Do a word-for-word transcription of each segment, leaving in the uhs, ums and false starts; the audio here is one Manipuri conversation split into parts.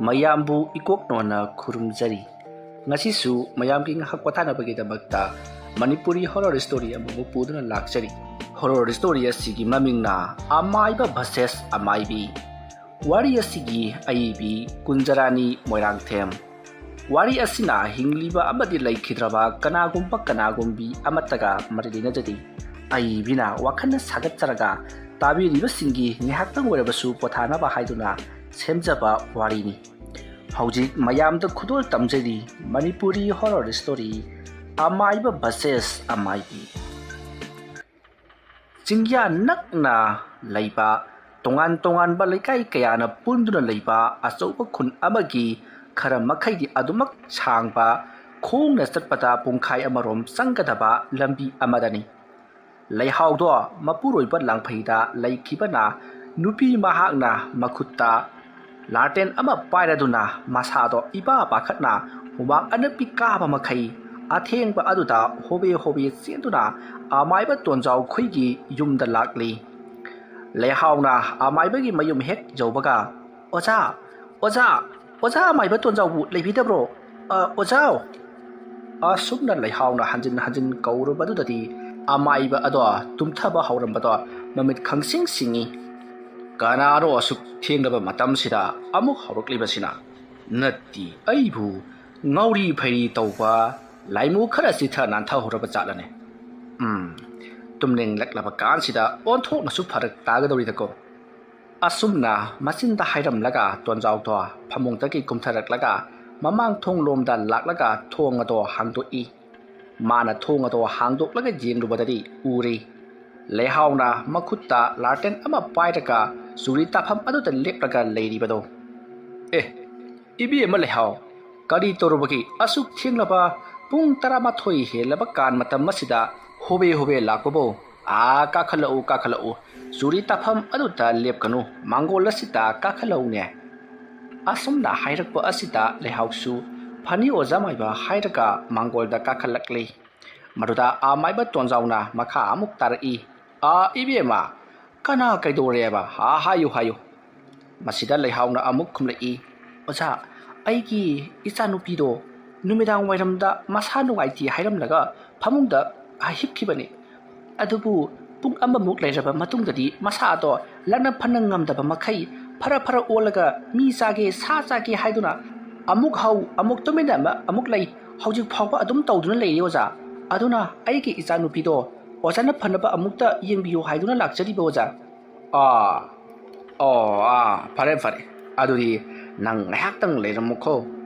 ꯃꯌꯥꯝꯕꯨ ꯏꯀꯣꯛ ꯅꯣꯟꯅ ꯈꯨꯔꯨꯝꯖꯔꯤ꯫ ꯉꯁꯤꯁꯨ ꯃꯌꯥꯝꯒꯤ ꯉꯥꯏꯍꯥꯛ ꯄꯣꯊꯥꯅꯕꯒꯤꯗꯃꯛꯇ ꯃꯅꯤꯄꯨꯔꯤ ꯍꯣꯔꯣꯔ ꯁ꯭ꯇꯣꯔꯤ ꯑꯃꯕꯨ ꯄꯨꯗꯨꯅ ꯂꯥꯛꯆꯔꯤ꯫ ꯍꯣꯔꯣꯔ ꯁ꯭ꯇꯣꯔꯤ ꯑꯁꯤꯒꯤ ꯃꯃꯤꯡꯅ ꯑꯃꯥꯏꯕ ꯚꯔꯁꯦꯁ ꯑꯃꯥꯏꯕꯤ꯫ ꯋꯥꯔꯤ ꯑꯁꯤꯒꯤ ꯑꯏꯕꯤ ꯀꯨꯟꯖꯔꯥꯅꯤ ꯃꯣꯏꯔꯥꯡꯊꯦꯝ꯫ ꯋꯥꯔꯤ ꯑꯁꯤꯅ ꯍꯤꯡꯂꯤꯕ ꯑꯃꯗꯤ ꯂꯩꯈꯤꯗ꯭ꯔꯕ ꯀꯅꯥꯒꯨꯝꯕ ꯀꯅꯥꯒꯨꯝꯕꯤ ꯑꯃꯠꯇꯒ ꯃꯔꯤ ꯂꯩꯅꯖꯗꯦ꯫ ꯑꯏꯕꯤꯅ ꯋꯥꯈꯜꯅ ꯁꯥꯒꯠꯆꯔꯒ ꯇꯥꯕꯤꯔꯤꯕꯁꯤꯡꯒꯤ ꯉꯥꯏꯍꯥꯛꯇꯪ ꯑꯣꯏꯔꯕꯁꯨ ꯄꯣꯊꯥꯅꯕ ꯍꯥꯏꯗꯨꯅ ꯁꯦꯝꯖꯕ ꯋꯥꯔꯤꯅꯤ꯫ ꯍꯧꯖꯤꯛ ꯃꯌꯥꯝꯗ ꯈꯨꯗꯣꯜ ꯇꯝꯖꯔꯤ ꯃꯅꯤꯄꯨꯔꯤ ꯍꯣꯔꯣꯔ ꯁ꯭ꯇꯣꯔꯤ ꯑꯃꯥꯏꯕ ꯚꯔꯁꯦꯁ ꯑꯃꯥꯏꯕꯤ꯫ ꯆꯤꯡꯌꯥ ꯅꯛꯅ ꯂꯩꯕ ꯇꯣꯉꯥꯟ ꯇꯣꯉꯥꯟꯕ ꯂꯩꯀꯥꯏ ꯀꯌꯥꯅ ꯄꯨꯟꯗꯨꯅ ꯂꯩꯕ ꯑꯆꯧꯕ ꯈꯨꯟ ꯑꯃꯒꯤ ꯈꯔ ꯃꯈꯩꯗꯤ ꯑꯗꯨꯃꯛ ꯁꯥꯡꯕ, ꯈꯣꯡꯅ ꯆꯠꯄꯗ ꯄꯨꯡꯈꯥꯏ ꯑꯃꯔꯣꯝ ꯆꯪꯒꯗꯕ ꯂꯝꯕꯤ ꯑꯃꯗꯅꯤ꯫ ꯂꯩꯍꯥꯎꯗꯣ ꯃꯄꯨꯔꯣꯏꯕ ꯂꯥꯡꯐꯩꯗ ꯂꯩꯈꯤꯕꯅ ꯅꯨꯄꯤ ꯃꯍꯥꯛꯅ ꯃꯈꯨꯠꯇ ꯂꯥꯇꯦꯟ ꯑꯃ ꯄꯥꯏꯔꯗꯨꯅ ꯃꯁꯥꯗꯣ ꯏꯄꯥ ꯄꯥꯈꯠꯅ ꯍꯨꯃꯥꯡ ꯑꯅꯞꯄꯤ ꯀꯥꯕ ꯃꯈꯩ ꯑꯊꯦꯡꯕ ꯑꯗꯨꯗ ꯍꯣꯕꯦ ꯍꯣꯕꯦ ꯆꯦꯟꯗꯨꯅ ꯑꯃꯥꯏꯕ ꯇꯣꯟꯖꯥꯎ ꯈꯣꯏꯒꯤ ꯌꯨꯝꯗ ꯂꯥꯛꯂꯤ꯫ ꯂꯩꯍꯥꯎꯅ ꯑꯃꯥꯏꯕꯒꯤ ꯃꯌꯨꯝ ꯍꯦꯛ ꯌꯧꯕꯒ, "ꯑꯣꯖꯥ, ꯑꯣꯖꯥ, ꯑꯣꯖꯥ ꯑꯃꯥꯏꯕ ꯇꯣꯟꯖꯥꯎꯕꯨ ꯂꯩꯕꯤꯗꯕ꯭ꯔꯣ? ꯑ, ꯑꯣꯖꯥ!" ꯑꯁꯨꯝꯅ ꯂꯩꯍꯥꯎꯅ ꯍꯟꯖꯤꯟ ꯍꯟꯖꯤꯟ ꯀꯧꯔꯨꯕꯗꯨꯗꯗꯤ ꯑꯃꯥꯏꯕ ꯑꯗꯣ ꯇꯨꯝꯊꯕ ꯍꯧꯔꯝꯕꯗꯣ ꯃꯃꯤꯠ ꯈꯪꯁꯤꯡ ꯁꯤꯡꯏ꯫ "ꯀꯅꯥꯅꯣ ꯑꯁꯨꯛ ꯊꯦꯡꯂꯕ ꯃꯇꯝꯁꯤꯗ ꯑꯃꯨꯛ ꯍꯧꯔꯛꯂꯤꯕꯁꯤꯅ? ꯅꯠꯇꯤ ꯑꯩꯕꯨ ꯉꯥꯎꯔꯤ ꯐꯩꯔꯤ ꯇꯧꯕ ꯂꯥꯏꯃꯨ ꯈꯔ ꯆꯤꯊ ꯅꯥꯟꯊꯍꯧꯔꯕ ꯖꯥꯠꯂꯅꯦ? ꯎꯝ, ꯇꯨꯝꯅꯤꯡꯂꯛꯂꯕ ꯀꯥꯟꯁꯤꯗ ꯑꯣꯟꯊꯣꯛꯅꯁꯨ ꯐꯔꯛ ꯇꯥꯒꯗꯧꯔꯤꯗꯀꯣ?" ꯑꯁꯨꯝꯅ ꯃꯆꯤꯟꯗ ꯍꯥꯏꯔꯝꯂꯒ ꯇꯣꯟꯖꯥꯎꯗꯣ ꯐꯃꯨꯡꯗꯒꯤ ꯀꯨꯝꯊꯔꯛꯂꯒ ꯃꯃꯥꯡ ꯊꯣꯡꯂꯣꯝꯗ ꯂꯥꯛꯂꯒ ꯊꯣꯡ ꯑꯗꯣ ꯍꯥꯡꯗꯣꯛꯏ꯫ ꯃꯥꯅ ꯊꯣꯡ ꯑꯗꯣ ꯍꯥꯡꯗꯣꯛꯂꯒ ꯌꯦꯡꯂꯨꯕꯗꯗꯤ ꯎꯔꯦ꯫ ꯂꯩꯍꯥꯎꯅ ꯃꯈꯨꯠꯇ ꯂꯥꯇꯦꯟ ꯑꯃ ꯄꯥꯏꯔꯒ ꯆꯨꯔꯤ ꯇꯥꯐꯝ ꯑꯗꯨꯗ ꯂꯦꯞꯂꯒ ꯂꯩꯔꯤꯕꯗꯣ꯫ "ꯑꯦ, ꯏꯕꯦꯝꯃ ꯂꯩꯍꯥꯎ, ꯀꯔꯤ ꯇꯧꯔꯨꯕꯒꯤ ꯑꯁꯨꯛ ꯊꯦꯡꯂꯕ ꯄꯨꯡ ꯇꯔꯥꯃꯥꯊꯣꯏ ꯍꯦꯜꯂꯕ ꯀꯥꯟ ꯃꯇꯝ ꯑꯁꯤꯗ ꯍꯣꯕꯦ ꯍꯣꯕꯦ ꯂꯥꯛꯄꯕꯨ? ꯑꯥ, ꯀꯥꯈꯠꯂꯛꯎ, ꯀꯥꯈꯠꯂꯛꯎ꯫ ꯆꯨꯔꯤ ꯇꯥꯐꯝ ꯑꯗꯨꯗ ꯂꯦꯞꯀꯅꯨ, ꯃꯥꯡꯒꯣꯜ ꯑꯁꯤꯗ ꯀꯥꯈꯠꯂꯛꯎꯅꯦ꯫" ꯑꯁꯨꯝꯅ ꯍꯥꯏꯔꯛꯄ ꯑꯁꯤꯗ ꯂꯩꯍꯥꯎꯁꯨ "ꯐꯅꯤ ꯑꯣꯖꯥ ꯃꯥꯏꯕ" ꯍꯥꯏꯔꯒ ꯃꯥꯡꯒꯣꯜꯗ ꯀꯥꯈꯠꯂꯛꯂꯤ꯫ ꯃꯗꯨꯗ ꯑꯃꯥꯏꯕ ꯇꯣꯟꯖꯥꯎꯅ ꯃꯈꯥ ꯑꯃꯨꯛ ꯇꯥꯔꯛꯏ, "ꯑꯥ, ꯏꯕꯦꯝꯃ, ꯀꯅꯥ ꯀꯩꯗꯧꯔꯦꯕ? ꯑꯥ, ꯍꯥꯏꯌꯨ, ꯍꯥꯏꯌꯨ꯫" ꯃꯁꯤꯗ ꯂꯩꯍꯥꯎꯅ ꯑꯃꯨꯛ ꯈꯨꯝꯂꯛꯏ, ꯑꯣꯖꯥ, ꯑꯩꯒꯤ ꯏꯆꯥꯅꯨꯄꯤꯗꯣ ꯅꯨꯃꯤꯗꯥꯡ ꯋꯥꯏꯔꯝꯗ ꯃꯁꯥ ꯅꯨꯡꯉꯥꯏꯇꯦ ꯍꯥꯏꯔꯝꯂꯒ ꯐꯃꯨꯡꯗ ꯍꯤꯞꯈꯤꯕꯅꯤ꯫ ꯑꯗꯨꯕꯨ ꯄꯨꯡ ꯑꯃꯃꯨꯛ ꯂꯩꯔꯕ ꯃꯇꯨꯡꯗꯗꯤ ꯃꯁꯥ ꯑꯗꯣ ꯂꯥꯛꯅ ꯐꯅ ꯉꯝꯗꯕ ꯃꯈꯩ ꯐꯔ ꯐꯔ ꯑꯣꯜꯂꯒ ꯃꯤ ꯆꯥꯒꯦ, ꯁꯥ ꯆꯥꯒꯦ ꯍꯥꯏꯗꯨꯅ ꯑꯃꯨꯛ ꯍꯧ, ꯑꯃꯨꯛ ꯇꯨꯃꯤꯟꯅ ꯑꯃ-, ꯑꯃꯨꯛ ꯂꯩ꯫ ꯍꯧꯖꯤꯛ ꯐꯥꯎꯕ ꯑꯗꯨꯝ ꯇꯧꯗꯨꯅ ꯂꯩꯔꯤ ꯑꯣꯖꯥ꯫ ꯑꯗꯨꯅ ꯑꯩꯒꯤ ꯏꯆꯥꯅꯨꯄꯤꯗꯣ ꯑꯣꯖꯥꯅ ꯐꯅꯕ ꯑꯃꯨꯛꯇ ꯌꯦꯡꯕꯤꯌꯨ ꯍꯥꯏꯗꯨꯅ ꯂꯥꯛꯆꯔꯤꯕ ꯑꯣꯖꯥ꯫ ꯑꯥ, ꯑꯣ, ꯑꯥ, ꯐꯔꯦ, ꯐꯔꯦ꯫ ꯑꯗꯨꯗꯤ ꯅꯪ ꯉꯥꯏꯍꯥꯛꯇꯪ ꯂꯩꯔꯝꯃꯨꯀꯣ꯫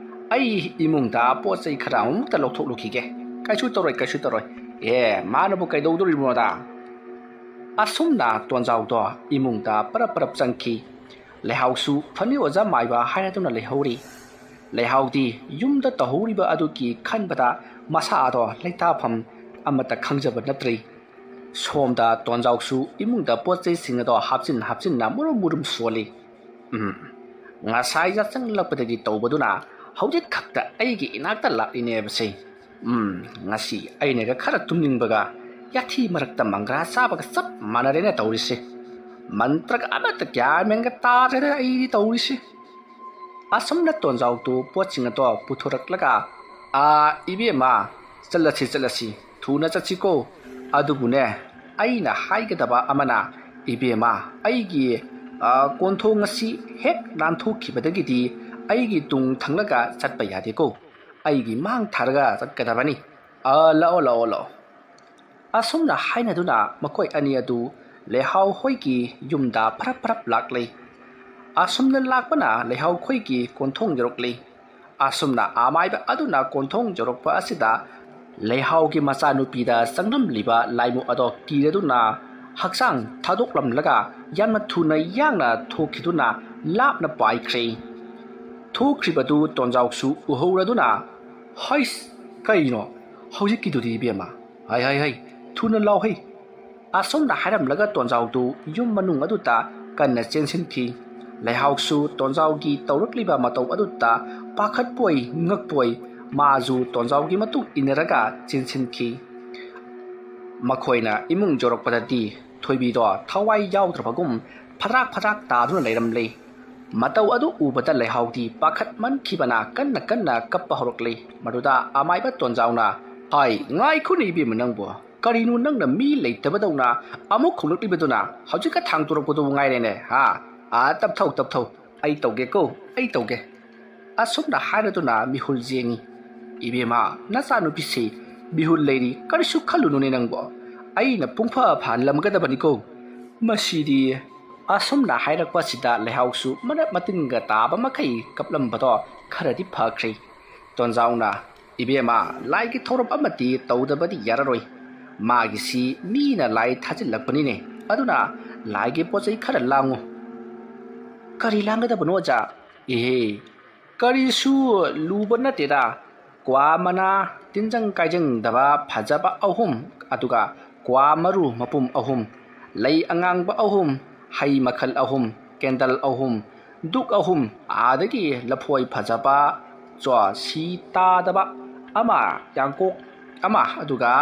ꯑꯩ ꯏꯃꯨꯡꯗ ꯄꯣꯠ ꯆꯩ ꯈꯔ ꯑꯃꯨꯛꯇ ꯂꯧꯊꯣꯛꯂꯨꯈꯤꯒꯦ꯫ ꯀꯩꯁꯨ ꯇꯧꯔꯣꯏ, ꯀꯩꯁꯨ ꯇꯧꯔꯣꯏ꯫ ꯑꯦ, ꯃꯥꯅꯕꯨ ꯀꯩꯗꯧꯗꯣꯔꯤꯕꯅꯣꯗ? ꯑꯁꯨꯝꯅ ꯇꯣꯟꯖꯥꯎꯗꯣ ꯏꯃꯨꯡꯗ ꯄꯔꯞ ꯄꯔꯞ ꯆꯪꯈꯤ꯫ ꯂꯩꯍꯥꯎꯁꯨ ꯐꯅꯤ ꯑꯣꯖꯥ ꯃꯥꯏꯕ ꯍꯥꯏꯅꯗꯨꯅ ꯂꯩꯍꯧꯔꯤ꯫ ꯂꯩꯍꯥꯎꯗꯤ ꯌꯨꯝꯗ ꯇꯧꯍꯧꯔꯤꯕ ꯑꯗꯨꯒꯤ ꯈꯟꯕꯗ ꯃꯁꯥ ꯑꯗꯣ ꯂꯩꯇꯥꯐꯝ ꯑꯃꯠꯇ ꯈꯪꯖꯕ ꯅꯠꯇ꯭ꯔꯤ꯫ ꯁꯣꯝꯗ ꯇꯣꯟꯖꯥꯎꯁꯨ ꯏꯃꯨꯡꯗ ꯄꯣꯠ ꯆꯩꯁꯤꯡ ꯑꯗꯣ ꯍꯥꯞꯆꯤꯟ ꯍꯥꯞꯆꯤꯟꯅ ꯃꯨꯔꯨꯝ ꯃꯨꯔꯨꯝ ꯁꯣꯜꯂꯤ꯫ ꯎꯝ, ꯉꯁꯥꯏ ꯌꯥꯆꯪꯂꯛꯄꯗꯒꯤ ꯇꯧꯕꯗꯨꯅ ꯍꯧꯖꯤꯛ ꯈꯛꯇ ꯑꯩꯒꯤ ꯏꯅꯥꯛꯇ ꯂꯥꯛꯂꯤꯅꯦꯕꯁꯦ꯫ ꯎꯝ, ꯉꯁꯤ ꯑꯩꯅꯒ ꯈꯔ ꯇꯨꯝꯅꯤꯡꯕꯒ ꯌꯥꯊꯤ ꯃꯔꯛꯇ ꯃꯪꯒ꯭ꯔꯥ ꯆꯥꯕꯒ ꯆꯞ ꯃꯥꯟꯅꯔꯦꯅ ꯇꯧꯔꯤꯁꯦ꯫ ꯃꯟꯇ꯭ꯔꯒ ꯑꯃꯠꯇ ꯒ꯭ꯌꯥꯟ ꯃꯦꯟꯒ ꯇꯥꯗ꯭ꯔꯦꯗ ꯑꯩꯗꯤ ꯇꯧꯔꯤꯁꯦ꯫ ꯑꯁꯨꯝꯅ ꯇꯣꯟꯖꯥꯎꯗꯨ ꯄꯣꯠꯁꯤꯡ ꯑꯗꯣ ꯄꯨꯊꯣꯔꯛꯂꯒ, "ꯑꯥ, ꯏꯕꯦꯝꯃ, ꯆꯠꯂꯁꯤ, ꯆꯠꯂꯁꯤ, ꯊꯨꯅ ꯆꯠꯁꯤꯀꯣ꯫ ꯑꯗꯨꯕꯨꯅꯦ, ꯑꯩꯅ ꯍꯥꯏꯒꯗꯕ ꯑꯃꯅ, ꯏꯕꯦꯝꯃ, ꯑꯩꯒꯤ, ꯑꯥ, ꯀꯣꯟꯊꯣꯡ ꯑꯁꯤ ꯍꯦꯛ ꯅꯥꯟꯊꯣꯛꯈꯤꯕꯗꯒꯤꯗꯤ ꯑꯩꯒꯤ ꯇꯨꯡ ꯊꯪꯂꯒ ꯆꯠꯄ ꯌꯥꯗꯦꯀꯣ꯫ ꯑꯩꯒꯤ ꯃꯥꯡ ꯊꯥꯔꯒ ꯆꯠꯀꯗꯕꯅꯤ꯫ ꯑꯥ, ꯂꯥꯛꯑꯣ, ꯂꯥꯛꯑꯣ, ꯂꯥꯛꯑꯣ꯫" ꯑꯁꯨꯝꯅ ꯍꯥꯏꯅꯗꯨꯅ ꯃꯈꯣꯏ ꯑꯅꯤ ꯑꯗꯨ ꯂꯩꯍꯥꯎ ꯍꯣꯏꯒꯤ ꯌꯨꯝꯗ ꯐꯔꯞ ꯐꯔꯞ ꯂꯥꯛꯂꯤ꯫ ꯑꯁꯨꯝꯅ ꯂꯥꯛꯄꯅ ꯂꯩꯍꯥꯎ ꯈꯣꯏꯒꯤ ꯀꯣꯟꯊꯣꯡ ꯌꯧꯔꯛꯂꯤ꯫ ꯑꯁꯨꯝꯅ ꯑꯃꯥꯏꯕ ꯑꯗꯨꯅ ꯀꯣꯟꯊꯣꯡ ꯌꯧꯔꯛꯄ ꯑꯁꯤꯗ ꯂꯩꯍꯥꯎꯒꯤ ꯃꯆꯥꯅꯨꯄꯤꯗ ꯆꯪꯂꯝꯂꯤꯕ ꯂꯥꯏꯃꯨ ꯑꯗꯣ ꯀꯤꯔꯗꯨꯅ ꯍꯛꯆꯥꯡ ꯊꯥꯗꯣꯛꯂꯝꯂꯒ ꯌꯥꯝꯅ ꯊꯨꯅ ꯌꯥꯡꯅ ꯊꯣꯛꯈꯤꯗꯨꯅ ꯂꯥꯞꯅ ꯄꯥꯏꯈ꯭ꯔꯦ꯫ ꯊꯣꯛꯈ꯭ꯔꯤꯕꯗꯨ ꯇꯣꯟꯖꯥꯎꯁꯨ ꯎꯍꯧꯔꯗꯨꯅ, "ꯍꯩꯁ, ꯀꯩꯅꯣ ꯍꯧꯖꯤꯛꯀꯤꯗꯨꯗꯤ ꯏꯕꯦꯝꯃ? ꯍꯩ, ꯍꯩ, ꯍꯩ, ꯊꯨꯅ ꯂꯥꯎ ꯍꯩ!" ꯑꯁꯨꯝꯅ ꯍꯥꯏꯔꯝꯂꯒ ꯇꯣꯟꯖꯥꯎꯗꯨ ꯌꯨꯝ ꯃꯅꯨꯡ ꯑꯗꯨꯗ ꯀꯟꯅ ꯆꯦꯟꯁꯤꯟꯈꯤ꯫ ꯂꯩꯍꯥꯎꯁꯨ ꯇꯣꯟꯖꯥꯎꯒꯤ ꯇꯧꯔꯛꯂꯤꯕ ꯃꯇꯧ ꯑꯗꯨꯗ ꯄꯥꯈꯠꯄꯣꯏ ꯉꯛꯄꯣꯏ ꯃꯥꯁꯨ ꯇꯣꯟꯖꯥꯎꯒꯤ ꯃꯇꯨꯡ ꯏꯟꯅꯔꯒ ꯆꯦꯟꯁꯤꯟꯈꯤ꯫ ꯃꯈꯣꯏꯅ ꯏꯃꯨꯡ ꯌꯧꯔꯛꯄꯗꯗꯤ ꯊꯣꯏꯕꯤꯗꯣ ꯊꯋꯥꯏ ꯌꯥꯎꯗ꯭ꯔꯕꯒꯨꯝ ꯐꯗ꯭ꯔꯥꯛ ꯐꯗ꯭ꯔꯥꯛ ꯇꯥꯗꯨꯅ ꯂꯩꯔꯝꯂꯦ꯫ ꯃꯇꯧ ꯑꯗꯨ ꯎꯕꯗ ꯂꯩꯍꯥꯎꯗꯤ ꯄꯥꯈꯠꯃꯟꯈꯤꯕꯅ ꯀꯟꯅ ꯀꯟꯅ ꯀꯞꯄ ꯍꯧꯔꯛꯂꯤ꯫ ꯃꯗꯨꯗ ꯑꯃꯥꯏꯕ ꯇꯣꯟꯖꯥꯎꯅ, "ꯍꯥꯏ, ꯉꯥꯏꯈꯣꯅꯦ ꯏꯕꯦꯝꯃ ꯅꯪꯕꯨ, ꯀꯔꯤꯅꯣ ꯅꯪꯅ ꯃꯤ ꯂꯩꯇꯕꯗꯧꯅ ꯑꯃꯨꯛ ꯈꯣꯡꯂꯛꯂꯤꯕꯗꯨꯅ? ꯍꯧꯖꯤꯛꯀ ꯊꯥꯡꯗꯣꯔꯛꯄꯗꯨꯕꯨ ꯉꯥꯏꯔꯦꯅꯦ, ꯍꯥ? ꯑꯥ, ꯇꯞꯊꯧ, ꯇꯞꯊꯧ, ꯑꯩ ꯇꯧꯒꯦꯀꯣ, ꯑꯩ ꯇꯧꯒꯦ"꯫ ꯑꯁꯨꯝꯅ ꯍꯥꯏꯔꯗꯨꯅ ꯃꯤꯍꯨꯜ ꯌꯦꯡꯉꯤ꯫ "ꯏꯕꯦꯝꯃ, ꯅꯆꯥꯅꯨꯄꯤꯁꯤ ꯃꯤꯍꯨꯜ ꯂꯩꯔꯤ, ꯀꯔꯤꯁꯨ ꯈꯜꯂꯨꯅꯨꯅꯦ ꯅꯪꯕꯣ꯫ ꯑꯩꯅ ꯄꯨꯡꯐ ꯐꯍꯜꯂꯝꯒꯗꯕꯅꯤꯀꯣ꯫ ꯃꯁꯤꯗꯤ"꯫ ꯑꯁꯨꯝꯅ ꯍꯥꯏꯔꯛꯄꯁꯤꯗ ꯂꯩꯍꯥꯎꯁꯨ ꯃꯔꯛ ꯃꯇꯤꯟꯒ ꯇꯥꯕ ꯃꯈꯩ ꯀꯞꯂꯝꯕꯗꯣ ꯈꯔꯗꯤ ꯐꯈ꯭ꯔꯦ꯫ ꯇꯣꯟꯖꯥꯎꯅ, "ꯏꯕꯦꯝꯃ, ꯂꯥꯏꯒꯤ ꯊꯧꯔꯝ ꯑꯃꯗꯤ ꯇꯧꯗꯕꯗꯤ ꯌꯥꯔꯔꯣꯏ꯫ ꯃꯥꯒꯤꯁꯤ ꯃꯤꯅ ꯂꯥꯏ ꯊꯥꯖꯤꯜꯂꯛꯄꯅꯤꯅꯦ꯫ ꯑꯗꯨꯅ ꯂꯥꯏꯒꯤ ꯄꯣꯠ ꯆꯩ ꯈꯔ ꯂꯥꯡꯉꯨ"꯫ "ꯀꯔꯤ ꯂꯥꯡꯒꯗꯕꯅꯣ, ꯑꯣꯖꯥ?" "ꯏꯍꯦ, ꯀꯔꯤꯁꯨ ꯂꯨꯕ ꯅꯠꯇꯦꯗ꯫ ꯀ꯭ꯋꯥ ꯃꯅꯥ ꯇꯤꯟꯖꯪ ꯀꯥꯏꯖꯪꯗꯕ ꯐꯖꯕ ꯑꯍꯨꯝ, ꯑꯗꯨꯒ ꯀ꯭ꯋꯥ ꯃꯔꯨ ꯃꯄꯨꯝ ꯑꯍꯨꯝ, ꯂꯩ ꯑꯉꯥꯡꯕ ꯑꯍꯨꯝ, ꯍꯩ ꯃꯈꯜ ꯑꯍꯨꯝ, ꯀꯦꯟꯗꯜ ꯑꯍꯨꯝ, ꯗꯨꯛ ꯑꯍꯨꯝ, ꯑꯗꯒꯤ ꯂꯐꯣꯏ ꯐꯖꯕ, ꯆꯣ ꯁꯤ ꯇꯥꯗꯕ ꯑꯃ, ꯌꯥꯡꯀꯣꯛ ꯑꯃ, ꯑꯗꯨꯒ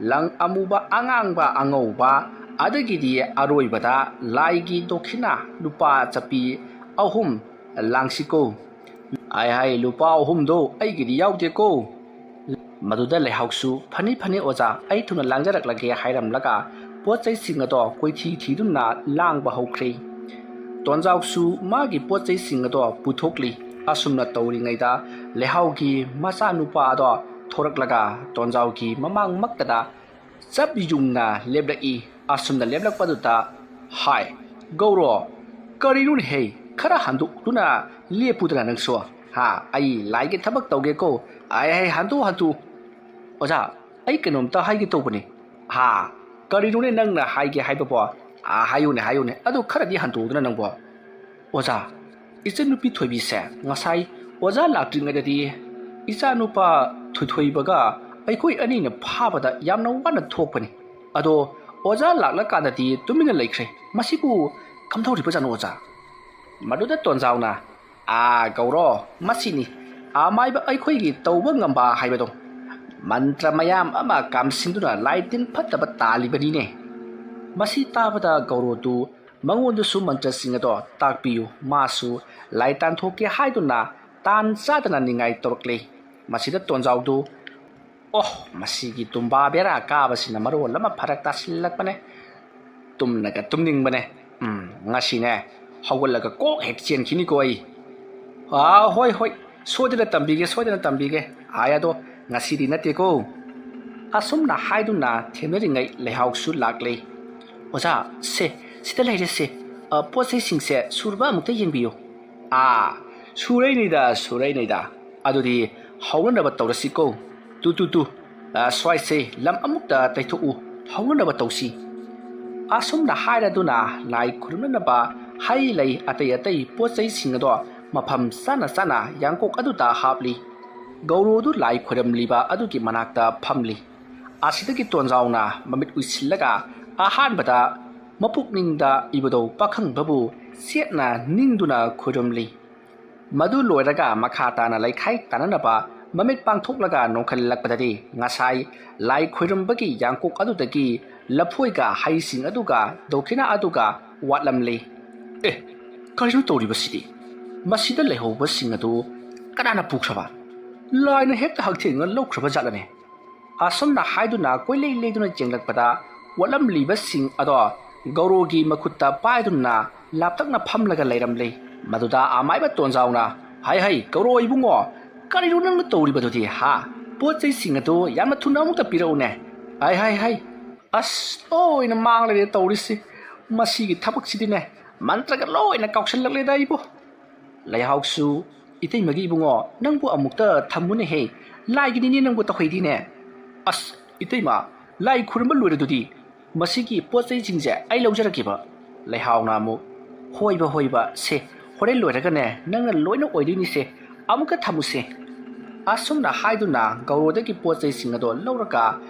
ꯂꯪ ꯑꯃꯨꯕ, ꯑꯉꯥꯡꯕ, ꯑꯉꯧꯕ, ꯑꯗꯒꯤꯗꯤ ꯑꯔꯣꯏꯕꯗ ꯂꯥꯏꯒꯤ ꯗꯣꯈꯤꯅꯥ ꯂꯨꯄꯥ ꯆꯄꯤ ꯑꯍꯨꯝ ꯂꯥꯡꯁꯤꯀꯣ"꯫ "ꯍꯥꯏ ꯍꯥꯏ, ꯂꯨꯄꯥ ꯑꯍꯨꯝꯗꯣ ꯑꯩꯒꯤꯗꯤ ꯌꯥꯎꯗꯦꯀꯣ"꯫ ꯃꯗꯨꯗ ꯂꯩꯍꯥꯎꯁꯨ, "ꯐꯅꯤ ꯐꯅꯤ ꯑꯣꯖꯥ, ꯑꯩ ꯊꯨꯅ ꯂꯥꯡꯖꯔꯛꯂꯒꯦ" ꯍꯥꯏꯔꯝꯂꯒ ꯄꯣꯠ ꯆꯩꯁꯤꯡ ꯑꯗꯣ ꯀꯣꯏꯊꯤ ꯊꯤꯗꯨꯅ ꯂꯥꯡꯕ ꯍꯧꯈ꯭ꯔꯦ꯫ ꯇꯣꯟꯖꯥꯎꯁꯨ ꯃꯥꯒꯤ ꯄꯣꯠ ꯆꯩꯁꯤꯡ ꯑꯗꯣ ꯄꯨꯊꯣꯛꯂꯤ꯫ ꯑꯁꯨꯝꯅ ꯇꯧꯔꯤꯉꯩꯗ ꯂꯩꯍꯥꯎꯒꯤ ꯃꯆꯥꯅꯨꯄꯥ ꯑꯗꯣ ꯊꯣꯔꯛꯂꯒ ꯇꯣꯟꯖꯥꯎꯒꯤ ꯃꯃꯥꯡꯃꯛꯇꯗ ꯆꯞ ꯌꯨꯡꯅ ꯂꯦꯞꯂꯛꯏ꯫ ꯑꯁꯨꯝꯅ ꯂꯦꯞꯂꯛꯄꯗꯨꯗ, "ꯍꯥꯏ, ꯒꯧꯔꯣ, ꯀꯔꯤꯅꯣꯅꯦꯍꯦ? ꯈꯔ ꯍꯟꯗꯣꯛꯇꯨꯅ ꯂꯦꯞꯄꯨꯗꯅ ꯅꯪꯁꯨ꯫ ꯍꯥ, ꯑꯩ ꯂꯥꯏꯒꯤ ꯊꯕꯛ ꯇꯧꯒꯦꯀꯣ꯫ ꯑꯩ, ꯑꯩ, ꯍꯟꯗꯣꯛ, ꯍꯟꯗꯣꯛ꯫ ꯑꯣꯖꯥ, ꯑꯩ ꯀꯩꯅꯣꯝꯇ ꯍꯥꯏꯒꯦ ꯇꯧꯕꯅꯤ"꯫ "ꯍꯥ, ꯀꯔꯤꯅꯣꯅꯦ ꯅꯪꯅ ꯍꯥꯏꯒꯦ ꯍꯥꯏꯕꯕꯣ? ꯑꯥ, ꯍꯥꯏꯌꯨꯅꯦ, ꯍꯥꯏꯌꯨꯅꯦ꯫ ꯑꯗꯨ ꯈꯔꯗꯤ ꯍꯟꯗꯣꯛꯎꯗꯅ ꯅꯪꯕꯣ"꯫ "ꯑꯣꯖꯥ, ꯏꯆꯟꯅꯨꯄꯤ ꯊꯣꯏꯕꯤꯁꯦ ꯉꯁꯥꯏ ꯑꯣꯖꯥ ꯂꯥꯛꯇ꯭ꯔꯤꯉꯩꯗꯗꯤ ꯏꯆꯥꯅꯨꯄꯥ ꯊꯣꯏꯊꯣꯏꯕꯒ ꯑꯩꯈꯣꯏ ꯑꯅꯤꯅ ꯐꯥꯕꯗ ꯌꯥꯝꯅ ꯋꯥꯅ ꯊꯣꯛꯄꯅꯤ꯫ ꯑꯗꯣ ꯑꯣꯖꯥ ꯂꯥꯛꯂꯀꯥꯟꯗꯗꯤ ꯇꯨꯃꯤꯟꯅ ꯂꯩꯈ꯭ꯔꯦ꯫ ꯃꯁꯤꯕꯨ ꯀꯝꯗꯧꯔꯤꯕꯖꯥꯠꯅꯣ ꯑꯣꯖꯥ?" ꯃꯗꯨꯗ ꯇꯣꯟꯖꯥꯎꯅ, "ꯑꯥ, ꯒꯧꯔꯣ, ꯃꯁꯤꯅꯤ ꯑꯃꯥꯏꯕ ꯑꯩꯈꯣꯏꯒꯤ ꯇꯧꯕ ꯉꯝꯕ ꯍꯥꯏꯕꯗꯣ꯫ ꯃꯟꯇ꯭ꯔ ꯃꯌꯥꯝ ꯑꯃ ꯀꯥꯝꯁꯤꯟꯗꯨꯅ ꯂꯥꯏ ꯇꯤꯟ ꯐꯠꯇꯕ ꯇꯥꯜꯂꯤꯕꯅꯤꯅꯦ"꯫ ꯃꯁꯤ ꯇꯥꯕꯗ ꯒꯧꯔꯣꯗꯨ ꯃꯉꯣꯟꯗꯁꯨ ꯃꯟꯇ꯭ꯔꯁꯤꯡ ꯑꯗꯣ ꯇꯥꯛꯄꯤꯌꯨ, ꯃꯥꯁꯨ ꯂꯥꯏ ꯇꯥꯟꯊꯣꯛꯀꯦ ꯍꯥꯏꯗꯨꯅ ꯇꯥꯟ ꯆꯥꯗꯅ ꯅꯤꯡꯉꯥꯏ ꯇꯧꯔꯛꯂꯤ꯫ ꯃꯁꯤꯗ ꯇꯣꯟꯖꯥꯎꯗꯨ, "ꯑꯣ, ꯃꯁꯤꯒꯤ ꯇꯨꯝꯕꯥ ꯕꯦꯔꯥ ꯀꯥꯕꯁꯤꯅ ꯃꯔꯣꯜ ꯑꯃ ꯐꯔꯛ ꯇꯥꯁꯤꯜꯂꯛꯄꯅꯦ꯫ ꯇꯨꯝꯅꯒ ꯇꯨꯝꯅꯤꯡꯕꯅꯦ꯫ ꯎꯝ, ꯉꯁꯤꯅꯦ ꯍꯧꯒꯠꯂꯒ ꯀꯣꯛ ꯍꯦꯛ ꯆꯦꯟꯈꯤꯅꯤꯀꯣ ꯑꯩ꯫ ꯑꯥ, ꯍꯣꯏ, ꯍꯣꯏ, ꯁꯣꯏꯗꯅ ꯇꯝꯕꯤꯒꯦ, ꯁꯣꯏꯗꯅ ꯇꯝꯕꯤꯒꯦ꯫ ꯑꯥꯏ ꯑꯗꯣ ꯉꯁꯤꯗꯤ ꯅꯠꯇꯦꯀꯣ"꯫ ꯑꯁꯨꯝꯅ ꯍꯥꯏꯗꯨꯅ ꯊꯦꯝꯅꯔꯤꯉꯩ ꯂꯩꯍꯥꯎꯁꯨ ꯂꯥꯛꯂꯦ꯫ "ꯑꯣꯖꯥ, ꯁꯦ, ꯁꯤꯗ ꯂꯩꯔꯦ ꯁꯦ꯫ ꯑ, ꯄꯣꯠ ꯆꯩꯁꯤꯡꯁꯦ ꯁꯨꯔꯕ ꯑꯃꯨꯛꯇ ꯌꯦꯡꯕꯤꯌꯨ"꯫ "ꯑꯥ, ꯁꯨꯔꯩꯅꯤꯗ, ꯁꯨꯔꯩꯅꯤꯗ꯫ ꯑꯗꯨꯗꯤ ꯍꯧꯅꯅꯕ ꯇꯧꯔꯁꯤꯀꯣ꯫ Two, two, two. ꯑ, ꯁ꯭ꯋꯥꯏꯁꯦ ꯂꯝ ꯑꯃꯨꯛꯇ ꯇꯩꯊꯣꯛꯎ, ꯍꯧꯅꯅꯕ ꯇꯧꯁꯤ"꯫ ꯑꯁꯨꯝꯅ ꯍꯥꯏꯔꯗꯨꯅ ꯂꯥꯏ ꯈꯨꯔꯨꯝꯅꯅꯕ ꯍꯩ ꯂꯩ ꯑꯇꯩ ꯑꯇꯩ ꯄꯣꯠ ꯆꯩꯁꯤꯡ ꯑꯗꯣ ꯃꯐꯝ ꯆꯥꯅ ꯆꯥꯅ ꯌꯥꯡꯀꯣꯛ ꯑꯗꯨꯗ ꯍꯥꯞꯂꯤ꯫ ꯒꯧꯔꯣꯗꯨ ꯂꯥꯏ ꯈꯨꯔꯨꯝꯂꯤꯕ ꯑꯗꯨꯒꯤ ꯃꯅꯥꯛꯇ ꯐꯝꯂꯤ꯫ ꯑꯁꯤꯗꯒꯤ ꯇꯣꯟꯖꯥꯎꯅ ꯃꯃꯤꯠ ꯎꯏꯁꯤꯜꯂꯒ ꯑꯍꯥꯟꯕꯗ ꯃꯄꯨꯛꯅꯤꯡꯗ ꯏꯕꯨꯙꯧ ꯄꯥꯈꯪꯕꯕꯨ ꯆꯦꯠꯅ ꯅꯤꯡꯗꯨꯅ ꯈꯨꯔꯨꯝꯂꯤ꯫ ꯃꯗꯨ ꯂꯣꯏꯔꯒ ꯃꯈꯥ ꯇꯥꯅ ꯂꯩꯈꯥꯏ ꯇꯥꯅꯅꯕ ꯃꯃꯤꯠ ꯄꯥꯡꯊꯣꯛꯂꯒ ꯅꯣꯡꯈꯠꯂꯛꯄꯗꯗꯤ ꯉꯁꯥꯏ ꯂꯥꯏ ꯈꯣꯏꯔꯝꯕꯒꯤ ꯌꯥꯡꯀꯣꯛ ꯑꯗꯨꯗꯒꯤ ꯂꯐꯣꯏꯒ ꯍꯩꯁꯤꯡ ꯑꯗꯨꯒ ꯗꯣꯈꯤꯅꯥ ꯑꯗꯨꯒ ꯋꯥꯠꯂꯝꯂꯤ꯫ "ꯑꯦ, ꯀꯔꯤꯅꯣ ꯇꯧꯔꯤꯕꯁꯤꯗꯤ? ꯃꯁꯤꯗ ꯂꯩꯍꯧꯕꯁꯤꯡ ꯑꯗꯨ ꯀꯅꯥꯅ ꯄꯨꯈ꯭ꯔꯕ? ꯂꯥꯏꯅ ꯍꯦꯛꯇ ꯍꯛꯊꯦꯡꯅ ꯂꯧꯈ꯭ꯔꯕ ꯖꯥꯠꯂꯅꯦ?" ꯑꯁꯨꯝꯅ ꯍꯥꯏꯗꯨꯅ ꯀꯣꯏꯂꯩ ꯂꯩꯗꯨꯅ ꯌꯦꯡꯂꯛꯄꯗ ꯋꯥꯠꯂꯝꯂꯤꯕꯁꯤꯡ ꯑꯗꯣ ꯒꯧꯔꯣꯒꯤ ꯃꯈꯨꯠꯇ ꯄꯥꯏꯗꯨꯅ ꯂꯥꯞꯇꯛꯅ ꯐꯝꯂꯒ ꯂꯩꯔꯝꯂꯤ꯫ ꯃꯗꯨꯗ ꯑꯃꯥꯏꯕ ꯇꯣꯟꯖꯥꯎꯅ, "ꯍꯥꯏ ꯍꯥꯏ, ꯒꯧꯔꯣ ꯏꯕꯨꯡꯉꯣ, ꯀꯔꯤꯅꯣ ꯅꯪꯅ ꯇꯧꯔꯤꯕꯗꯨꯗꯤ, ꯍꯥ? ꯄꯣꯠ ꯆꯩꯁꯤꯡ ꯑꯗꯨ ꯌꯥꯝꯅ ꯊꯨꯅ ꯑꯃꯨꯛꯇ ꯄꯤꯔꯛꯎꯅꯦ꯫ ꯍꯥꯏ ꯍꯥꯏ ꯍꯥꯏ, ꯑꯁ, ꯂꯣꯏꯅ ꯃꯥꯡꯂꯦ ꯇꯧꯔꯤꯁꯤ꯫ ꯃꯁꯤꯒꯤ ꯊꯕꯛꯁꯤꯗꯤꯅꯦ, ꯃꯟꯇ꯭ꯔꯒ ꯂꯣꯏꯅ ꯀꯥꯎꯁꯜꯂꯛꯂꯦꯗ ꯑꯩꯕꯨ"꯫ ꯂꯩꯍꯥꯎꯁꯨ, "ꯏꯇꯩꯃꯒꯤ ꯏꯕꯨꯡꯉꯣ, ꯅꯪꯕꯨ ꯑꯃꯨꯛꯇ ꯊꯝꯃꯨꯅꯦꯍꯦ, ꯂꯥꯏꯒꯤꯅꯤꯅꯦ, ꯅꯪꯕꯨ ꯇꯧꯍꯩꯗꯤꯅꯦ"꯫ "ꯑꯁ, ꯏꯇꯩꯃ, ꯂꯥꯏ ꯈꯨꯔꯨꯝꯕ ꯂꯣꯏꯔꯗꯨꯗꯤ, ꯃꯁꯤꯒꯤ ꯄꯣꯠ ꯆꯩꯁꯤꯡꯁꯦ ꯑꯩ ꯂꯧꯖꯔꯛꯀꯦꯕ"꯫ ꯂꯩꯍꯥꯎꯅ ꯑꯃꯨꯛ, "ꯍꯣꯏꯕ, ꯍꯣꯏꯕ, ꯁꯦ, ꯍꯣꯔꯦꯟ ꯂꯣꯏꯔꯒꯅꯦ, ꯅꯪꯅ ꯂꯣꯏꯅ ꯑꯣꯏꯗꯣꯏꯅꯤꯁꯦ, ꯑꯃꯨꯛꯀ ꯊꯝꯃꯨꯁꯦ"꯫ ꯑꯁꯨꯝꯅ ꯍꯥꯏꯗꯨꯅ ꯒꯧꯔꯣꯗꯒꯤ ꯄꯣꯠ ꯆꯩꯁꯤꯡ ꯑꯗꯣ ꯂꯧꯔꯒ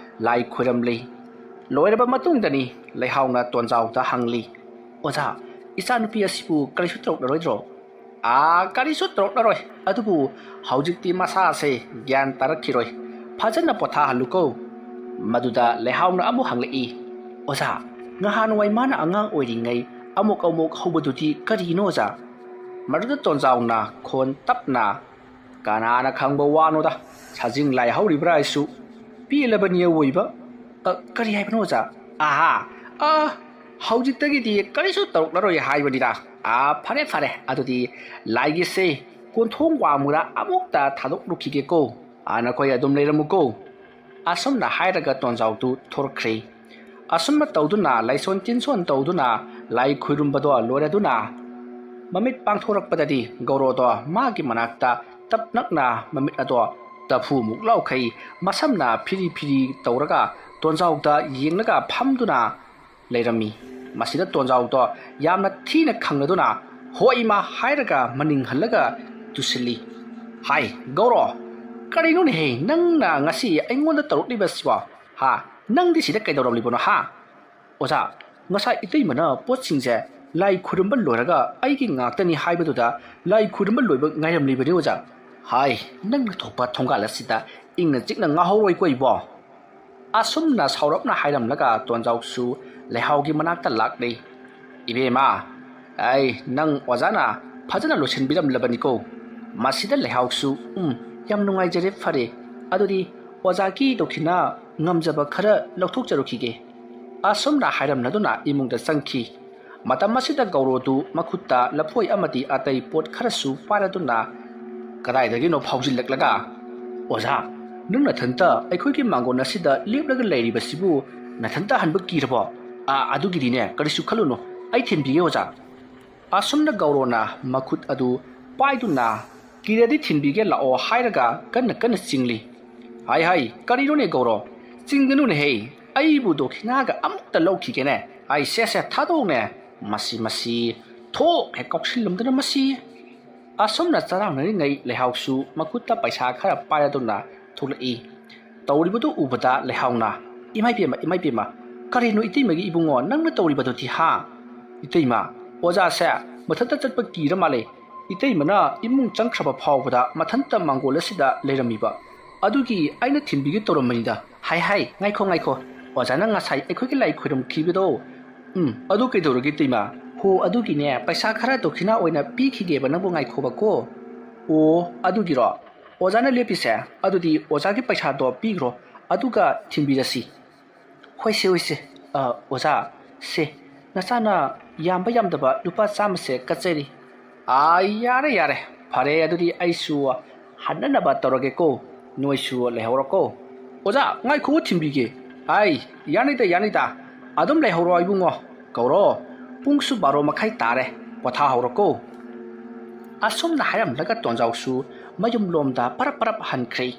ꯂꯥꯏ ꯈꯨꯔꯝꯂꯤ꯫ ꯂꯣꯏꯔꯕ ꯃꯇꯨꯡꯗꯅꯤ ꯂꯩꯍꯥꯎꯅ ꯇꯣꯟꯖꯥꯎꯗ ꯍꯪꯂꯤ, "ꯑꯣꯖꯥ, ꯏꯆꯥꯅꯨꯄꯤ ꯑꯁꯤꯕꯨ ꯀꯔꯤꯁꯨ ꯇꯧꯔꯛꯂꯔꯣꯏꯗ꯭ꯔꯣ?" "ꯑꯥ, ꯀꯔꯤꯁꯨ ꯇꯧꯔꯛꯂꯔꯣꯏ꯫ ꯑꯗꯨꯕꯨ ꯍꯧꯖꯤꯛꯇꯤ ꯃꯁꯥꯁꯦ ꯒ꯭ꯌꯥꯟ ꯇꯥꯔꯛꯈꯤꯔꯣꯏ꯫ ꯐꯖꯅ ꯄꯣꯊꯥꯍꯜꯂꯨꯀꯣ"꯫ ꯃꯗꯨꯗ ꯂꯩꯍꯥꯎꯅ ꯑꯃꯨꯛ ꯍꯪꯂꯛꯏ, "ꯑꯣꯖꯥ, ꯉꯍꯥꯟꯋꯥꯏ ꯃꯥꯅ ꯑꯉꯥꯡ ꯑꯣꯏꯔꯤꯉꯩ ꯑꯃꯨꯛ ꯑꯃꯨꯛ ꯍꯧꯕꯗꯨꯗꯤ ꯀꯔꯤꯅꯣ ꯑꯣꯖꯥ? ꯃꯗꯨꯗ ꯇꯣꯟꯖꯥꯎꯅ ꯈꯣꯟ ꯇꯞꯅ, "ꯀꯅꯥꯅ ꯈꯪꯕ ꯋꯥꯅꯣꯗ, ꯁꯖꯤꯡ ꯂꯥꯏ ꯍꯧꯔꯤꯕ꯭ꯔꯥ ꯍꯥꯏꯁꯨ ꯄꯦꯜꯂꯕꯅꯤ ꯑꯋꯣꯏꯕ꯫" "ꯑ, ꯀꯔꯤ ꯍꯥꯏꯕꯅꯣ ꯑꯣꯖꯥ?" "ꯑꯍꯥ, ꯑ, ꯍꯧꯖꯤꯛꯇꯒꯤꯗꯤ ꯀꯔꯤꯁꯨ ꯇꯧꯔꯛꯂꯔꯣꯏ ꯍꯥꯏꯕꯅꯤꯗ꯫ ꯑ, ꯐꯔꯦ ꯐꯔꯦ, ꯑꯗꯨꯗꯤ ꯂꯥꯏꯒꯤꯁꯦ ꯀꯣꯟꯊꯣꯡ ꯋꯥꯡꯃꯗ ꯑꯃꯨꯛꯇ ꯊꯥꯗꯣꯛꯂꯨꯈꯤꯒꯦꯀꯣ꯫ ꯑ, ꯅꯈꯣꯏ ꯑꯗꯨꯝ ꯂꯩꯔꯝꯃꯨꯀꯣ꯫" ꯑꯁꯨꯝꯅ ꯍꯥꯏꯔꯒ ꯇꯣꯟꯖꯥꯎꯗꯨ ꯊꯣꯔꯛꯈ꯭ꯔꯦ꯫ ꯑꯁꯨꯝꯅ ꯇꯧꯗꯨꯅ ꯂꯥꯏꯁꯣꯟ ꯇꯤꯟꯁꯣꯟ ꯇꯧꯗꯨꯅ ꯂꯥꯏ ꯈꯨꯔꯨꯝꯕꯗꯣ ꯂꯣꯏꯔꯗꯨꯅ ꯃꯃꯤꯠ ꯄꯥꯡꯊꯣꯔꯛꯄꯗꯗꯤ ꯒꯧꯔꯣꯗꯣ ꯃꯥꯒꯤ ꯃꯅꯥꯛꯇ ꯇꯞ ꯅꯛꯅ ꯃꯃꯤꯠ ꯑꯗꯣ ꯇꯐꯨꯃꯨꯛ ꯂꯥꯎꯈꯩ ꯃꯁꯝꯅ ꯐꯤꯔꯤ ꯐꯤꯔꯤ ꯇꯧꯔꯒ ꯇꯣꯟꯖꯥꯎꯗ ꯌꯦꯡꯂꯒ ꯐꯝꯗꯨꯅ ꯂꯩꯔꯝꯃꯤ꯫ ꯃꯁꯤꯗ ꯇꯣꯟꯖꯥꯎꯗꯣ ꯌꯥꯝꯅ ꯊꯤꯅ ꯈꯪꯂꯗꯨꯅ "ꯍꯣꯏ ꯏꯃꯥ" ꯍꯥꯏꯔꯒ ꯃꯅꯤꯡ ꯍꯜꯂꯒ ꯇꯨꯁꯤꯜꯂꯤ꯫ "ꯍꯥꯏ ꯒꯧꯔꯣ, ꯀꯔꯤꯅꯣꯅꯦꯍꯦ ꯅꯪꯅ ꯉꯁꯤ ꯑꯩꯉꯣꯟꯗ ꯇꯧꯔꯛꯂꯤꯕꯁꯤꯕꯣ? ꯍꯥ? ꯅꯪꯗꯤ ꯁꯤꯗ ꯀꯩꯗꯧꯔꯝꯂꯤꯕꯅꯣ ꯍꯥ?" "ꯑꯣꯖꯥ, ꯉꯁꯥꯏ ꯏꯇꯩꯃꯅ ꯄꯣꯠꯁꯤꯡꯁꯦ ꯂꯥꯏ ꯈꯨꯔꯨꯝꯕ ꯂꯣꯏꯔꯒ ꯑꯩꯒꯤ ꯉꯥꯛꯇꯅꯤ ꯍꯥꯏꯕꯗꯨꯗ ꯂꯥꯏ ꯈꯨꯔꯨꯝꯕ ꯂꯣꯏꯕ ꯉꯥꯏꯔꯝꯂꯤꯕꯅꯤ ꯑꯣꯖꯥ꯫" "ꯍꯥꯏ, ꯅꯪꯅ ꯊꯣꯛꯄ ꯊꯣꯡꯒꯥꯜ ꯑꯁꯤꯗ ꯏꯪꯅ ꯆꯤꯛꯅ ꯉꯥꯍꯧꯔꯣꯏꯀꯣ ꯏꯕꯣ?" ꯑꯁꯨꯝꯅ ꯁꯥꯎꯔꯞꯅ ꯍꯥꯏꯔꯝꯂꯒ ꯇꯣꯟꯖꯥꯎꯁꯨ ꯂꯩꯍꯥꯎꯒꯤ ꯃꯅꯥꯛꯇ ꯂꯥꯛꯂꯦ꯫ "ꯏꯕꯦꯝꯃ, ꯑꯩ ꯅꯪ ꯑꯣꯖꯥꯅ ꯐꯖꯅ ꯂꯣꯏꯁꯤꯟꯕꯤꯔꯝꯂꯕꯅꯤꯀꯣ꯫" ꯃꯁꯤꯗ ꯂꯩꯍꯥꯎꯁꯨ, "ꯎꯝ, ꯌꯥꯝ ꯅꯨꯡꯉꯥꯏꯖꯔꯦ, ꯐꯔꯦ꯫ ꯑꯗꯨꯗꯤ ꯑꯣꯖꯥꯒꯤ ꯗꯣꯈꯤꯅꯥ ꯉꯝꯖꯕ ꯈꯔ ꯂꯧꯊꯣꯛꯆꯔꯨꯈꯤꯒꯦ꯫" ꯑꯁꯨꯝꯅ ꯍꯥꯏꯔꯝꯂꯗꯨꯅ ꯏꯃꯨꯡꯗ ꯆꯪꯈꯤ꯫ ꯃꯇꯝ ꯑꯁꯤꯗ ꯒꯧꯔꯣꯗꯨ ꯃꯈꯨꯠꯇ ꯂꯐꯣꯏ ꯑꯃꯗꯤ ꯑꯇꯩ ꯄꯣꯠ ꯈꯔꯁꯨ ꯄꯥꯏꯔꯗꯨꯅ ꯀꯗꯥꯏꯗꯒꯤꯅꯣ ꯐꯥꯎꯖꯤꯜꯂꯛꯂꯒ, "ꯑꯣꯖꯥ, ꯅꯪ ꯅꯊꯟꯇ ꯑꯩꯈꯣꯏꯒꯤ ꯃꯥꯡꯒꯣꯟ ꯑꯁꯤꯗ ꯂꯦꯞꯂꯒ ꯂꯩꯔꯤꯕꯁꯤꯕꯨ ꯅꯊꯟꯇ ꯍꯟꯕ ꯀꯤꯔꯕꯣ? ꯑꯥ, ꯑꯗꯨꯒꯤꯗꯤꯅꯦ, ꯀꯔꯤꯁꯨ ꯈꯜꯂꯨꯅꯨ, ꯑꯩ ꯊꯤꯟꯕꯤꯒꯦ ꯑꯣꯖꯥ꯫" ꯑꯁꯨꯝꯅ ꯒꯧꯔꯣꯅ ꯃꯈꯨꯠ ꯑꯗꯨ ꯄꯥꯏꯗꯨꯅ, "ꯀꯤꯔꯗꯤ ꯊꯤꯟꯕꯤꯒꯦ ꯂꯥꯛꯑꯣ" ꯍꯥꯏꯔꯒ ꯀꯟꯅ ꯀꯟꯅ ꯆꯤꯡꯂꯤ꯫ "ꯍꯥꯏ ꯍꯥꯏ, ꯀꯔꯤꯅꯣꯅꯦ ꯒꯧꯔꯣ? ꯆꯤꯡꯒꯅꯨꯅꯦꯍꯦ, ꯑꯩꯕꯨ ꯗꯣꯈꯤꯅꯥꯒ ꯑꯃꯨꯛꯇ ꯂꯧꯈꯤꯒꯦꯅꯦ꯫ ꯑꯩ ꯁꯦ ꯁꯦ ꯊꯥꯗꯣꯛꯎꯅꯦ꯫ ꯃꯁꯤ, ꯃꯁꯤ, ꯊꯣꯛ ꯍꯦꯛ ꯀꯥꯎꯁꯤꯜꯂꯝꯗꯅ ꯃꯁꯤ꯫" ꯑꯁꯨꯝꯅ ꯆꯔꯥꯡꯅꯔꯤꯉꯩ ꯂꯩꯍꯥꯎꯁꯨ ꯃꯈꯨꯠꯇ ꯄꯩꯁꯥ ꯈꯔ ꯄꯥꯏꯔꯗꯨꯅ ꯊꯣꯛꯂꯛꯏ꯫ ꯇꯧꯔꯤꯕꯗꯨ ꯎꯕꯗ ꯂꯩꯍꯥꯎꯅ, "ꯏꯃꯥꯏ ꯄꯦꯝꯃ, ꯏꯃꯥꯏ ꯄꯦꯝꯃ, ꯀꯔꯤꯅꯣ ꯏꯇꯩꯃꯒꯤ ꯏꯕꯨꯡꯉꯣ ꯅꯪꯅ ꯇꯧꯔꯤꯕꯗꯨꯗꯤ ꯍꯥ? ꯏꯇꯩꯃ, ꯑꯣꯖꯥꯁꯦ ꯃꯊꯟꯇ ꯆꯠꯄ ꯀꯤꯔ ꯃꯥꯜꯂꯦ꯫ ꯏꯇꯩꯃꯅ ꯏꯃꯨꯡ ꯆꯪꯈ꯭ꯔꯕ ꯐꯥꯎꯕꯗ ꯃꯊꯟꯇ ꯃꯥꯡꯒꯣꯜ ꯑꯁꯤꯗ ꯂꯩꯔꯝꯃꯤꯕ꯫ ꯑꯗꯨꯒꯤ ꯑꯩꯅ ꯊꯤꯟꯕꯤꯒꯦ ꯇꯧꯔꯝꯕꯅꯤꯗ꯫" "ꯍꯥꯏ ꯍꯥꯏ, ꯉꯥꯏꯈꯣ ꯉꯥꯏꯈꯣ, ꯑꯣꯖꯥꯅ ꯉꯁꯥꯏ ꯑꯩꯈꯣꯏꯒꯤ ꯂꯥꯏ ꯈꯣꯏꯔꯝꯈꯤꯕꯗꯣ?" "ꯎꯝ, ꯑꯗꯨ ꯀꯩꯗꯧꯔꯒꯦ ꯏꯇꯩꯃ? ꯍꯣ, ꯑꯗꯨꯒꯤꯅꯦ, ꯄꯩꯁꯥ ꯈꯔ ꯗꯣꯈꯤꯅꯥ ꯑꯣꯏꯅ ꯄꯤꯈꯤꯒꯦꯕ, ꯅꯪꯕꯨ ꯉꯥꯏꯈꯣꯕꯀꯣ꯫ ꯑꯣ, ꯑꯗꯨꯒꯤꯔꯣ? ꯑꯣꯖꯥꯅ ꯂꯦꯞꯄꯤꯁꯦ? ꯑꯗꯨꯗꯤ ꯑꯣꯖꯥꯒꯤ ꯄꯩꯁꯥꯗꯣ ꯄꯤꯈ꯭ꯔꯣ, ꯑꯗꯨꯒ ꯊꯤꯟꯕꯤꯔꯁꯤ꯫ ꯍꯣꯏꯁꯦ, ꯍꯣꯏꯁꯦ꯫ ꯑ, ꯑꯣꯖꯥ, ꯁꯦ, ꯅꯆꯥꯅ ꯌꯥꯝꯕ ꯌꯥꯝꯗꯕ ꯂꯨꯄꯥ ꯆꯥꯝꯃꯁꯦ ꯀꯠꯆꯔꯤ꯫ ꯑꯥ, ꯌꯥꯔꯦ, ꯌꯥꯔꯦ꯫ ꯐꯔꯦ, ꯑꯗꯨꯗꯤ ꯑꯩꯁꯨ ꯍꯟꯅꯅꯕ ꯇꯧꯔꯒꯦꯀꯣ꯫ ꯅꯣꯏꯁꯨ ꯂꯩꯍꯧꯔꯣꯀꯣ꯫ ꯑꯣꯖꯥ, ꯉꯥꯏꯈꯣ, ꯊꯤꯟꯕꯤꯒꯦ꯫ ꯑꯥꯏ, ꯌꯥꯅꯤꯗ, ꯌꯥꯅꯤꯗ꯫ ꯑꯗꯨꯝ ꯂꯩꯍꯧꯔꯣ ꯏꯕꯨꯡꯉꯣ꯫ ꯀꯧꯔꯣ꯫ ꯄꯨꯡꯁꯨ ꯕꯥꯔꯣ ꯃꯈꯥꯏ ꯇꯥꯔꯦ꯫ ꯄꯣꯊꯥꯍꯧꯔꯣꯀꯣ꯫ ꯑꯁꯨꯝꯅ ꯍꯥꯏꯔꯝꯂꯒ ꯇꯣꯟꯖꯥꯎꯁꯨ ꯃꯌꯨꯝꯂꯣꯝꯗ ꯄꯔꯞ ꯄꯔꯞ ꯍꯟꯈ꯭ꯔꯦ꯫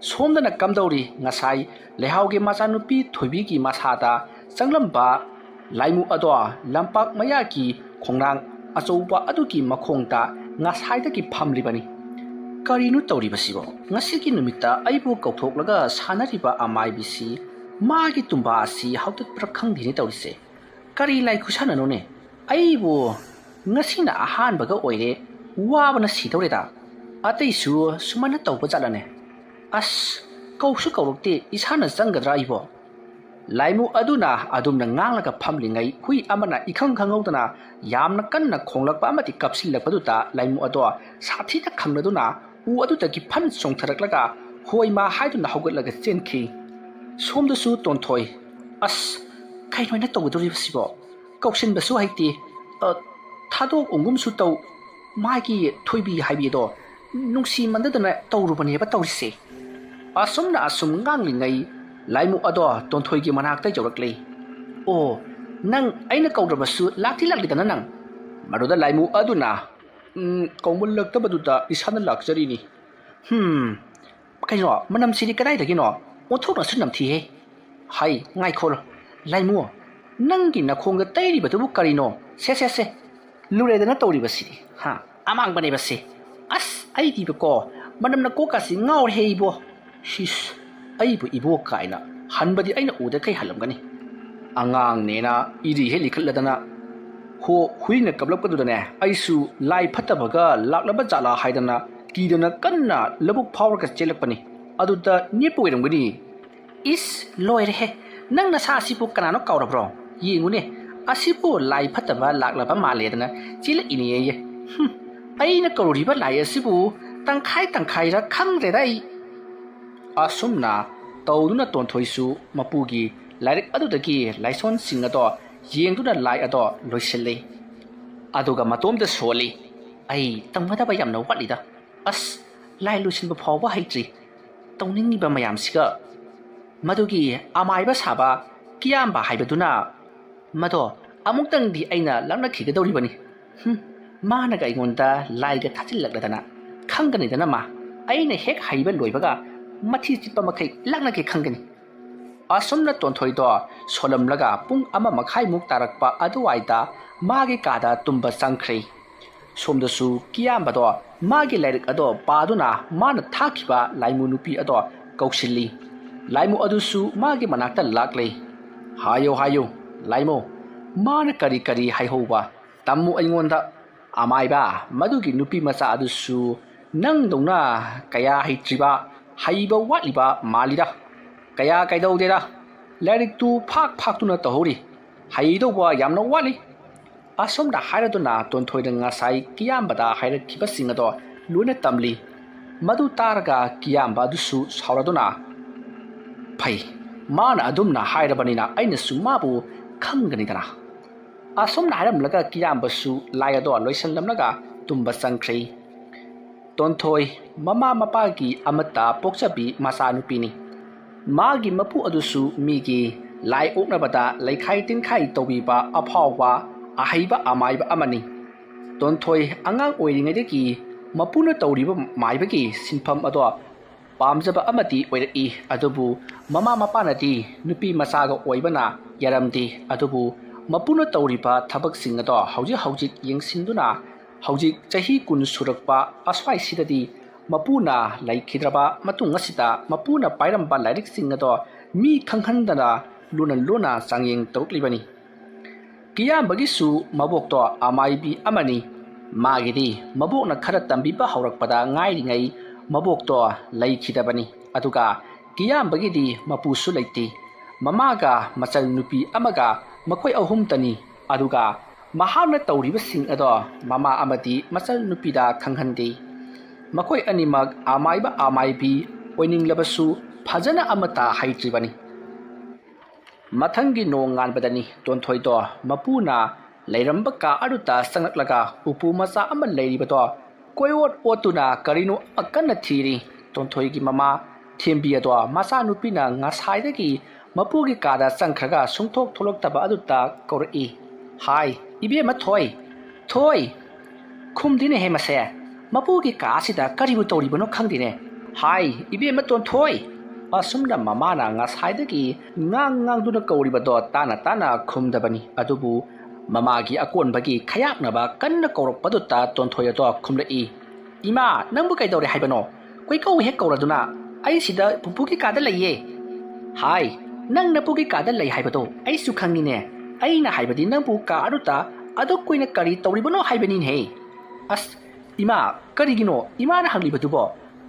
ꯁꯣꯝꯗꯅ ꯀꯝꯗꯧꯔꯤ? ꯉꯁꯥꯏ ꯂꯩꯍꯥꯎꯒꯤ ꯃꯆꯥꯅꯨꯄꯤ ꯊꯣꯏꯕꯤꯒꯤ ꯃꯁꯥꯗ ꯆꯪꯂꯝꯕ ꯂꯥꯏꯃꯨ ꯑꯗꯣ ꯂꯝꯄꯥꯛ ꯃꯌꯥꯒꯤ ꯈꯣꯡꯅꯥꯡ ꯑꯆꯧꯕ ꯑꯗꯨꯒꯤ ꯃꯈꯣꯡꯗ ꯉꯁꯥꯏꯗꯒꯤ ꯐꯝꯂꯤꯕꯅꯤ꯫ ꯀꯔꯤꯅꯣ ꯇꯧꯔꯤꯕꯁꯤꯕꯣ? ꯉꯁꯤꯒꯤ ꯅꯨꯃꯤꯠꯇ ꯑꯩꯕꯨ ꯀꯧꯊꯣꯛꯂꯒ ꯁꯥꯟꯅꯔꯤꯕ ꯑꯃꯥꯏꯕꯤꯁꯤ ꯃꯥꯒꯤ ꯇꯨꯝꯕꯥ ꯑꯁꯤ ꯍꯧꯒꯠꯄ꯭ꯔꯥ ꯈꯪꯗꯦꯅꯦ ꯇꯧꯔꯤꯁꯦ꯫ ꯀꯔꯤ ꯂꯥꯏ ꯈꯨꯁꯥꯟꯅꯅꯣꯅꯦ? ꯑꯩꯕꯨ ꯉꯁꯤꯅ ꯑꯍꯥꯟꯕꯒ ꯑꯣꯏꯔꯦ, ꯋꯥꯕꯅ ꯁꯤꯗꯧꯔꯦꯗ꯫ ꯑꯇꯩꯁꯨ ꯁꯨꯃꯥꯏꯅ ꯇꯧꯕ ꯖꯥꯠꯂꯅꯦ? ꯑꯁ, ꯀꯧꯁꯨ ꯀꯧꯔꯛꯇꯦ, ꯏꯁꯥꯅ ꯆꯪꯒꯗ꯭ꯔꯥ ꯑꯩꯕꯣ? ꯂꯥꯏꯃꯨ ꯑꯗꯨꯅ ꯑꯗꯨꯝꯅ ꯉꯥꯡꯂꯒ ꯐꯝꯂꯤꯉꯩ ꯍꯨꯏ ꯑꯃꯅ ꯏꯈꯪ ꯈꯪꯍꯧꯗꯅ ꯌꯥꯝꯅ ꯀꯟꯅ ꯈꯣꯡꯂꯛꯄ ꯑꯃꯗꯤ ꯀꯞꯁꯤꯜꯂꯛꯄꯗꯨꯗ ꯂꯥꯏꯃꯨ ꯑꯗꯣ ꯁꯥꯊꯤꯅ ꯈꯪꯂꯗꯨꯅ ꯎ ꯑꯗꯨꯗꯒꯤ ꯐꯟ ꯆꯣꯡꯊꯔꯛꯂꯒ ꯍꯣꯏ ꯃꯥ ꯍꯥꯏꯗꯨꯅ ꯍꯧꯒꯠꯂꯒ ꯆꯦꯟꯈꯤ꯫ ꯁꯣꯝꯗꯁꯨ ꯇꯣꯟꯊꯣꯏ, ꯑꯁ, ꯀꯩꯅꯣ ꯑꯩꯅ ꯇꯧꯒꯗꯧꯔꯤꯕꯁꯤꯕꯣ? ꯀꯧꯁꯤꯟꯕꯁꯨ ꯍꯩꯇꯦ, ꯑ, ꯊꯥꯗꯣꯛ ꯑꯣꯡꯒꯨꯝꯁꯨ ꯇꯧ, ꯃꯥꯒꯤ ꯊꯣꯏꯕꯤ ꯍꯥꯏꯕꯤꯗꯣ ꯅꯨꯡꯁꯤꯃꯟꯗꯗꯅ ꯇꯧꯔꯨꯕꯅꯦꯕ ꯇꯧꯔꯤꯁꯦ꯫ ꯑꯁꯨꯝꯅ ꯑꯁꯨꯝ ꯉꯥꯡꯂꯤꯉꯩ ꯂꯥꯏꯃꯨ ꯑꯗꯣ ꯇꯣꯟꯊꯣꯏꯒꯤ ꯃꯅꯥꯛꯇ ꯌꯧꯔꯛꯂꯦ꯫ "ꯑꯣ, ꯅꯪ ꯑꯩꯅ ꯀꯧꯗ꯭ꯔꯕꯁꯨ ꯂꯥꯛꯇꯤ ꯂꯥꯛꯂꯤꯗꯅ ꯅꯪ?" ꯃꯗꯨꯗ ꯂꯥꯏꯃꯨ ꯑꯗꯨꯅ, "ꯎꯝ, ꯀꯧꯃꯜꯂꯛꯇꯕꯗꯨꯗ ꯏꯁꯥꯅ ꯂꯥꯛꯆꯔꯤꯅꯤ꯫" "ꯍꯨꯝ, ꯀꯩꯅꯣ, ꯃꯅꯝꯁꯤꯗꯤ ꯀꯗꯥꯏꯗꯒꯤꯅꯣ? ꯑꯣꯟꯊꯣꯛꯅꯁꯨ ꯅꯝꯊꯤꯍꯦ꯫" "ꯍꯩ, ꯉꯥꯏꯈꯣ, ꯂꯥꯏꯃꯨ, ꯅꯪꯒꯤ ꯅꯈꯣꯡꯗ ꯇꯩꯔꯤꯕꯗꯨꯕꯨ ꯀꯔꯤꯅꯣ? ꯁꯦ, ꯁꯦ, ꯁꯦ, ꯂꯨꯔꯦꯗꯅ ꯇꯧꯔꯤꯕꯁꯤꯗꯤ, ꯍꯥ? ꯑꯃꯥꯡꯕꯅꯦꯕꯁꯦ꯫ ꯑꯁ, ꯑꯩꯗꯤꯕꯀꯣ, ꯃꯅꯝꯅ ꯀꯣꯛꯀꯥꯁꯤ ꯉꯥꯎꯔꯦꯍꯦ ꯏꯕꯣ꯫ ꯁꯤꯁ, ꯑꯩꯕꯨ ꯏꯕꯣ ꯀꯥꯏꯅ, ꯍꯟꯕꯗꯤ ꯑꯩꯅ ꯎꯗ ꯀꯩ ꯍꯜꯂꯝꯒꯅꯤ? ꯑꯉꯥꯡꯅꯦꯅ ꯏꯔꯤ ꯍꯦꯛ ꯂꯤꯈꯠꯂꯗꯅ, ꯍꯣ, ꯍꯨꯏꯅ ꯀꯞꯂꯛꯄꯗꯨꯗꯅꯦ, ꯑꯩꯁꯨ ꯂꯥꯏ ꯐꯠꯇꯕꯒ ꯂꯥꯛꯂꯕ ꯖꯥꯠꯂꯥ ꯍꯥꯏꯗꯅ ꯀꯤꯗꯅ ꯀꯟꯅ ꯂꯧꯕꯨꯛ ꯐꯥꯎꯔꯒ ꯆꯦꯜꯂꯛꯄꯅꯤ꯫ ꯑꯗꯨꯗ ꯅꯦꯞꯄ ꯑꯣꯏꯔꯝꯒꯅꯤ꯫" "ꯏꯁ, ꯂꯣꯏꯔꯦꯍꯦ꯫ ꯅꯪ ꯅꯁꯥ ꯑꯁꯤꯕꯨ ꯀꯅꯥꯅꯣ ꯀꯥꯎꯔꯕ꯭ꯔꯣ? ꯌꯦꯡꯉꯨꯅꯦ, "ꯑꯁꯤꯕꯨ ꯂꯥꯏ ꯐꯠꯇꯕ ꯂꯥꯛꯂꯕ ꯃꯥꯜꯂꯦꯗꯅ ꯆꯦꯜꯂꯛꯏꯅꯦꯌꯦ꯫ ꯍꯨꯝ, ꯑꯩꯅ ꯀꯧꯔꯤꯕ ꯂꯥꯏ ꯑꯁꯤꯕꯨ ꯇꯪꯈꯥꯏ ꯇꯪꯈꯥꯏꯔ ꯈꯪꯗ꯭ꯔꯦꯗ ꯑꯩ꯫" ꯑꯁꯨꯝꯅ ꯇꯧꯗꯨꯅ ꯇꯣꯟꯊꯣꯏꯁꯨ ꯃꯄꯨꯒꯤ ꯂꯥꯏꯔꯤꯛ ꯑꯗꯨꯗꯒꯤ ꯂꯥꯏꯁꯣꯟꯁꯤꯡ ꯑꯗꯣ ꯌꯦꯡꯗꯨꯅ ꯂꯥꯏ ꯑꯗꯣ ꯂꯣꯏꯁꯤꯜꯂꯤ꯫ ꯑꯗꯨꯒ ꯃꯇꯣꯝꯇ ꯁꯣꯜꯂꯤ, "ꯑꯩ ꯇꯝꯒꯗꯕ ꯌꯥꯝꯅ ꯋꯥꯠꯂꯤꯗ꯫ ꯑꯁ, ꯂꯥꯏ ꯂꯣꯏꯁꯤꯟꯕ ꯐꯥꯎꯕ ꯍꯩꯇ꯭ꯔꯤ꯫ ꯇꯧꯅꯤꯡꯉꯤꯕ ꯃꯌꯥꯝꯁꯤꯒ꯫ ꯃꯗꯨꯒꯤ ꯑꯃꯥꯏꯕ ꯁꯥꯕ ꯀꯤꯌꯥꯝꯕ ꯍꯥꯏꯕꯗꯨꯅ ꯃꯗꯣ ꯑꯃꯨꯛꯇꯪꯗꯤ ꯑꯩꯅ ꯂꯛꯅꯈꯤꯒꯗꯧꯔꯤꯕꯅꯤ꯫ ꯍꯨꯝ, ꯃꯥꯅꯒ ꯑꯩꯉꯣꯟꯗ ꯂꯥꯏꯒ ꯊꯥꯖꯤꯜꯂꯛꯂꯗꯅ꯫ ꯈꯪꯒꯅꯤꯗꯅ ꯃꯥ, ꯑꯩꯅ ꯍꯦꯛ ꯍꯩꯕ ꯂꯣꯏꯕꯒ ꯃꯊꯤ ꯆꯤꯠꯄ ꯃꯈꯩ ꯂꯛꯅꯒꯦ ꯈꯪꯒꯅꯤ꯫" ꯑꯁꯨꯝꯅ ꯇꯣꯟꯊꯣꯏꯗꯣ ꯁꯣꯜꯂꯝꯂꯒ ꯄꯨꯡ ꯑꯃ ꯃꯈꯥꯏꯃꯨꯛ ꯇꯥꯔꯛꯄ ꯑꯗꯨꯋꯥꯏꯗ ꯃꯥꯒꯤ ꯀꯥꯗ ꯇꯨꯝꯕ ꯆꯪꯈ꯭ꯔꯦ꯫ ꯁꯣꯝꯗꯁꯨ ꯀꯤꯌꯥꯝꯕꯗꯣ ꯃꯥꯒꯤ ꯂꯥꯏꯔꯤꯛ ꯑꯗꯣ ꯄꯥꯗꯨꯅ ꯃꯥꯅ ꯊꯥꯈꯤꯕ ꯂꯥꯏꯃꯨ ꯅꯨꯄꯤ ꯑꯗꯣ ꯀꯧꯁꯤꯜꯂꯤ꯫ ꯂꯥꯏꯃꯨ ꯑꯗꯨꯁꯨ ꯃꯥꯒꯤ ꯃꯅꯥꯛꯇ ꯂꯥꯛꯂꯦ꯫ "ꯍꯥꯏꯌꯨ, ꯍꯥꯏꯌꯨ, ꯂꯥꯏꯃꯨ, ꯃꯥꯅ ꯀꯔꯤ ꯀꯔꯤ ꯍꯥꯏꯍꯧꯕ ꯇꯝꯃꯨ ꯑꯩꯉꯣꯟꯗ꯫" "ꯑꯃꯥꯏꯕ, ꯃꯗꯨꯒꯤ ꯅꯨꯄꯤ ꯃꯆꯥ ꯑꯗꯨꯁꯨ ꯅꯪꯗꯧꯅ ꯀꯌꯥ ꯍꯩꯇ꯭ꯔꯤꯕ, ꯍꯩꯕ ꯋꯥꯠꯂꯤꯕ ꯃꯥꯜꯂꯤꯗ꯫ ꯀꯌꯥ ꯀꯩꯗꯧꯗꯦꯗ, ꯂꯥꯏꯔꯤꯛꯇꯨ ꯐꯥꯛ ꯐꯥꯛꯇꯨꯅ ꯇꯧꯍꯧꯔꯤ꯫ ꯍꯩꯗꯧꯕ ꯌꯥꯝꯅ ꯋꯥꯠꯂꯤ꯫" ꯑꯁꯨꯝꯅ ꯍꯥꯏꯔꯗꯨꯅ ꯇꯣꯟꯊꯣꯏꯅ ꯉꯁꯥꯏ ꯀꯤꯌꯥꯝꯕꯗ ꯍꯥꯏꯔꯛꯈꯤꯕꯁꯤꯡ ꯑꯗꯣ ꯂꯣꯏꯅ ꯇꯝꯂꯤ꯫ ꯃꯗꯨ ꯇꯥꯔꯒ ꯀꯤꯌꯥꯝꯕ ꯑꯗꯨꯁꯨ ꯁꯥꯎꯔꯗꯨꯅ, "ꯐꯩ, ꯃꯥꯅ ꯑꯗꯨꯝꯅ ꯍꯥꯏꯔꯕꯅꯤꯅ ꯑꯩꯅꯁꯨ ꯃꯥꯕꯨ ꯈꯪꯒꯅꯤꯗꯅ꯫" ꯑꯁꯨꯝꯅ ꯍꯥꯏꯔꯝꯂꯒ ꯀꯤꯌꯥꯝꯕꯁꯨ ꯂꯥꯏ ꯑꯗꯣ ꯂꯣꯏꯁꯤꯜꯂꯝꯂꯒ ꯇꯨꯝꯕ ꯆꯪꯈ꯭ꯔꯦ꯫ ꯇꯣꯟꯊꯣꯏ ꯃꯃꯥ ꯃꯄꯥꯒꯤ ꯑꯃꯠꯇ ꯄꯣꯛꯆꯕꯤ ꯃꯆꯥꯅꯨꯄꯤꯅꯤ꯫ ꯃꯥꯒꯤ ꯃꯄꯨ ꯑꯗꯨꯁꯨ ꯃꯤꯒꯤ ꯂꯥꯏ ꯑꯣꯛꯅꯕꯗ ꯂꯩꯈꯥꯏ ꯇꯤꯟꯈꯥꯏ ꯇꯧꯕꯤꯕ ꯑꯐꯥꯎꯕ ꯑꯍꯩꯕ ꯑꯃꯥꯏꯕ ꯑꯃꯅꯤ꯫ ꯇꯣꯟꯊꯣꯏ ꯑꯉꯥꯡ ꯑꯣꯏꯔꯤꯉꯩꯗꯒꯤ ꯃꯄꯨꯅ ꯇꯧꯔꯤꯕ ꯃꯥꯏꯕꯒꯤ ꯁꯤꯟꯐꯝ ꯑꯗꯣ ꯄꯥꯝꯖꯕ ꯑꯃꯗꯤ ꯑꯣꯏꯔꯛꯏ꯫ ꯑꯗꯨꯕꯨ ꯃꯃꯥ ꯃꯄꯥꯅꯗꯤ ꯅꯨꯄꯤ ꯃꯆꯥꯒ ꯑꯣꯏꯕꯅ ꯌꯥꯔꯝꯗꯦ꯫ ꯑꯗꯨꯕꯨ ꯃꯄꯨꯅ ꯇꯧꯔꯤꯕ ꯊꯕꯛꯁꯤꯡ ꯑꯗꯣ ꯍꯧꯖꯤꯛ ꯍꯧꯖꯤꯛ ꯌꯦꯡꯁꯤꯟꯗꯨꯅ ꯍꯧꯖꯤꯛ ꯆꯍꯤ ꯀꯨꯟ ꯁꯨꯔꯛꯄ ꯑꯁ꯭ꯋꯥꯏꯁꯤꯗꯗꯤ ꯃꯄꯨꯅ ꯂꯩꯈꯤꯗ꯭ꯔꯕ ꯃꯇꯨꯡ ꯑꯁꯤꯗ ꯃꯄꯨꯅ ꯄꯥꯏꯔꯝꯕ ꯂꯥꯏꯔꯤꯛꯁꯤꯡ ꯑꯗꯣ ꯃꯤ ꯈꯪꯍꯟꯗꯅ ꯂꯨꯅ ꯂꯨꯅ ꯆꯥꯡꯌꯦꯡ ꯇꯧꯔꯛꯂꯤꯕꯅꯤ꯫ ꯀꯤꯌꯥꯝꯕꯒꯤꯁꯨ ꯃꯕꯣꯛꯇꯣ ꯑꯃꯥꯏꯕꯤ ꯑꯃꯅꯤ꯫ ꯃꯥꯒꯤꯗꯤ ꯃꯕꯣꯛꯅ ꯈꯔ ꯇꯝꯕꯤꯕ ꯍꯧꯔꯛꯄꯗ ꯉꯥꯏꯔꯤꯉꯩ ꯃꯕꯣꯛꯇꯣ ꯂꯩꯈꯤꯗꯕꯅꯤ꯫ ꯑꯗꯨꯒ ꯀꯤꯌꯥꯝꯕꯒꯤꯗꯤ ꯃꯄꯨꯁꯨ ꯂꯩꯇꯦ꯫ ꯃꯃꯥꯒ ꯃꯆꯜ ꯅꯨꯄꯤ ꯑꯃꯒ ꯃꯈꯣꯏ ꯑꯍꯨꯝꯇꯅꯤ꯫ ꯑꯗꯨꯒ ꯃꯍꯥꯛꯅ ꯇꯧꯔꯤꯕꯁꯤꯡ ꯑꯗꯣ ꯃꯃꯥ ꯑꯃꯗꯤ ꯃꯆꯟꯅꯨꯄꯤꯗ ꯈꯪꯍꯟꯗꯦ꯫ ꯃꯈꯣꯏ ꯑꯅꯤꯃꯛ ꯑꯃꯥꯏꯕ ꯑꯃꯥꯏꯕꯤ ꯑꯣꯏꯅꯤꯡꯂꯕꯁꯨ ꯐꯖꯅ ꯑꯃꯠꯇ ꯍꯩꯇ꯭ꯔꯤꯕꯅꯤ꯫ ꯃꯊꯪꯒꯤ ꯅꯣꯡꯉꯥꯟꯕꯗꯅꯤ ꯇꯣꯟꯊꯣꯏꯗꯣ ꯃꯄꯨꯅ ꯂꯩꯔꯝꯕ ꯀꯥ ꯑꯗꯨꯗ ꯆꯪꯂꯛꯂꯒ ꯎꯄꯨ ꯃꯆꯥ ꯑꯃ ꯂꯩꯔꯤꯕꯗꯣ ꯀꯣꯏꯑꯣꯠ ꯑꯣꯠꯇꯨꯅ ꯀꯔꯤꯅꯣ ꯑꯃ ꯀꯟꯅ ꯊꯤꯔꯤ꯫ ꯇꯣꯟꯊꯣꯏꯒꯤ ꯃꯃꯥ ꯊꯦꯝꯕꯤ ꯑꯗꯣ ꯃꯆꯥꯅꯨꯄꯤꯅ ꯉꯁꯥꯏꯗꯒꯤ ꯃꯄꯨꯒꯤ ꯀꯥꯗ ꯆꯪꯈ꯭ꯔꯒ ꯁꯨꯡꯊꯣꯛ ꯊꯣꯛꯂꯛꯇꯕ ꯑꯗꯨꯗ ꯀꯧꯔꯛꯏ꯫ "ꯍꯥꯏ, ꯏꯕꯦꯝꯃ ꯊꯣꯏ, ꯊꯣꯏ!" ꯈꯨꯝꯗꯦꯅꯦꯍꯦ ꯃꯁꯦ꯫ ꯃꯄꯨꯒꯤ ꯀꯥ ꯑꯁꯤꯗ ꯀꯔꯤꯕꯨ ꯇꯧꯔꯤꯕꯅꯣ ꯈꯪꯗꯦꯅꯦ꯫ "ꯍꯥꯏ, ꯏꯕꯦꯝꯃ ꯇꯣꯟꯊꯣꯏ!" ꯑꯁꯨꯝꯅ ꯃꯃꯥꯅ ꯉꯁꯥꯏꯗꯒꯤ ꯉꯥꯡ ꯉꯥꯡꯗꯨꯅ ꯀꯧꯔꯤꯕꯗꯣ ꯇꯥꯅ ꯇꯥꯅ ꯈꯨꯝꯗꯕꯅꯤ꯫ ꯑꯗꯨꯕꯨ ꯃꯃꯥꯒꯤ ꯑꯀꯣꯟꯕꯒꯤ ꯈꯌꯥꯛꯅꯕ ꯀꯟꯅ ꯀꯧꯔꯛꯄꯗꯨꯗ ꯇꯣꯟꯊꯣꯏ ꯑꯗꯣ ꯈꯨꯝꯂꯛꯏ꯫ "ꯏꯃꯥ, ꯅꯪꯕꯨ ꯀꯩꯗꯧꯔꯦ ꯍꯥꯏꯕꯅꯣ? ꯀꯣꯏꯀꯧ ꯍꯦꯛ ꯀꯧꯔꯗꯨꯅ꯫ ꯑꯩ ꯁꯤꯗ ꯄꯨꯄꯨꯒꯤ ꯀꯥꯗ ꯂꯩꯌꯦ꯫" "ꯍꯥꯏ, ꯅꯪ ꯅꯄꯨꯒꯤ ꯀꯥꯗ ꯂꯩ ꯍꯥꯏꯕꯗꯣ ꯑꯩꯁꯨ ꯈꯪꯉꯤꯅꯦ꯫ ꯑꯩꯅ ꯍꯥꯏꯕꯗꯤ ꯅꯪꯕꯨ ꯀꯥ ꯑꯗꯨꯗ ꯑꯗꯨꯛ ꯀꯨꯏꯅ ꯀꯔꯤ ꯇꯧꯔꯤꯕꯅꯣ ꯍꯥꯏꯕꯅꯤꯅꯦꯍꯦ꯫" "ꯑꯁ, ꯏꯃꯥ, ꯀꯔꯤꯒꯤꯅꯣ ꯏꯃꯥꯅ ꯍꯪꯂꯤꯕꯗꯨꯕꯣ?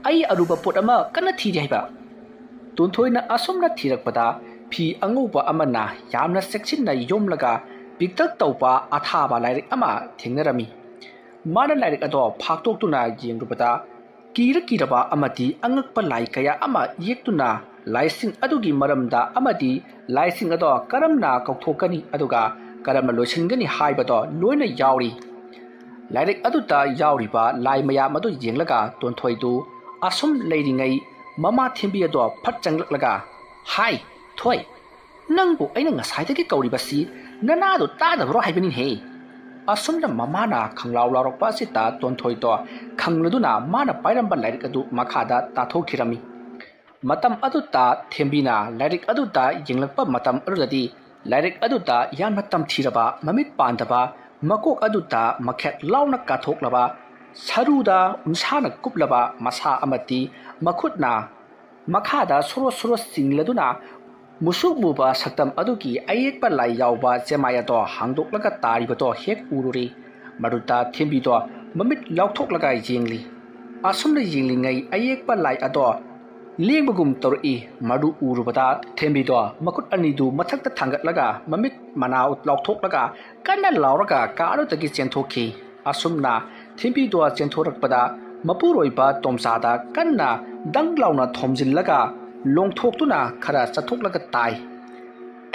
ꯑꯩ ꯑꯔꯨꯕ ꯄꯣꯠ ꯑꯃ ꯀꯟꯅ ꯊꯤꯔꯤ ꯍꯥꯏꯕ꯫" ꯇꯣꯟꯊꯣꯏꯅ ꯑꯁꯨꯝꯅ ꯊꯤꯔꯛꯄꯗ ꯐꯤ ꯑꯉꯧꯕ ꯑꯃꯅ ꯌꯥꯝꯅ ꯆꯦꯛꯁꯤꯟꯅ ꯌꯣꯝꯂꯒ ꯄꯤꯛꯇꯛ ꯇꯧꯕ ꯑꯊꯥꯕ ꯂꯥꯏꯔꯤꯛ ꯑꯃ ꯊꯦꯡꯅꯔꯝꯃꯤ꯫ ꯃꯥꯅ ꯂꯥꯏꯔꯤꯛ ꯑꯗꯣ ꯐꯥꯛꯇꯣꯛꯇꯨꯅ ꯌꯦꯡꯂꯨꯕꯗ ꯀꯤꯔ ꯀꯤꯔꯕ ꯑꯃꯗꯤ ꯑꯉꯛꯄ ꯂꯥꯏ ꯀꯌꯥ ꯑꯃ ꯌꯦꯛꯇꯨꯅ ꯂꯥꯏꯁꯤꯡ ꯑꯗꯨꯒꯤ ꯃꯔꯝꯗ ꯑꯃꯗꯤ ꯂꯥꯏꯁꯤꯡ ꯑꯗꯣ ꯀꯔꯝꯅ ꯀꯧꯊꯣꯛꯀꯅꯤ ꯑꯗꯨꯒ ꯀꯔꯝꯅ ꯂꯣꯏꯁꯤꯟꯒꯅꯤ ꯍꯥꯏꯕꯗꯣ ꯂꯣꯏꯅ ꯌꯥꯎꯔꯤ꯫ ꯂꯥꯏꯔꯤꯛ ꯑꯗꯨꯗ ꯌꯥꯎꯔꯤꯕ ꯂꯥꯏ ꯃꯌꯥꯝ ꯑꯗꯨ ꯌꯦꯡꯂꯒ ꯇꯣꯟꯊꯣꯏꯗꯨ ꯑꯁꯨꯝ ꯂꯩꯔꯤꯉꯩ ꯃꯃꯥ ꯊꯦꯝꯕꯤ ꯑꯗꯣ ꯐꯠ ꯆꯪꯂꯛꯂꯒ, "ꯍꯥꯏ, ꯊꯣꯏ, ꯅꯪꯕꯨ ꯑꯩꯅ ꯉꯁꯥꯏꯗꯒꯤ ꯀꯧꯔꯤꯕꯁꯤ ꯅꯅꯥꯗꯣ ꯇꯥꯗꯕ꯭ꯔꯣ ꯍꯥꯏꯕꯅꯤꯍꯦ?" ꯑꯁꯨꯝꯅ ꯃꯃꯥꯅ ꯈꯪꯂꯥꯎ ꯂꯥꯎꯔꯛꯄ ꯑꯁꯤꯗ ꯇꯣꯟꯊꯣꯏꯗꯣ ꯈꯪꯂꯗꯨꯅ ꯃꯥꯅ ꯄꯥꯏꯔꯝꯕ ꯂꯥꯏꯔꯤꯛ ꯑꯗꯨ ꯃꯈꯥꯗ ꯇꯥꯊꯣꯛꯈꯤꯔꯝꯃꯤ꯫ ꯃꯇꯝ ꯑꯗꯨꯗ ꯊꯦꯝꯕꯤꯅ ꯂꯥꯏꯔꯤꯛ ꯑꯗꯨꯗ ꯌꯦꯡꯂꯛꯄ ꯃꯇꯝ ꯑꯗꯨꯗꯗꯤ ꯂꯥꯏꯔꯤꯛ ꯑꯗꯨꯗ ꯌꯥꯝꯅ ꯇꯝꯊꯤꯔꯕ, ꯃꯃꯤꯠ ꯄꯥꯟꯗꯕ, ꯃꯀꯣꯛ ꯑꯗꯨꯗ ꯃꯈꯦꯠ ꯂꯥꯎꯅ ꯀꯥꯊꯣꯛꯂꯕ, ꯁꯔꯨꯗ ꯎꯟꯁꯥꯅ ꯀꯨꯞꯂꯕ ꯃꯁꯥ ꯑꯃꯗꯤ ꯃꯈꯨꯠꯅ ꯃꯈꯥꯗ ꯁꯣꯔꯣ ꯁꯣꯔꯣ ꯆꯤꯡꯂꯗꯨꯅ ꯃꯨꯁꯨꯛ ꯃꯨꯕ ꯁꯛꯇꯝ ꯑꯗꯨꯒꯤ ꯑꯌꯦꯛꯄ ꯂꯥꯏ ꯌꯥꯎꯕ ꯆꯦꯃꯥꯏ ꯑꯗꯣ ꯍꯥꯡꯗꯣꯛꯂꯒ ꯇꯥꯔꯤꯕꯗꯣ ꯍꯦꯛ ꯎꯔꯨꯔꯦ꯫ ꯃꯗꯨꯗ ꯊꯦꯝꯕꯤꯗꯣ ꯃꯃꯤꯠ ꯂꯥꯎꯊꯣꯛꯂꯒ ꯌꯦꯡꯂꯤ꯫ ꯑꯁꯨꯝꯅ ꯌꯦꯡꯂꯤꯉꯩ ꯑꯌꯦꯛꯄ ꯂꯥꯏ ꯑꯗꯣ ꯂꯦꯡꯕꯒꯨꯝ ꯇꯧꯔꯛꯏ꯫ ꯃꯗꯨ ꯎꯔꯨꯕꯗ ꯊꯦꯝꯕꯤꯗꯣ ꯃꯈꯨꯠ ꯑꯅꯤꯗꯨ ꯃꯊꯛꯇ ꯊꯥꯡꯒꯠꯂꯒ ꯃꯃꯤꯠ ꯃꯅꯥ ꯂꯥꯎꯊꯣꯛꯂꯒ ꯀꯟꯅ ꯂꯥꯎꯔꯒ ꯀꯥ ꯑꯗꯨꯗꯒꯤ ꯆꯦꯟꯊꯣꯛꯈꯤ꯫ ꯑꯁꯨꯝꯅ ꯊꯦꯝꯕꯤꯗꯣ ꯆꯦꯟꯊꯣꯔꯛꯄꯗ ꯃꯄꯨꯔꯣꯏꯕ ꯇꯣꯝꯆꯥꯗ ꯀꯟꯅ ꯗꯪ ꯂꯥꯎꯅ ꯊꯣꯝꯖꯤꯜꯂꯒ ꯂꯣꯡꯊꯣꯛꯇꯨꯅ ꯈꯔ ꯆꯠꯊꯣꯛꯂꯒ ꯇꯥꯏ꯫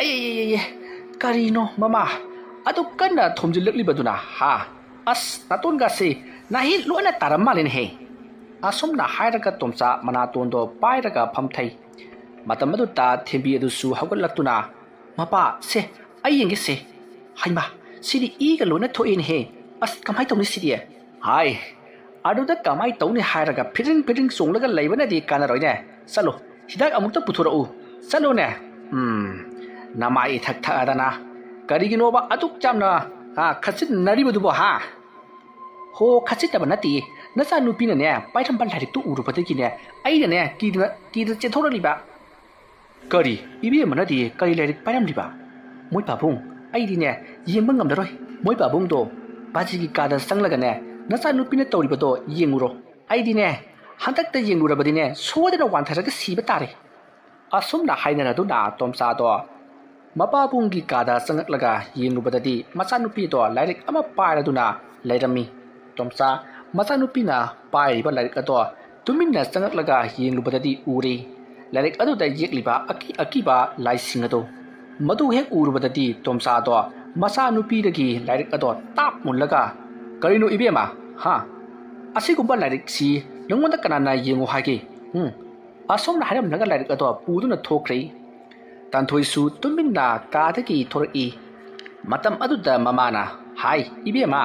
"ꯑꯩ, ꯑꯩ, ꯑꯩ, ꯑꯩ, ꯑꯩ, ꯀꯔꯤꯅꯣ ꯃꯃꯥ ꯑꯗꯨ ꯀꯟꯅ ꯊꯣꯝꯖꯤꯜꯂꯛꯂꯤꯕꯗꯨꯅ, ꯍꯥ? ꯑꯁ, ꯅꯥꯇꯣꯟꯒꯁꯤ ꯅꯥꯍꯤ ꯂꯣꯏꯅ ꯇꯥꯔꯝ ꯃꯥꯜꯂꯦꯅꯦꯍꯦ!" ꯑꯁꯨꯝꯅ ꯍꯥꯏꯔꯒ ꯇꯣꯝꯆꯥ ꯃꯅꯥꯇꯣꯟꯗꯣ ꯄꯥꯏꯔꯒ ꯐꯝꯊꯩ꯫ ꯃꯇꯝ ꯑꯗꯨꯗ ꯊꯦꯝꯕꯤ ꯑꯗꯨꯁꯨ ꯍꯧꯒꯠꯂꯛꯇꯨꯅ, "ꯃꯄꯥ, ꯁꯦ, ꯑꯩ ꯌꯦꯡꯒꯦ ꯁꯦ꯫ ꯍꯩꯃꯥ, ꯁꯤꯗꯤ ꯏꯒ ꯂꯣꯏꯅ ꯊꯣꯛꯑꯦꯅꯦꯍꯦ꯫ ꯑꯁ, ꯀꯃꯥꯏ ꯇꯧꯅꯤ ꯁꯤꯗꯤ?" ꯍꯥꯏ꯫ ꯑꯗꯨꯗ ꯀꯃꯥꯏ ꯇꯧꯅꯤ ꯍꯥꯏꯔꯒ ꯐꯤꯗ꯭ꯔꯤꯡ ꯐꯤꯗ꯭ꯔꯤꯡ ꯆꯣꯡꯂꯒ ꯂꯩꯕꯅꯗꯤ ꯀꯥꯟꯅꯔꯣꯏꯅꯦ꯫ ꯆꯠꯂꯣ, ꯍꯤꯗꯥꯛ ꯑꯃꯨꯛꯇ ꯄꯨꯊꯣꯔꯛꯎ꯫ ꯆꯠꯂꯣꯅꯦ꯫ ꯎꯝ, ꯅꯃꯥꯏ ꯏꯊꯛ ꯊꯛꯑꯗꯅ꯫ ꯀꯔꯤꯒꯤꯅꯣꯕ ꯑꯗꯨꯛ ꯌꯥꯝꯅ, ꯑ, ꯈꯠꯆꯤꯟꯅꯔꯤꯕꯗꯨꯕꯣ, ꯍꯥ? ꯍꯣ, ꯈꯠꯆꯤꯟꯅꯕ ꯅꯠꯇꯦ꯫ ꯅꯆꯥꯅꯨꯄꯤꯅꯅꯦ ꯄꯥꯏꯔꯝꯕ ꯂꯥꯏꯔꯤꯛꯇꯨ ꯎꯔꯨꯕꯗꯒꯤꯅꯦ ꯑꯩꯅꯅꯦ ꯀꯤꯗꯅ, ꯀꯤꯗꯅ ꯆꯦꯟꯊꯣꯔꯛꯂꯤꯕ꯫ ꯀꯔꯤ? ꯏꯕꯦꯝꯃꯅꯗꯤ ꯀꯔꯤ ꯂꯥꯏꯔꯤꯛ ꯄꯥꯏꯔꯝꯂꯤꯕ? ꯃꯣꯏ ꯄꯥꯕꯨꯡ, ꯑꯩꯗꯤꯅꯦ ꯌꯦꯡꯕ ꯉꯝꯂꯔꯣꯏ꯫ ꯃꯣꯏ ꯄꯥꯕꯨꯡꯗꯣ ꯕꯥꯖꯤꯒꯤ ꯀꯥꯗ ꯆꯪꯂꯒꯅꯦ ꯅꯆꯥꯅꯨꯄꯤꯅ ꯇꯧꯔꯤꯕꯗꯣ ꯌꯦꯡꯉꯨꯔꯣ꯫ ꯑꯩꯗꯤꯅꯦ ꯍꯟꯗꯛꯇ ꯌꯦꯡꯂꯨꯔꯕꯗꯤꯅꯦ ꯁꯣꯏꯗꯅ ꯋꯥꯟꯊꯔꯒ ꯁꯤꯕ ꯇꯥꯔꯦ꯫ ꯑꯁꯨꯝꯅ ꯍꯥꯏꯅꯔꯗꯨꯅ ꯇꯣꯝꯆꯥꯗꯣ ꯃꯄꯥꯕꯨꯡꯒꯤ ꯀꯥꯗ ꯆꯪꯉꯛꯂꯒ ꯌꯦꯡꯂꯨꯕꯗꯗꯤ ꯃꯆꯥꯅꯨꯄꯤꯗꯣ ꯂꯥꯏꯔꯤꯛ ꯑꯃ ꯄꯥꯏꯔꯗꯨꯅ ꯂꯩꯔꯝꯃꯤ꯫ ꯇꯣꯝꯆꯥ ꯃꯆꯥꯅꯨꯄꯤꯅ ꯄꯥꯏꯔꯤꯕ ꯂꯥꯏꯔꯤꯛ ꯑꯗꯣ ꯇꯨꯃꯤꯟꯅ ꯆꯪꯉꯛꯂꯒ ꯌꯦꯡꯂꯨꯕꯗꯗꯤ ꯎꯔꯦ꯫ ꯂꯥꯏꯔꯤꯛ ꯑꯗꯨꯗ ꯌꯦꯛꯂꯤꯕ ꯑꯀꯤ ꯑꯀꯤꯕ ꯂꯥꯏꯁꯤꯡ ꯑꯗꯣ꯫ ꯃꯗꯨ ꯍꯦꯛ ꯎꯔꯨꯕꯗꯗꯤ ꯇꯣꯝꯆꯥꯗꯣ ꯃꯆꯥꯅꯨꯄꯤꯗꯒꯤ ꯂꯥꯏꯔꯤꯛ ꯑꯗꯣ ꯇꯥꯞ ꯃꯨꯜꯂꯒ, "ꯀꯔꯤꯅꯣ ꯏꯕꯦꯝꯃ? ꯍꯥ? ꯑꯁꯤꯒꯨꯝꯕ ꯂꯥꯏꯔꯤꯛꯁꯤ ꯅꯉꯣꯟꯗ ꯀꯅꯥꯅ ꯌꯦꯡꯉꯨ ꯍꯥꯏꯒꯦ? ꯎꯝ?" ꯑꯁꯨꯝꯅ ꯍꯥꯏꯔꯝꯂꯒ ꯂꯥꯏꯔꯤꯛ ꯑꯗꯣ ꯄꯨꯗꯨꯅ ꯊꯣꯛꯈ꯭ꯔꯦ꯫ ꯇꯥꯟꯊꯣꯏꯁꯨ ꯇꯨꯃꯤꯟꯅ ꯀꯥꯗꯒꯤ ꯊꯣꯔꯛꯏ꯫ ꯃꯇꯝ ꯑꯗꯨꯗ ꯃꯃꯥꯅ, "ꯍꯥꯏ, ꯏꯕꯦꯝꯃ,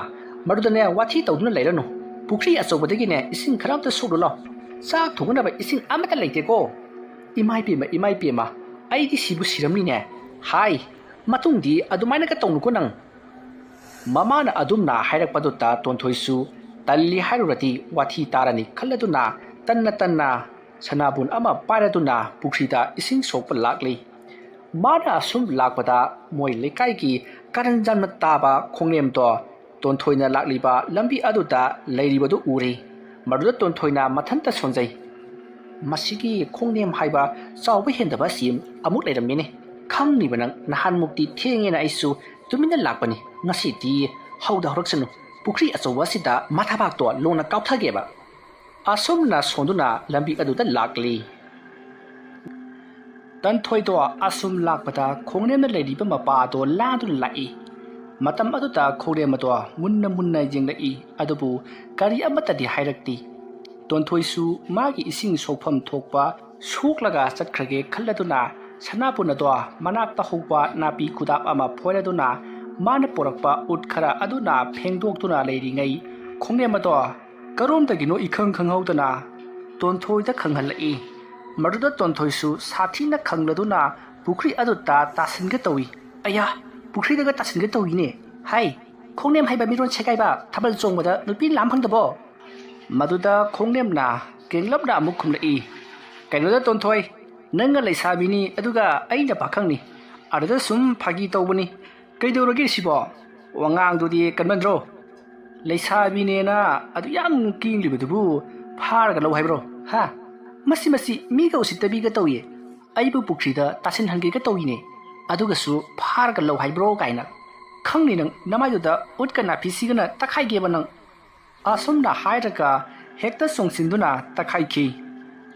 ꯃꯗꯨꯗꯅꯦ ꯋꯥꯊꯤ ꯇꯧꯗꯨꯅ ꯂꯩꯔꯅꯨ꯫ ꯄꯨꯈ꯭ꯔꯤ ꯑꯆꯧꯕꯗꯒꯤꯅꯦ ꯏꯁꯤꯡ ꯈꯔ ꯑꯝꯇ ꯁꯣꯛꯂꯨ ꯂꯥꯎ꯫ ꯆꯥꯛ ꯊꯣꯡꯅꯕ ꯏꯁꯤꯡ ꯑꯃꯠꯇ ꯂꯩꯇꯦꯀꯣ꯫ ꯏꯃꯥꯏ ꯄꯦꯝꯃ, ꯏꯃꯥꯏ ꯄꯦꯝꯃ, ꯑꯩꯗꯤ ꯁꯤꯕꯨ ꯁꯤꯔꯝꯅꯤꯅꯦ꯫ ꯍꯥꯏ, ꯃꯇꯨꯡꯗꯤ ꯑꯗꯨꯃꯥꯏꯅꯒ ꯇꯧꯅꯨꯀꯣ ꯅꯪ꯫" ꯃꯃꯥꯅ ꯑꯗꯨꯝꯅ ꯍꯥꯏꯔꯛꯄꯗꯨꯗ ꯇꯣꯟꯊꯣꯏꯁꯨ ꯇꯜꯂꯤ ꯍꯥꯏꯔꯨꯔꯗꯤ ꯋꯥꯊꯤ ꯇꯥꯔꯅꯤ ꯈꯜꯂꯗꯨꯅ ꯇꯟꯅ ꯇꯟꯅ ꯁꯅꯥꯕꯨꯟ ꯑꯃ ꯄꯥꯏꯔꯗꯨꯅ ꯄꯨꯈ꯭ꯔꯤꯗ ꯏꯁꯤꯡ ꯁꯣꯛꯄ ꯂꯥꯛꯂꯤ꯫ ꯃꯥꯅ ꯑꯁꯨꯝ ꯂꯥꯛꯄꯗ ꯃꯣꯏ ꯂꯩꯀꯥꯏꯒꯤ ꯀꯥꯔꯟ ꯌꯥꯝꯅ ꯇꯥꯕ ꯈꯣꯡꯅꯦꯝꯗꯣ ꯇꯣꯟꯊꯣꯏꯅ ꯂꯥꯛꯂꯤꯕ ꯂꯝꯕꯤ ꯑꯗꯨꯗ ꯂꯩꯔꯤꯕꯗꯨ ꯎꯔꯦ꯫ ꯃꯗꯨꯗ ꯇꯣꯟꯊꯣꯏꯅ ꯃꯊꯟꯇ ꯁꯣꯟꯖꯩ꯫ "ꯃꯁꯤꯒꯤ ꯈꯣꯡꯅꯦꯝ ꯍꯥꯏꯕ ꯆꯥꯎꯕ ꯍꯦꯟꯗꯕ ꯑꯁꯤ ꯑꯃꯨꯛ ꯂꯩꯔꯝꯃꯤꯅꯦ꯫ ꯈꯪꯂꯤꯕ ꯅꯪ, ꯅꯍꯥꯟꯃꯨꯛꯇꯤ ꯊꯦꯡꯉꯦꯅ ꯑꯩꯁꯨ ꯇꯨꯃꯤꯟꯅ ꯂꯥꯛꯄꯅꯤ꯫ ꯉꯁꯤꯗꯤ ꯍꯧꯗ ꯍꯧꯔꯛꯁꯅꯨ, ꯄꯨꯈ꯭ꯔꯤ ꯑꯆꯧꯕ ꯑꯁꯤꯗ ꯃꯊꯕꯥꯛꯇꯣ ꯂꯣꯟꯅ ꯀꯥꯎꯊꯒꯦꯕ"꯫ ꯑꯁꯨꯝꯅ ꯁꯣꯟꯗꯨꯅ ꯂꯝꯕꯤ ꯑꯗꯨꯗ ꯂꯥꯛꯂꯤ꯫ ꯇꯣꯟꯊꯣꯏꯗꯣ ꯑꯁꯨꯝ ꯂꯥꯛꯄꯗ ꯈꯣꯡꯅꯦꯝꯅ ꯂꯩꯔꯤꯕ ꯃꯄꯥ ꯑꯗꯣ ꯂꯥꯟꯗꯨꯅ ꯂꯥꯛꯏ꯫ ꯃꯇꯝ ꯑꯗꯨꯗ ꯈꯣꯡꯅꯦꯝ ꯑꯗꯣ ꯃꯨꯟꯅ ꯃꯨꯟꯅ ꯌꯦꯡꯂꯛꯏ, ꯑꯗꯨꯕꯨ ꯀꯔꯤ ꯑꯃꯠꯇꯗꯤ ꯍꯥꯏꯔꯛꯇꯦ꯫ ꯇꯣꯟꯊꯣꯏꯁꯨ ꯃꯥꯒꯤ ꯏꯁꯤꯡ ꯁꯣꯛꯐꯝ ꯊꯣꯛꯄ ꯁꯣꯛꯂꯒ ꯆꯠꯈ꯭ꯔꯒꯦ ꯈꯜꯂꯗꯨꯅ ꯁꯅꯥꯕꯨꯟ ꯑꯗꯣ ꯃꯅꯥꯛꯇ ꯍꯧꯕ ꯅꯥꯄꯤ ꯈꯨꯗꯥꯞ ꯑꯃ ꯐꯣꯏꯔꯗꯨꯅ ꯃꯥꯅ ꯄꯣꯔꯛꯄ ꯎꯠ ꯈꯔ ꯑꯗꯨꯅ ꯐꯦꯡꯗꯣꯛꯇꯨꯅ ꯂꯩꯔꯤꯉꯩ, ꯈꯣꯡꯅꯦꯝ ꯑꯗꯣ ꯀꯔꯣꯝꯗꯒꯤꯅꯣ ꯏꯈꯪ ꯈꯪꯍꯧꯗꯅ ꯇꯣꯟꯊꯣꯏꯗ ꯈꯪꯍꯜꯂꯛꯏ꯫ ꯃꯗꯨꯗ ꯇꯣꯟꯊꯣꯏꯁꯨ ꯁꯥꯊꯤꯅ ꯈꯪꯂꯗꯨꯅ ꯄꯨꯈ꯭ꯔꯤ ꯑꯗꯨꯗ ꯇꯥꯁꯤꯟꯒꯦ ꯇꯧꯏ꯫ "ꯑꯌꯥ, ꯄꯨꯈ꯭ꯔꯤꯗꯒ ꯇꯥꯁꯤꯟꯒꯦ ꯇꯧꯏꯅꯦ꯫ ꯍꯥꯏ, ꯈꯣꯡꯅꯦꯝ ꯍꯥꯏꯕ ꯃꯤꯔꯣꯟ ꯁꯦꯒꯥꯏꯕ, ꯊꯥꯕꯜ ꯆꯣꯡꯕꯗ ꯅꯨꯄꯤ ꯂꯥꯝ ꯐꯪꯗꯕꯣ?" ꯃꯗꯨꯗ ꯈꯣꯡꯅꯦꯝꯅ ꯀꯦꯡꯂꯞꯅ ꯑꯃꯨꯛ ꯈꯨꯝꯂꯛꯏ, "ꯀꯩꯅꯣꯗ ꯇꯣꯟꯊꯣꯏ, ꯅꯪꯅ ꯂꯩꯁꯥꯕꯤꯅꯤ, ꯑꯗꯨꯒ ꯑꯩꯅ ꯄꯥꯈꯪꯅꯤ꯫ ꯑꯗꯨꯗ ꯁꯨꯝ ꯐꯥꯒꯤ ꯇꯧꯕꯅꯤ꯫ ꯀꯩꯗꯧꯔꯒꯦ ꯁꯤꯕꯣ? ꯋꯥꯉꯥꯡꯗꯨꯗꯤ ꯀꯟꯃꯟꯗ꯭ꯔꯣ? ꯂꯩꯁꯥꯕꯤꯅꯦꯅ ꯑꯗꯨ ꯌꯥꯝ ꯀꯤꯡꯂꯤꯕꯗꯨꯕꯨ ꯐꯥꯔꯒ ꯂꯧ ꯍꯥꯏꯕ꯭ꯔꯣ? ꯍꯥ? ꯃꯁꯤ, ꯃꯁꯤ ꯃꯤꯒ ꯎꯁꯤꯠꯇꯕꯤꯒ ꯇꯧꯏ꯫ ꯑꯩꯕꯨ ꯄꯨꯈ꯭ꯔꯤꯗ ꯇꯥꯁꯤꯟꯍꯟꯒꯦꯒ ꯇꯧꯏꯅꯦ꯫ ꯑꯗꯨꯒꯁꯨ ꯐꯥꯔꯒ ꯂꯧ ꯍꯥꯏꯕ꯭ꯔꯣ ꯀꯥꯏꯅ꯫ ꯈꯪꯅꯤ ꯅꯪ, ꯅꯃꯥꯏꯗꯨꯗ ꯎꯠꯀ ꯅꯥꯄꯤꯁꯤꯒꯅ ꯇꯛꯈꯥꯏꯒꯦꯕ ꯅꯪ"꯫ ꯑꯁꯨꯝꯅ ꯍꯥꯏꯔꯒ ꯍꯦꯛꯇ ꯆꯣꯡꯁꯤꯟꯗꯨꯅ ꯇꯛꯈꯥꯏꯈꯤ꯫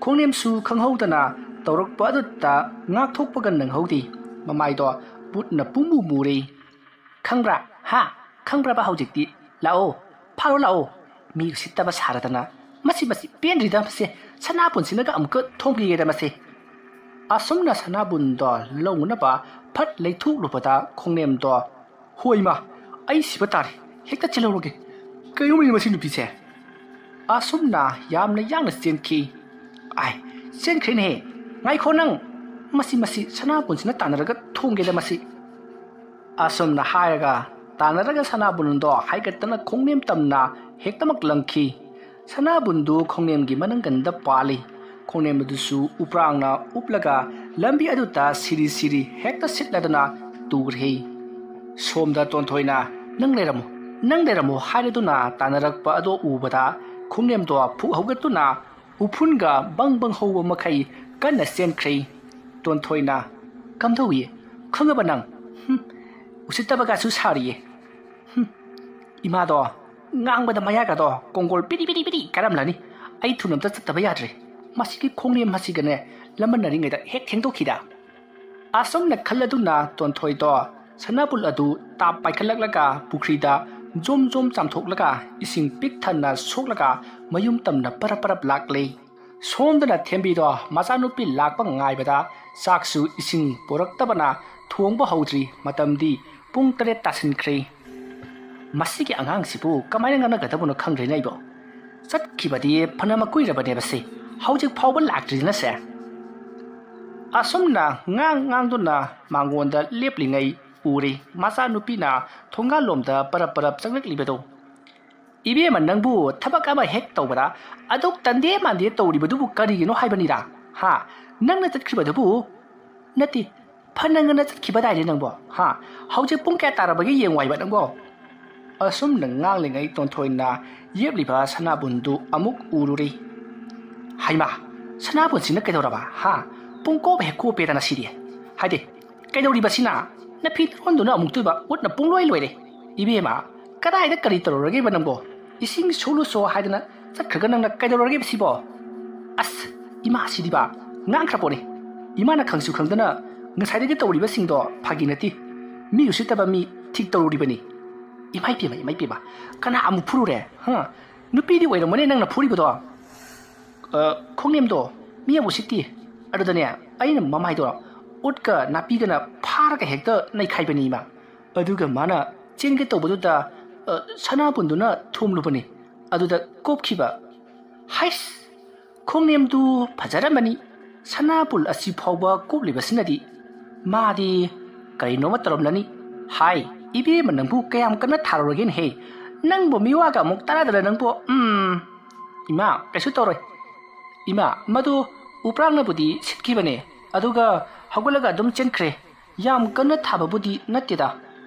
ꯈꯣꯡꯅꯦꯝꯁꯨ ꯈꯪꯍꯧꯗꯅ ꯇꯧꯔꯛꯄ ꯑꯗꯨꯗ ꯉꯥꯛꯊꯣꯛꯄꯒ ꯅꯪꯍꯧꯗꯦ꯫ ꯃꯃꯥꯏꯗꯣ ꯕꯨꯠꯅ ꯄꯨꯡꯃꯨ ꯃꯨꯔꯦ꯫ "ꯈꯪꯕ꯭ꯔꯥ? ꯍꯥ? ꯈꯪꯕ꯭ꯔꯕ ꯍꯧꯖꯤꯛꯇꯤ? ꯂꯥꯛꯑꯣ, ꯐꯥꯔꯣ ꯂꯥꯛꯑꯣ꯫ ꯃꯤ ꯎꯁꯤꯠꯇꯕ ꯁꯥꯔꯗꯅ꯫ ꯃꯁꯤ, ꯃꯁꯤ ꯄꯦꯟꯗ꯭ꯔꯤꯗ ꯃꯁꯦ꯫ ꯁꯅꯥꯕꯨꯟꯁꯤꯅꯒ ꯑꯃꯨꯛꯀ ꯊꯣꯡꯈꯤꯒꯦꯗ ꯃꯁꯦ"꯫ ꯑꯁꯨꯝꯅ ꯁꯅꯥꯕꯨꯟꯗꯣ ꯂꯧꯅꯅꯕ ꯐꯠ ꯂꯩꯊꯣꯛꯂꯨꯕꯗ ꯈꯣꯡꯅꯦꯝꯗꯣ, "ꯍꯣꯏ ꯏꯃꯥ, ꯑꯩ ꯁꯤꯕ ꯇꯥꯔꯦ꯫ ꯍꯦꯛꯇ ꯆꯦꯜꯍꯧꯔꯒꯦ꯫ ꯀꯩꯅꯣꯝꯅꯤ ꯃꯁꯤ ꯅꯨꯄꯤꯁꯦ"꯫ ꯑꯁꯨꯝꯅ ꯌꯥꯝꯅ ꯌꯥꯡꯅ ꯆꯦꯟꯈꯤ꯫ "ꯑꯥꯏ, ꯆꯦꯟꯈ꯭ꯔꯦꯅꯦꯍꯦ꯫ ꯉꯥꯏꯈꯣ ꯅꯪ꯫ ꯃꯁꯤ, ꯃꯁꯤ ꯁꯅꯥꯕꯨꯟꯁꯤꯅ ꯇꯥꯟꯅꯔꯒ ꯊꯣꯡꯒꯦꯗ ꯃꯁꯤ"꯫ ꯑꯁꯨꯝꯅ ꯍꯥꯏꯔꯒ ꯇꯥꯟꯅꯔꯒ ꯁꯅꯥꯕꯨꯟꯗꯣ ꯍꯥꯏꯒꯠꯇꯅ ꯈꯣꯡꯅꯦꯝ ꯇꯝꯅ ꯍꯦꯛꯇꯃꯛ ꯂꯪꯈꯤ꯫ ꯁꯅꯥꯕꯨꯟꯗꯨ ꯈꯣꯡꯅꯦꯝꯒꯤ ꯃꯅꯪꯒꯟꯗ ꯄꯥꯜꯂꯤ꯫ ꯈꯣꯡꯅꯦꯝ ꯑꯗꯨꯁꯨ ꯎꯄ꯭ꯔꯥꯡꯅ ꯎꯞꯂꯒ ꯂꯝꯕꯤ ꯑꯗꯨꯗ ꯁꯤꯔꯤ ꯁꯤꯔꯤ ꯍꯦꯛꯇ ꯁꯤꯠꯂꯗꯅ ꯇꯨꯈ꯭ꯔꯦ꯫ ꯁꯣꯝꯗ ꯇꯣꯟꯊꯣꯏꯅ, "ꯅꯪ ꯂꯩꯔꯝꯃꯨ, ꯅꯪ ꯂꯩꯔꯝꯃꯨ" ꯍꯥꯏꯔꯗꯨꯅ ꯇꯥꯟꯅꯔꯛꯄ ꯑꯗꯣ ꯎꯕꯗ ꯈꯣꯡꯅꯦꯝꯗꯣ ꯐꯨꯛ ꯍꯧꯒꯠꯇꯨꯅ ꯎꯐꯨꯟꯒ ꯕꯪ ꯕꯪ ꯍꯧꯕ ꯃꯈꯩ ꯀꯟꯅ ꯆꯦꯟꯈ꯭ꯔꯦ꯫ ꯇꯣꯟꯊꯣꯏꯅ, "ꯀꯝꯗꯧꯏ? ꯈꯪꯉꯕ ꯅꯪ? ꯍꯨꯝ, ꯎꯁꯤꯠꯇꯕꯒꯁꯨ ꯁꯥꯔꯤꯌꯦ꯫ ꯍꯨꯝ, ꯏꯃꯥꯗꯣ ꯉꯥꯡꯕꯗ ꯃꯌꯥꯒꯗꯣ ꯀꯣꯡꯒꯣꯜ ꯄꯤꯔꯤ ꯄꯤꯔꯤ ꯄꯤꯔꯤ ꯀꯥꯔꯝꯂꯅꯤ꯫ ꯑꯩ ꯊꯨꯅ ꯑꯝꯇ ꯆꯠꯇꯕ ꯌꯥꯗ꯭ꯔꯦ꯫ ꯃꯁꯤꯒꯤ ꯈꯣꯡꯅꯦꯝ ꯃꯁꯤꯒꯅꯦ ꯂꯃꯟꯅꯔꯤꯉꯩꯗ ꯍꯦꯛ ꯊꯦꯡꯗꯣꯛꯈꯤꯗ꯫" ꯑꯁꯨꯝꯅ ꯈꯜꯂꯗꯨꯅ ꯇꯣꯟꯊꯣꯏꯗꯣ ꯁꯅꯥꯕꯨꯜ ꯑꯗꯨ ꯇꯥꯞ ꯄꯥꯏꯈꯠꯂꯛꯂꯒ ꯄꯨꯈ꯭ꯔꯤꯗ ꯖꯣꯝ ꯖꯣꯝ ꯆꯥꯝꯊꯣꯛꯂꯒ ꯏꯁꯤꯡ ꯄꯤꯛ ꯊꯟꯅ ꯁꯣꯛꯂꯒ ꯃꯌꯨꯝ ꯇꯝꯅ ꯄꯔꯞ ꯄꯔꯞ ꯂꯥꯛꯂꯦ꯫ ꯁꯣꯝꯗꯅ ꯊꯦꯝꯕꯤꯗꯣ ꯃꯆꯥꯅꯨꯄꯤ ꯂꯥꯛꯄ ꯉꯥꯏꯕꯗ ꯆꯥꯛꯁꯨ ꯏꯁꯤꯡ ꯄꯨꯔꯛꯇꯕꯅ ꯊꯣꯡꯕ ꯍꯧꯗ꯭ꯔꯤ꯫ ꯃꯇꯝꯗꯤ ꯄꯨꯡ ꯇꯔꯦꯠ ꯇꯥꯁꯤꯟꯈ꯭ꯔꯦ꯫ "ꯃꯁꯤꯒꯤ ꯑꯉꯥꯡꯁꯤꯕꯨ ꯀꯃꯥꯏꯅ ꯉꯥꯡꯅꯒꯗꯕꯅꯣ ꯈꯪꯗ꯭ꯔꯦꯅꯦ ꯑꯩꯕꯣ꯫ ꯆꯠꯈꯤꯕꯗꯤ ꯐꯅ ꯀꯨꯏꯔꯕꯅꯦꯕꯁꯦ, ꯍꯧꯖꯤꯛ ꯐꯥꯎꯕ ꯂꯥꯛꯇ꯭ꯔꯤꯅꯁꯦ꯫" ꯑꯁꯨꯝꯅ ꯉꯥꯡ ꯉꯥꯡꯗꯨꯅ ꯃꯉꯣꯟꯗ ꯂꯦꯞꯂꯤꯉꯩ ꯎꯔꯦ ꯃꯆꯥꯅꯨꯄꯤꯅ ꯊꯣꯡꯒꯥꯜꯂꯣꯝꯗ ꯄꯔꯞ ꯄꯔꯞ ꯆꯪꯂꯛꯂꯤꯕꯗꯣ꯫ "ꯏꯕꯦꯝꯃ, ꯅꯪꯕꯨ ꯊꯕꯛ ꯑꯃ ꯍꯦꯛ ꯇꯧꯕꯗ ꯑꯗꯨꯛ ꯇꯟꯗꯦ ꯃꯥꯟꯗꯦ ꯇꯧꯔꯤꯕꯗꯨꯕꯨ ꯀꯔꯤꯒꯤꯅꯣ ꯍꯥꯏꯕꯅꯤꯗ? ꯍꯥ? ꯅꯪꯅ ꯆꯠꯈꯤꯕꯗꯨꯕꯨ?" "ꯅꯠꯇꯦ, ꯐꯅ ꯉꯟꯅ ꯆꯠꯈꯤꯕꯗꯥꯏꯅꯦ ꯅꯪꯕꯣ? ꯍꯥ? ꯍꯧꯖꯤꯛ ꯄꯨꯡ ꯀꯌꯥ ꯇꯥꯔꯕꯒꯦ ꯌꯦꯡꯉꯨ ꯍꯥꯏꯕ ꯅꯪꯕꯣ?" ꯑꯁꯨꯝꯅ ꯉꯥꯡꯂꯤꯉꯩ ꯇꯣꯟꯊꯣꯏꯅ ꯌꯦꯞꯂꯤꯕ ꯁꯅꯥꯕꯨꯟꯗꯨ ꯑꯃꯨꯛ ꯎꯔꯨꯔꯦ꯫ "ꯍꯩꯃꯥ, ꯁꯅꯥꯕꯨꯟꯁꯤꯅ ꯀꯩꯗꯧꯔꯕ? ꯍꯥ? ꯄꯨꯡ ꯀꯣꯞ ꯍꯦꯛ ꯀꯣꯞꯄꯦꯗꯅ ꯁꯤꯗꯤ꯫ ꯍꯥꯏꯗꯤ, ꯀꯩꯗꯧꯔꯤꯕ ꯁꯤꯅ? ꯅꯐꯤ ꯅꯔꯣꯟꯗꯨꯅ ꯑꯃꯨꯛꯇꯣꯏꯕ ꯎꯠꯅ ꯄꯨꯡꯂꯣꯏ ꯂꯣꯏꯔꯦ꯫ ꯏꯕꯦꯝꯃ, ꯀꯗꯥꯏꯗ ꯀꯔꯤ ꯇꯧꯔꯨꯔꯒꯦꯕ ꯅꯪꯕꯣ? ꯏꯁꯤꯡ ꯁꯣꯛꯂꯨꯁꯣ ꯍꯥꯏꯗꯅ ꯆꯠꯈ꯭ꯔꯒ ꯅꯪꯅ ꯀꯩꯗꯧꯔꯒꯦꯕ ꯁꯤꯕꯣ?" "ꯑꯁ, ꯏꯃꯥ ꯁꯤꯗꯤꯕ, ꯉꯥꯡꯈ꯭ꯔ ꯄꯣꯠꯅꯤ꯫ ꯏꯃꯥꯅ ꯈꯪꯁꯨ ꯈꯪꯗꯅ ꯉꯁꯥꯏꯗꯒꯤ ꯇꯧꯔꯤꯕꯁꯤꯡꯗꯣ ꯐꯥꯒꯤ ꯅꯠꯇꯦ꯫ ꯃꯤ ꯎꯁꯤꯠꯇꯕ ꯃꯤ ꯊꯤꯛ ꯇꯧꯔꯨꯔꯤꯕꯅꯤ꯫ ꯏꯃꯥꯏ ꯄꯦꯝꯃ, ꯏꯃꯥꯏ ꯄꯦꯝꯃ, ꯀꯅꯥ ꯑꯃꯨꯛ ꯐꯨꯔꯨꯔꯦ? ꯍꯥ? ꯅꯨꯄꯤꯗꯤ ꯑꯣꯏꯔꯝꯒꯅꯤ ꯅꯪꯅ ꯐꯨꯔꯤꯕꯗꯣ꯫ ꯑ, ꯈꯣꯡꯅꯦꯝꯗꯣ ꯃꯤ ꯑꯃꯨꯛ ꯎꯁꯤꯠꯇꯦ꯫ ꯑꯗꯨꯗꯅꯦ, ꯑꯩꯅ ꯃꯃꯥꯏꯗꯣ ꯎꯠꯀ ꯅꯥꯄꯤꯒꯅ ꯐꯥꯔꯒ ꯍꯦꯛꯇ ꯅꯩꯈꯥꯏꯕꯅꯤ ꯏꯃꯥ꯫ ꯑꯗꯨꯒ ꯃꯥꯅ ꯆꯦꯟꯒꯦ ꯇꯧꯕꯗꯨꯗ, ꯑ, ꯁꯅꯥꯕꯨꯟꯗꯨꯅ ꯊꯣꯝꯂꯨꯕꯅꯤ꯫ ꯑꯗꯨꯗ ꯀꯣꯞꯈꯤꯕ꯫" "ꯍꯩꯁ! ꯈꯣꯡꯅꯦꯝꯗꯨ ꯐꯖꯔꯝꯃꯅꯤ꯫ ꯁꯅꯥꯕꯨꯜ ꯑꯁꯤ ꯐꯥꯎꯕ ꯀꯣꯞꯂꯤꯕꯁꯤꯅꯗꯤ ꯃꯥꯗꯤ ꯀꯔꯤꯅꯣꯃ ꯇꯧꯔꯝꯂꯅꯤ꯫ ꯍꯥꯏ, ꯏꯕꯦꯝꯃ ꯅꯪꯕꯨ ꯀꯌꯥꯝ ꯀꯟꯅ ꯊꯥꯔꯨꯔꯒꯦꯅꯦꯍꯦ? ꯅꯪꯕꯨ ꯃꯤꯋꯥꯒ ꯑꯃꯨꯛ ꯇꯥꯟꯅꯗꯅ ꯅꯪꯕꯨ, ꯎꯝ꯫" "ꯏꯃꯥ, ꯀꯩꯁꯨ ꯇꯧꯔꯣꯏ꯫ ꯏꯃꯥ, ꯃꯗꯨ ꯎꯄ꯭ꯔꯥꯡꯅꯕꯨꯗꯤ ꯁꯤꯠꯈꯤꯕꯅꯦ, ꯑꯗꯨꯒ ꯍꯧꯒꯠꯂꯒ ꯑꯗꯨꯝ ꯆꯦꯟꯈ꯭ꯔꯦ꯫ ꯌꯥꯝ ꯀꯟꯅ ꯊꯥꯕꯕꯨꯗꯤ ꯅꯠꯇꯦꯗ꯫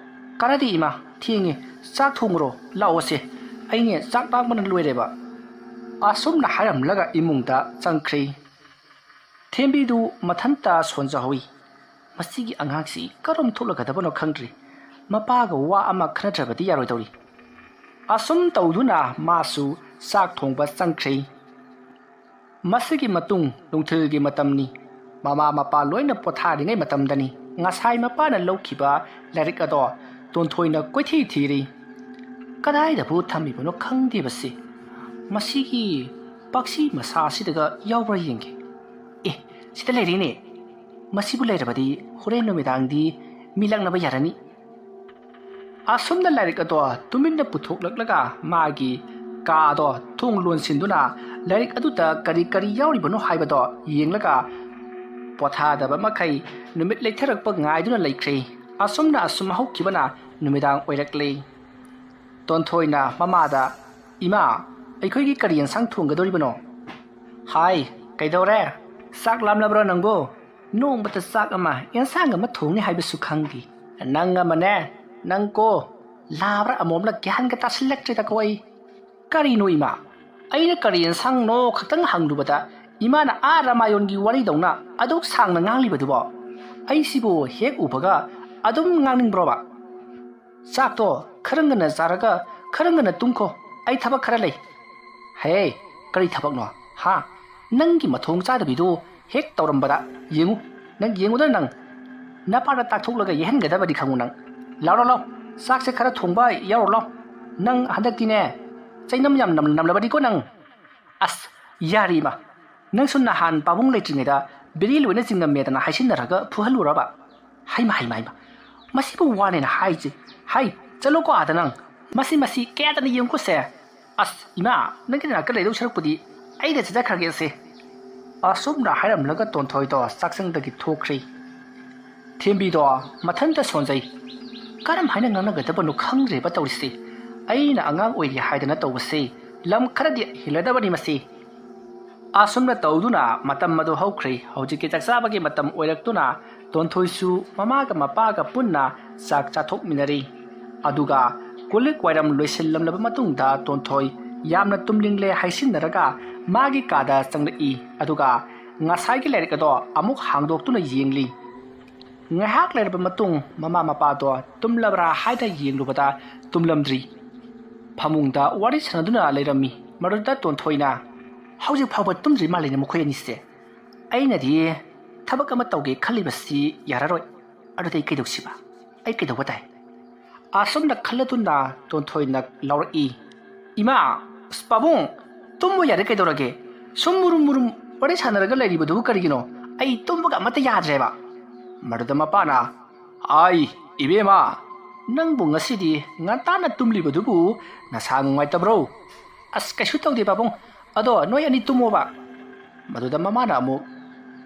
ꯀꯥꯟꯅꯗꯦ ꯏꯃꯥ, ꯊꯦꯡꯉꯦ꯫ ꯆꯥꯛ ꯊꯣꯡꯉꯨꯔꯣ, ꯂꯥꯛꯑꯣꯁꯦ꯫ ꯑꯩꯅꯦ ꯆꯥꯛ ꯂꯥꯡꯕꯅ ꯂꯣꯏꯔꯦꯕ꯫" ꯑꯁꯨꯝꯅ ꯍꯥꯏꯔꯝꯂꯒ ꯏꯃꯨꯡꯗ ꯆꯪꯈ꯭ꯔꯦ꯫ ꯊꯦꯝꯕꯤꯗꯨ ꯃꯊꯟꯇ ꯁꯣꯟꯖꯍꯧꯏ꯫ ꯃꯁꯤꯒꯤ ꯑꯉꯥꯡꯁꯤ ꯀꯔꯝ ꯊꯣꯛꯂꯒꯗꯕꯅꯣ ꯈꯪꯗ꯭ꯔꯤ꯫ ꯃꯄꯥꯒ ꯋꯥ ꯑꯃ ꯈꯟꯅꯗ꯭ꯔꯕꯗꯤ ꯌꯥꯔꯣꯏꯗꯧꯔꯤ꯫ ꯑꯁꯨꯝ ꯇꯧꯗꯨꯅ ꯃꯥꯁꯨ ꯆꯥꯛ ꯊꯣꯡꯕ ꯆꯪꯈ꯭ꯔꯦ꯫ ꯃꯁꯤꯒꯤ ꯃꯇꯨꯡ ꯅꯨꯡꯊꯤꯜꯒꯤ ꯃꯇꯝꯅꯤ꯫ ꯃꯃꯥ ꯃꯄꯥ ꯂꯣꯏꯅ ꯄꯣꯊꯥꯔꯤꯉꯩ ꯃꯇꯝꯗꯅꯤ ꯉꯁꯥꯏ ꯃꯄꯥꯅ ꯂꯧꯈꯤꯕ ꯂꯥꯏꯔꯤꯛ ꯑꯗꯣ ꯇꯣꯟꯊꯣꯏꯅ ꯀꯣꯏꯊꯤ ꯊꯤꯔꯤ꯫ ꯀꯗꯥꯏꯗꯕꯨ ꯊꯝꯃꯤꯕꯅꯣ ꯈꯪꯗꯦꯕꯁꯤ꯫ ꯃꯁꯤꯒꯤ ꯄꯥꯛꯁꯤ ꯃꯁꯥꯁꯤꯗꯒ ꯌꯥꯎꯕ꯭ꯔꯥ ꯌꯦꯡꯒꯦ꯫ ꯑꯦ, ꯁꯤꯗ ꯂꯩꯔꯤꯅꯦ꯫ ꯃꯁꯤꯕꯨ ꯂꯩꯔꯕꯗꯤ ꯍꯣꯔꯦꯟ ꯅꯨꯃꯤꯗꯥꯡꯗꯤ ꯃꯤ ꯂꯛꯅꯕ ꯌꯥꯔꯅꯤ꯫ ꯑꯁꯨꯝꯅ ꯂꯥꯏꯔꯤꯛ ꯑꯗꯣ ꯇꯨꯃꯤꯟꯅ ꯄꯨꯊꯣꯛꯂꯛꯂꯒ ꯃꯥꯒꯤ ꯀꯥ ꯑꯗꯣ ꯊꯣꯡ ꯂꯣꯟꯁꯤꯟꯗꯨꯅ ꯂꯥꯏꯔꯤꯛ ꯑꯗꯨꯗ ꯀꯔꯤ ꯀꯔꯤ ꯌꯥꯎꯔꯤꯕꯅꯣ ꯍꯥꯏꯕꯗꯣ ꯌꯦꯡꯂꯒ ꯄꯣꯊꯥꯗꯕ ꯃꯈꯩ ꯅꯨꯃꯤꯠ ꯂꯩꯊꯔꯛꯄ ꯉꯥꯏꯗꯨꯅ ꯂꯩꯈ꯭ꯔꯦ꯫ ꯑꯁꯨꯝꯅ ꯑꯁꯨꯝ ꯍꯧꯈꯤꯕꯅ ꯅꯨꯃꯤꯗꯥꯡ ꯑꯣꯏꯔꯛꯂꯦ꯫ ꯇꯣꯟꯊꯣꯏꯅ ꯃꯃꯥꯗ, "ꯏꯃꯥ, ꯑꯩꯈꯣꯏꯒꯤ ꯀꯔꯤ ꯌꯦꯟꯁꯥꯡ ꯊꯣꯡꯒꯗꯧꯔꯤꯕꯅꯣ?" "ꯍꯥꯏ, ꯀꯩꯗꯧꯔꯦ? ꯆꯥꯛ ꯂꯥꯝꯂꯕ꯭ꯔꯣ ꯅꯪꯕꯨ? ꯅꯣꯡꯃꯇ ꯆꯥꯛ ꯑꯃ, ꯌꯦꯟꯁꯥꯡ ꯑꯃ ꯊꯣꯡꯅꯤ ꯍꯥꯏꯕꯁꯨ ꯈꯪꯗꯦ꯫ ꯅꯪ ꯑꯃꯅꯦ, ꯅꯪ ꯀꯣ, ꯂꯥꯕ꯭ꯔꯥ ꯑꯃꯣꯝꯂ ꯒ꯭ꯌꯥꯟꯒ ꯇꯥꯁꯤꯜꯂꯛꯇ꯭ꯔꯦꯗꯀꯣ ꯑꯩ꯫ ꯀꯔꯤꯅꯣ ꯏꯃꯥ? ꯑꯩꯅ ꯀꯔꯤ ꯌꯦꯟꯁꯥꯡꯅꯣ ꯈꯛꯇꯪ ꯍꯪꯂꯨꯕꯗ ꯏꯃꯥꯅ ꯑꯥ ꯔꯥꯃꯥꯌꯣꯟꯒꯤ ꯋꯥꯔꯤꯗꯧꯅ ꯑꯗꯨꯛ ꯁꯥꯡꯅ ꯉꯥꯡꯂꯤꯕꯗꯨꯕꯣ? ꯑꯩꯁꯤꯕꯨ ꯍꯦꯛ ꯎꯕꯒ ꯑꯗꯨꯝ ꯉꯥꯡꯅꯤꯡꯕ꯭ꯔꯣꯕ? ꯆꯥꯛꯇꯣ ꯈꯔ ꯉꯟꯅ ꯆꯥꯔꯒ ꯈꯔ ꯉꯟꯅ ꯇꯨꯝꯈꯣ꯫ ꯑꯩ ꯊꯕꯛ ꯈꯔ ꯂꯩ꯫" "ꯍꯦ, ꯀꯔꯤ ꯊꯕꯛꯅꯣ? ꯍꯥ? ꯅꯪꯒꯤ ꯃꯊꯣꯡ ꯆꯥꯗꯕꯤꯗꯨ ꯍꯦꯛ ꯇꯧꯔꯝꯕꯗ ꯌꯦꯡꯉꯨ, ꯅꯪ ꯌꯦꯡꯉꯨꯗ ꯅꯪ꯫ ꯅꯄꯥꯗ ꯇꯥꯛꯊꯣꯛꯂꯒ ꯌꯦꯍꯟꯒꯗꯕꯅꯤ ꯈꯪꯉꯨ ꯅꯪ꯫ ꯂꯥꯎꯔꯣ ꯂꯥꯎ, ꯆꯥꯛꯁꯦ ꯈꯔ ꯊꯣꯡꯕ ꯌꯥꯎꯔꯣ ꯂꯥꯎ꯫ ꯅꯪ ꯍꯟꯗꯛꯇꯤꯅꯦ, ꯆꯩꯅꯝ ꯌꯥꯝ ꯅꯝ-, ꯅꯝꯂꯕꯅꯤꯀꯣ ꯅꯪ꯫" "ꯑꯁ, ꯌꯥꯔꯦ ꯏꯃꯥ, ꯅꯪꯁꯨ ꯅꯍꯥꯟ ꯄꯥꯕꯨꯡ ꯂꯩꯇ꯭ꯔꯤꯉꯩꯗ ꯕꯤꯔꯤ ꯂꯣꯏꯅ ꯆꯤꯡꯉꯝꯃꯦꯗꯅ ꯍꯥꯏꯁꯤꯟꯅꯔꯒ ꯐꯨꯍꯜꯂꯨꯔꯕ? ꯍꯩꯃ, ꯍꯩꯃ, ꯍꯩꯃ, ꯃꯁꯤꯕꯨ ꯋꯥꯅꯦꯅ ꯍꯥꯏꯁꯦ꯫ ꯍꯥꯏ, ꯆꯠꯂꯣꯀꯣ ꯑꯥꯗ ꯅꯪ꯫ ꯃꯁꯤ, ꯃꯁꯤ ꯀꯌꯥꯗꯅ ꯌꯦꯡꯉꯨꯀꯣꯁꯦ꯫ ꯑꯁ, ꯏꯃꯥ, ꯅꯪꯒꯤ ꯅꯥꯛꯇ ꯂꯩꯗꯧ ꯁꯔꯨꯛꯄꯨꯗꯤ ꯑꯩꯗ ꯆꯠꯆꯈ꯭ꯔꯒꯦꯁꯦ꯫" ꯑꯁꯨꯝꯅ ꯍꯥꯏꯔꯝꯂꯒ ꯇꯣꯟꯊꯣꯏꯗꯣ ꯆꯥꯛꯁꯪꯗꯒꯤ ꯊꯣꯛꯈ꯭ꯔꯦ꯫ ꯊꯦꯝꯕꯤꯗꯣ ꯃꯊꯟꯇ ꯁꯣꯟꯖꯩ꯫ ꯀꯔꯝ ꯍꯥꯏꯅ ꯉꯥꯡꯅꯒꯗꯕꯅꯣ ꯈꯪꯗ꯭ꯔꯦꯕ ꯇꯧꯔꯤꯁꯦ꯫ ꯑꯩꯅ ꯑꯉꯥꯡ ꯑꯣꯏꯔꯤ ꯍꯥꯏꯗꯅ ꯇꯧꯕꯁꯦ ꯂꯝ ꯈꯔꯗꯤ ꯍꯦꯜꯂꯗꯕꯅꯤ ꯃꯁꯤ꯫ ꯑꯁꯨꯝꯅ ꯇꯧꯗꯨꯅ ꯃꯇꯝ ꯑꯗꯨ ꯍꯧꯈ꯭ꯔꯦ꯫ ꯍꯧꯖꯤꯛꯀꯤ ꯆꯥꯛ ꯆꯥꯕꯒꯤ ꯃꯇꯝ ꯑꯣꯏꯔꯛꯇꯨꯅ ꯇꯣꯟꯊꯣꯏꯁꯨ ꯃꯃꯥꯒ ꯃꯄꯥꯒ ꯄꯨꯟꯅ ꯆꯥꯛ ꯆꯥꯊꯣꯛꯃꯤꯟꯅꯔꯤ꯫ ꯑꯗꯨꯒ ꯀꯣꯜꯂꯤꯛ ꯋꯥꯏꯔꯝ ꯂꯣꯏꯁꯤꯜꯂꯝꯂꯕ ꯃꯇꯨꯡꯗ ꯇꯣꯟꯊꯣꯏ ꯌꯥꯝꯅ ꯇꯨꯝꯅꯤꯡꯂꯦ ꯍꯥꯏꯁꯤꯟꯅꯔꯒ ꯃꯥꯒꯤ ꯀꯥꯗ ꯆꯪꯂꯛꯏ꯫ ꯑꯗꯨꯒ ꯉꯁꯥꯏꯒꯤ ꯂꯥꯏꯔꯤꯛ ꯑꯗꯣ ꯑꯃꯨꯛ ꯍꯥꯡꯗꯣꯛꯇꯨꯅ ꯌꯦꯡꯂꯤ꯫ ꯉꯥꯏꯍꯥꯛ ꯂꯩꯔꯕ ꯃꯇꯨꯡ ꯃꯃꯥ ꯃꯄꯥꯗꯣ ꯇꯨꯝꯂꯕ꯭ꯔꯥ ꯍꯥꯏꯅ ꯌꯦꯡꯂꯨꯕꯗ ꯇꯨꯝꯂꯝꯗ꯭ꯔꯤ꯫ ꯐꯃꯨꯡꯗ ꯋꯥꯔꯤ ꯁꯥꯟꯅꯗꯨꯅ ꯂꯩꯔꯝꯃꯤ꯫ ꯃꯗꯨꯗ ꯇꯣꯟꯊꯣꯏꯅ, "ꯍꯧꯖꯤꯛ ꯐꯥꯎꯕ ꯇꯨꯝꯗ꯭ꯔꯤ ꯃꯥꯜꯂꯤꯅꯦ ꯃꯈꯣꯏ ꯑꯅꯤꯁꯦ꯫ ꯑꯩꯅꯗꯤ ꯊꯕꯛ ꯑꯃ ꯇꯧꯒꯦ ꯈꯜꯂꯤꯕꯁꯤ ꯌꯥꯔꯔꯣꯏ꯫ ꯑꯗꯨꯗꯤ ꯑꯩ ꯀꯩꯗꯧꯁꯤꯕ? ꯑꯩ ꯀꯩꯗꯧꯕ ꯇꯥꯏ?" ꯑꯁꯨꯝꯅ ꯈꯜꯂꯗꯨꯅ ꯇꯣꯟꯊꯣꯏꯅ ꯂꯥꯎꯔꯛꯏ, "ꯏꯃꯥ, ꯑꯁ, ꯄꯥꯕꯨꯡ, ꯇꯨꯝꯃꯨ ꯌꯥꯔꯦ ꯀꯩꯗꯧꯔꯒꯦ? ꯁꯨꯝ ꯃꯨꯔꯨꯝ ꯃꯨꯔꯨꯝ ꯋꯥꯔꯤ ꯁꯥꯟꯅꯔꯒ ꯂꯩꯔꯤꯕꯗꯨꯕꯨ ꯀꯔꯤꯒꯤꯅꯣ? ꯑꯩ ꯇꯨꯝꯕꯒ ꯑꯃꯠꯇ ꯌꯥꯗ꯭ꯔꯦꯕ꯫" ꯃꯗꯨꯗ ꯃꯄꯥꯅ, "ꯑꯥꯏ, ꯏꯕꯦꯝꯃ, ꯅꯪꯕꯨ ꯉꯁꯤꯗꯤ ꯉꯟꯇꯥꯅ ꯇꯨꯝꯂꯤꯕꯗꯨꯕꯨ ꯅꯁꯥ ꯅꯨꯡꯉꯥꯏꯇꯕ꯭ꯔꯣ?" "ꯑꯁ, ꯀꯩꯁꯨ ꯇꯧꯗꯦ ꯄꯥꯕꯨꯡ, ꯑꯗꯣ ꯅꯣꯏ ꯑꯅꯤ ꯇꯨꯝꯃꯣꯕ꯫" ꯃꯗꯨꯗ ꯃꯃꯥꯅ ꯑꯃꯨꯛ,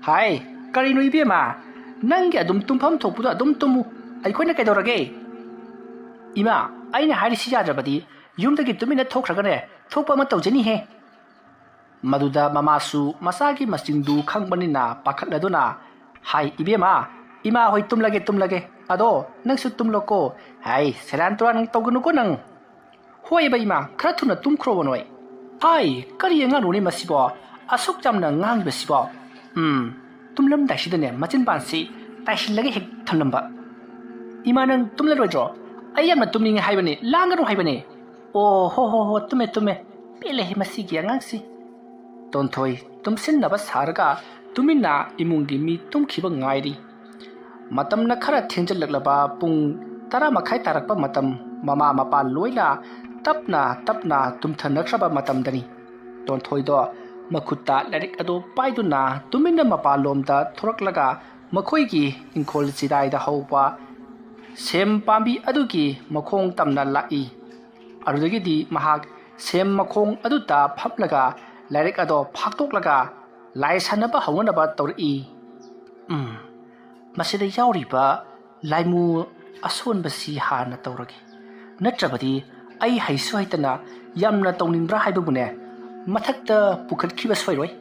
"ꯍꯥꯏ, ꯀꯔꯤꯅꯣ ꯏꯕꯦꯝꯃ? ꯅꯪꯒꯤ ꯑꯗꯨꯝ ꯇꯨꯝꯐꯝ ꯊꯣꯛꯄꯗꯣ ꯑꯗꯨꯝ ꯇꯨꯝꯃꯨ, ꯑꯩꯈꯣꯏꯅ ꯀꯩꯗꯧꯔꯒꯦ?" "ꯏꯃꯥ, ꯑꯩꯅ ꯍꯥꯏꯔꯤꯁꯤ ꯌꯥꯗ꯭ꯔꯕꯗꯤ ꯌꯨꯝꯗꯒꯤ ꯇꯨꯃꯤꯟꯅ ꯊꯣꯛꯈ꯭ꯔꯒꯅꯦ ꯊꯣꯛꯄ ꯑꯃ ꯇꯧꯖꯅꯤꯍꯦ꯫" ꯃꯗꯨꯗ ꯃꯃꯥꯁꯨ ꯃꯆꯥꯒꯤ ꯃꯆꯤꯡꯗꯨ ꯈꯪꯕꯅꯤꯅ ꯄꯥꯈꯠꯂꯗꯨꯅ, "ꯍꯥꯏ ꯏꯕꯦꯝꯃ, ꯏꯃꯥ ꯍꯣꯏ ꯇꯨꯝꯂꯒꯦ ꯇꯨꯝꯂꯒꯦ, ꯑꯗꯣ ꯅꯪꯁꯨ ꯇꯨꯝꯂꯣꯀꯣ꯫ ꯍꯥꯏ, ꯁꯦꯔꯥꯟ ꯇꯨꯔꯥꯟ ꯇꯧꯒꯅꯨꯀꯣ ꯅꯪ꯫" "ꯍꯣꯏꯕ ꯏꯃꯥ, ꯈꯔ ꯊꯨꯅ ꯇꯨꯝꯈ꯭ꯔꯣꯕ ꯅꯣꯏ꯫" "ꯑꯥꯏ, ꯀꯔꯤ ꯑꯉꯥꯡꯅꯣꯅꯦ ꯃꯁꯤꯕꯣ? ꯑꯁꯨꯛ ꯌꯥꯝꯅ ꯉꯥꯡꯉꯤꯕꯁꯤꯕꯣ?" "ꯎꯝ, ꯇꯨꯝꯂꯝꯗꯥꯏꯁꯤꯗꯅꯦ ꯃꯆꯤꯟ ꯄꯥꯟꯁꯤ ꯇꯥꯏꯁꯤꯜꯂꯒ ꯍꯦꯛ ꯊꯝꯂꯝꯕ꯫" "ꯏꯃꯥ, ꯅꯪ ꯇꯨꯝꯂꯔꯣꯏꯗ꯭ꯔꯣ? ꯑꯩ ꯌꯥꯝꯅ ꯇꯨꯝꯅꯤꯡꯉꯦ ꯍꯥꯏꯕꯅꯦ, ꯂꯥꯡꯒꯅꯨ ꯍꯥꯏꯕꯅꯦ꯫" "ꯑꯣ, ꯍꯣ ꯍꯣ ꯍꯣ, ꯇꯨꯝꯃꯦ ꯇꯨꯝꯃꯦ꯫ ꯄꯦꯜꯂꯦꯍꯦ ꯃꯁꯤꯒꯤ ꯑꯉꯥꯡꯁꯤ꯫" ꯇꯣꯟꯊꯣꯏ ꯇꯨꯝꯁꯤꯟꯅꯕ ꯁꯥꯔꯒ ꯇꯨꯃꯤꯟꯅ ꯏꯃꯨꯡꯒꯤ ꯃꯤ ꯇꯨꯝꯈꯤꯕ ꯉꯥꯏꯔꯤ꯫ ꯃꯇꯝꯅ ꯈꯔ ꯊꯦꯡꯖꯤꯜꯂꯛꯂꯕ ꯄꯨꯡ ꯇꯔꯥ ꯃꯈꯥꯏ ꯇꯥꯔꯛꯄ ꯃꯇꯝ, ꯃꯃꯥ ꯃꯄꯥ ꯂꯣꯏꯅ ꯇꯞꯅ ꯇꯞꯅ ꯇꯨꯝꯊꯅꯈ꯭ꯔꯕ ꯃꯇꯝꯗꯅꯤ꯫ ꯇꯣꯟꯊꯣꯏꯗꯣ ꯃꯈꯨꯠꯇ ꯂꯥꯏꯔꯤꯛ ꯑꯗꯨ ꯄꯥꯏꯗꯨꯅ ꯇꯨꯃꯤꯟꯅ ꯃꯄꯥꯟꯂꯣꯝꯗ ꯊꯣꯔꯛꯂꯒ ꯃꯈꯣꯏꯒꯤ ꯏꯪꯈꯣꯜ ꯆꯤꯗꯥꯏꯗ ꯍꯧꯕ ꯁꯦꯝ ꯄꯥꯝꯕꯤ ꯑꯗꯨꯒꯤ ꯃꯈꯣꯡ ꯇꯝꯅ ꯂꯥꯛꯏ꯫ ꯑꯗꯨꯗꯒꯤꯗꯤ ꯃꯍꯥꯛ ꯁꯦꯝ ꯃꯈꯣꯡ ꯑꯗꯨꯗ ꯐꯝꯂꯒ ꯂꯥꯏꯔꯤꯛ ꯑꯗꯣ ꯐꯥꯛꯇꯣꯛꯂꯒ ꯂꯥꯏ ꯁꯥꯟꯅꯕ ꯍꯧꯅꯅꯕ ꯇꯧꯔꯛꯏ꯫ "ꯎꯝ, ꯃꯁꯤꯗ ꯌꯥꯎꯔꯤꯕ ꯂꯥꯏꯃꯨ ꯑꯁꯣꯟꯕꯁꯤ ꯍꯥꯟꯅ ꯇꯧꯔꯒꯦ, ꯅꯠꯇ꯭ꯔꯕꯗꯤ ꯑꯩ ꯍꯩꯁꯨ ꯍꯩꯇꯅ ꯌꯥꯝꯅ ꯇꯧꯅꯤꯡꯕ꯭ꯔꯥ ꯍꯥꯏꯕꯕꯨꯅꯦ ꯃꯊꯛꯇ ꯄꯨꯈꯠꯈꯤꯕ ꯁꯣꯏꯔꯣꯏ꯫"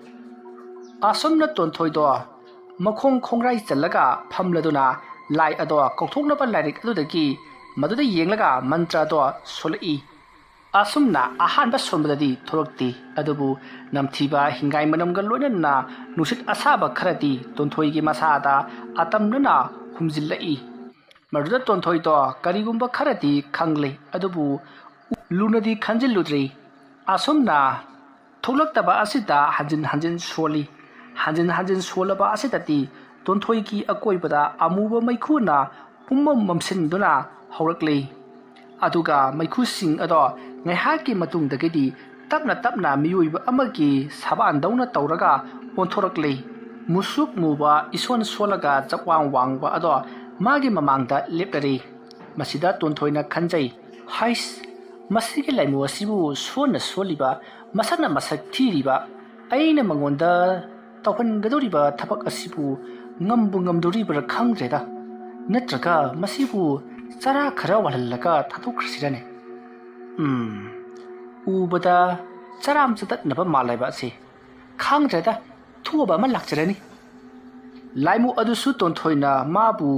ꯑꯁꯨꯝꯅ ꯇꯣꯟꯊꯣꯏꯗꯣ ꯃꯈꯣꯡ ꯈꯣꯡꯒ꯭ꯔꯥꯏ ꯆꯜꯂꯒ ꯐꯝꯂꯗꯨꯅ ꯂꯥꯏ ꯑꯗꯣ ꯀꯧꯊꯣꯛꯅꯕ ꯂꯥꯏꯔꯤꯛ ꯑꯗꯨꯗꯒꯤ ꯃꯗꯨꯗ ꯌꯦꯡꯂꯒ ꯃꯟꯇ꯭ꯔ ꯑꯗꯣ ꯁꯣꯜꯂꯛꯏ꯫ ꯑꯁꯨꯝꯅ ꯑꯍꯥꯟꯕ ꯁꯣꯟꯕꯗꯗꯤ ꯊꯣꯛꯂꯛꯇꯦ, ꯑꯗꯨꯕꯨ ꯅꯝꯊꯤꯕ ꯍꯤꯡꯒꯥꯏ ꯃꯅꯝꯒ ꯂꯣꯏꯅꯅ ꯅꯨꯡꯁꯤꯠ ꯑꯁꯥꯕ ꯈꯔꯗꯤ ꯇꯣꯟꯊꯣꯏꯒꯤ ꯃꯁꯥꯗ ꯑꯇꯝꯅꯅ ꯍꯨꯝꯖꯤꯜꯂꯛꯏ꯫ ꯃꯗꯨꯗ ꯇꯣꯟꯊꯣꯏꯗꯣ ꯀꯔꯤꯒꯨꯝꯕ ꯈꯔꯗꯤ ꯈꯪꯂꯦ, ꯑꯗꯨꯕꯨ ꯂꯨꯅꯗꯤ ꯈꯟꯖꯤꯜꯂꯨꯗ꯭ꯔꯤ꯫ ꯑꯁꯨꯝꯅ ꯊꯣꯛꯂꯛꯇꯕ ꯑꯁꯤꯗ ꯍꯟꯖꯤꯟ ꯍꯟꯖꯤꯟ ꯁꯣꯜꯂꯤ꯫ ꯍꯟꯖꯤꯟ ꯍꯟꯖꯤꯟ ꯁꯣꯜꯂꯕ ꯑꯁꯤꯗꯗꯤ ꯇꯣꯟꯊꯣꯏꯒꯤ ꯑꯀꯣꯏꯕꯗ ꯑꯃꯨꯕ ꯃꯩꯈꯨꯅ ꯄꯨꯝꯃꯝ ꯃꯝꯁꯤꯟꯗꯨꯅ ꯍꯧꯔꯛꯂꯤ꯫ ꯑꯗꯨꯒ ꯃꯩꯈꯨꯁꯤꯡ ꯑꯗꯣ ꯉꯥꯏꯍꯥꯛꯀꯤ ꯃꯇꯨꯡꯗꯒꯤꯗꯤ ꯇꯞꯅ ꯇꯞꯅ ꯃꯤꯑꯣꯏꯕ ꯑꯃꯒꯤ ꯁꯕꯥꯟꯗꯧꯅ ꯇꯧꯔꯒ ꯑꯣꯟꯊꯣꯔꯛꯂꯤ꯫ ꯃꯨꯁꯨꯛ ꯃꯨꯕ, ꯏꯁꯣꯟ ꯁꯣꯜꯂꯒ ꯆꯛꯋꯥꯡ ꯋꯥꯡꯕ ꯑꯗꯣ ꯃꯥꯒꯤ ꯃꯃꯥꯡꯗ ꯂꯦꯞꯂꯔꯤ꯫ ꯃꯁꯤꯗ ꯇꯣꯟꯊꯣꯏꯅ ꯈꯟꯖꯩ, "ꯍꯩꯁ, ꯃꯁꯤꯒꯤ ꯂꯥꯏꯃꯨ ꯑꯁꯤꯕꯨ ꯁꯣꯟꯅ ꯁꯣꯜꯂꯤꯕ, ꯃꯁꯛꯅ ꯃꯁꯛ ꯊꯤꯔꯤꯕ, ꯑꯩꯅ ꯃꯉꯣꯟꯗ ꯇꯧꯍꯟꯒꯗꯧꯔꯤꯕ ꯊꯕꯛ ꯑꯁꯤꯕꯨ ꯉꯝꯕꯨ ꯉꯝꯗꯣꯔꯤꯕ꯭ꯔꯥ ꯈꯪꯗ꯭ꯔꯦꯗ꯫ ꯅꯠꯇ꯭ꯔꯒ ꯃꯁꯤꯕꯨ ꯆꯔꯥ ꯈꯔ ꯋꯥꯜꯍꯜꯂꯒ ꯊꯥꯗꯣꯛꯈ꯭ꯔꯁꯤꯔꯅꯦ? ꯎꯝ, ꯎꯕꯗ ꯆꯔꯥꯝ ꯆꯇꯠꯅꯕ ꯃꯥꯜꯂꯦꯕ ꯑꯁꯤ꯫ ꯈꯪꯗ꯭ꯔꯦꯗ, ꯊꯣꯛꯑꯕ ꯑꯃ ꯂꯥꯛꯆꯔꯅꯤ꯫" ꯂꯥꯏꯃꯨ ꯑꯗꯨꯁꯨ ꯇꯣꯟꯊꯣꯏꯅ ꯃꯥꯕꯨ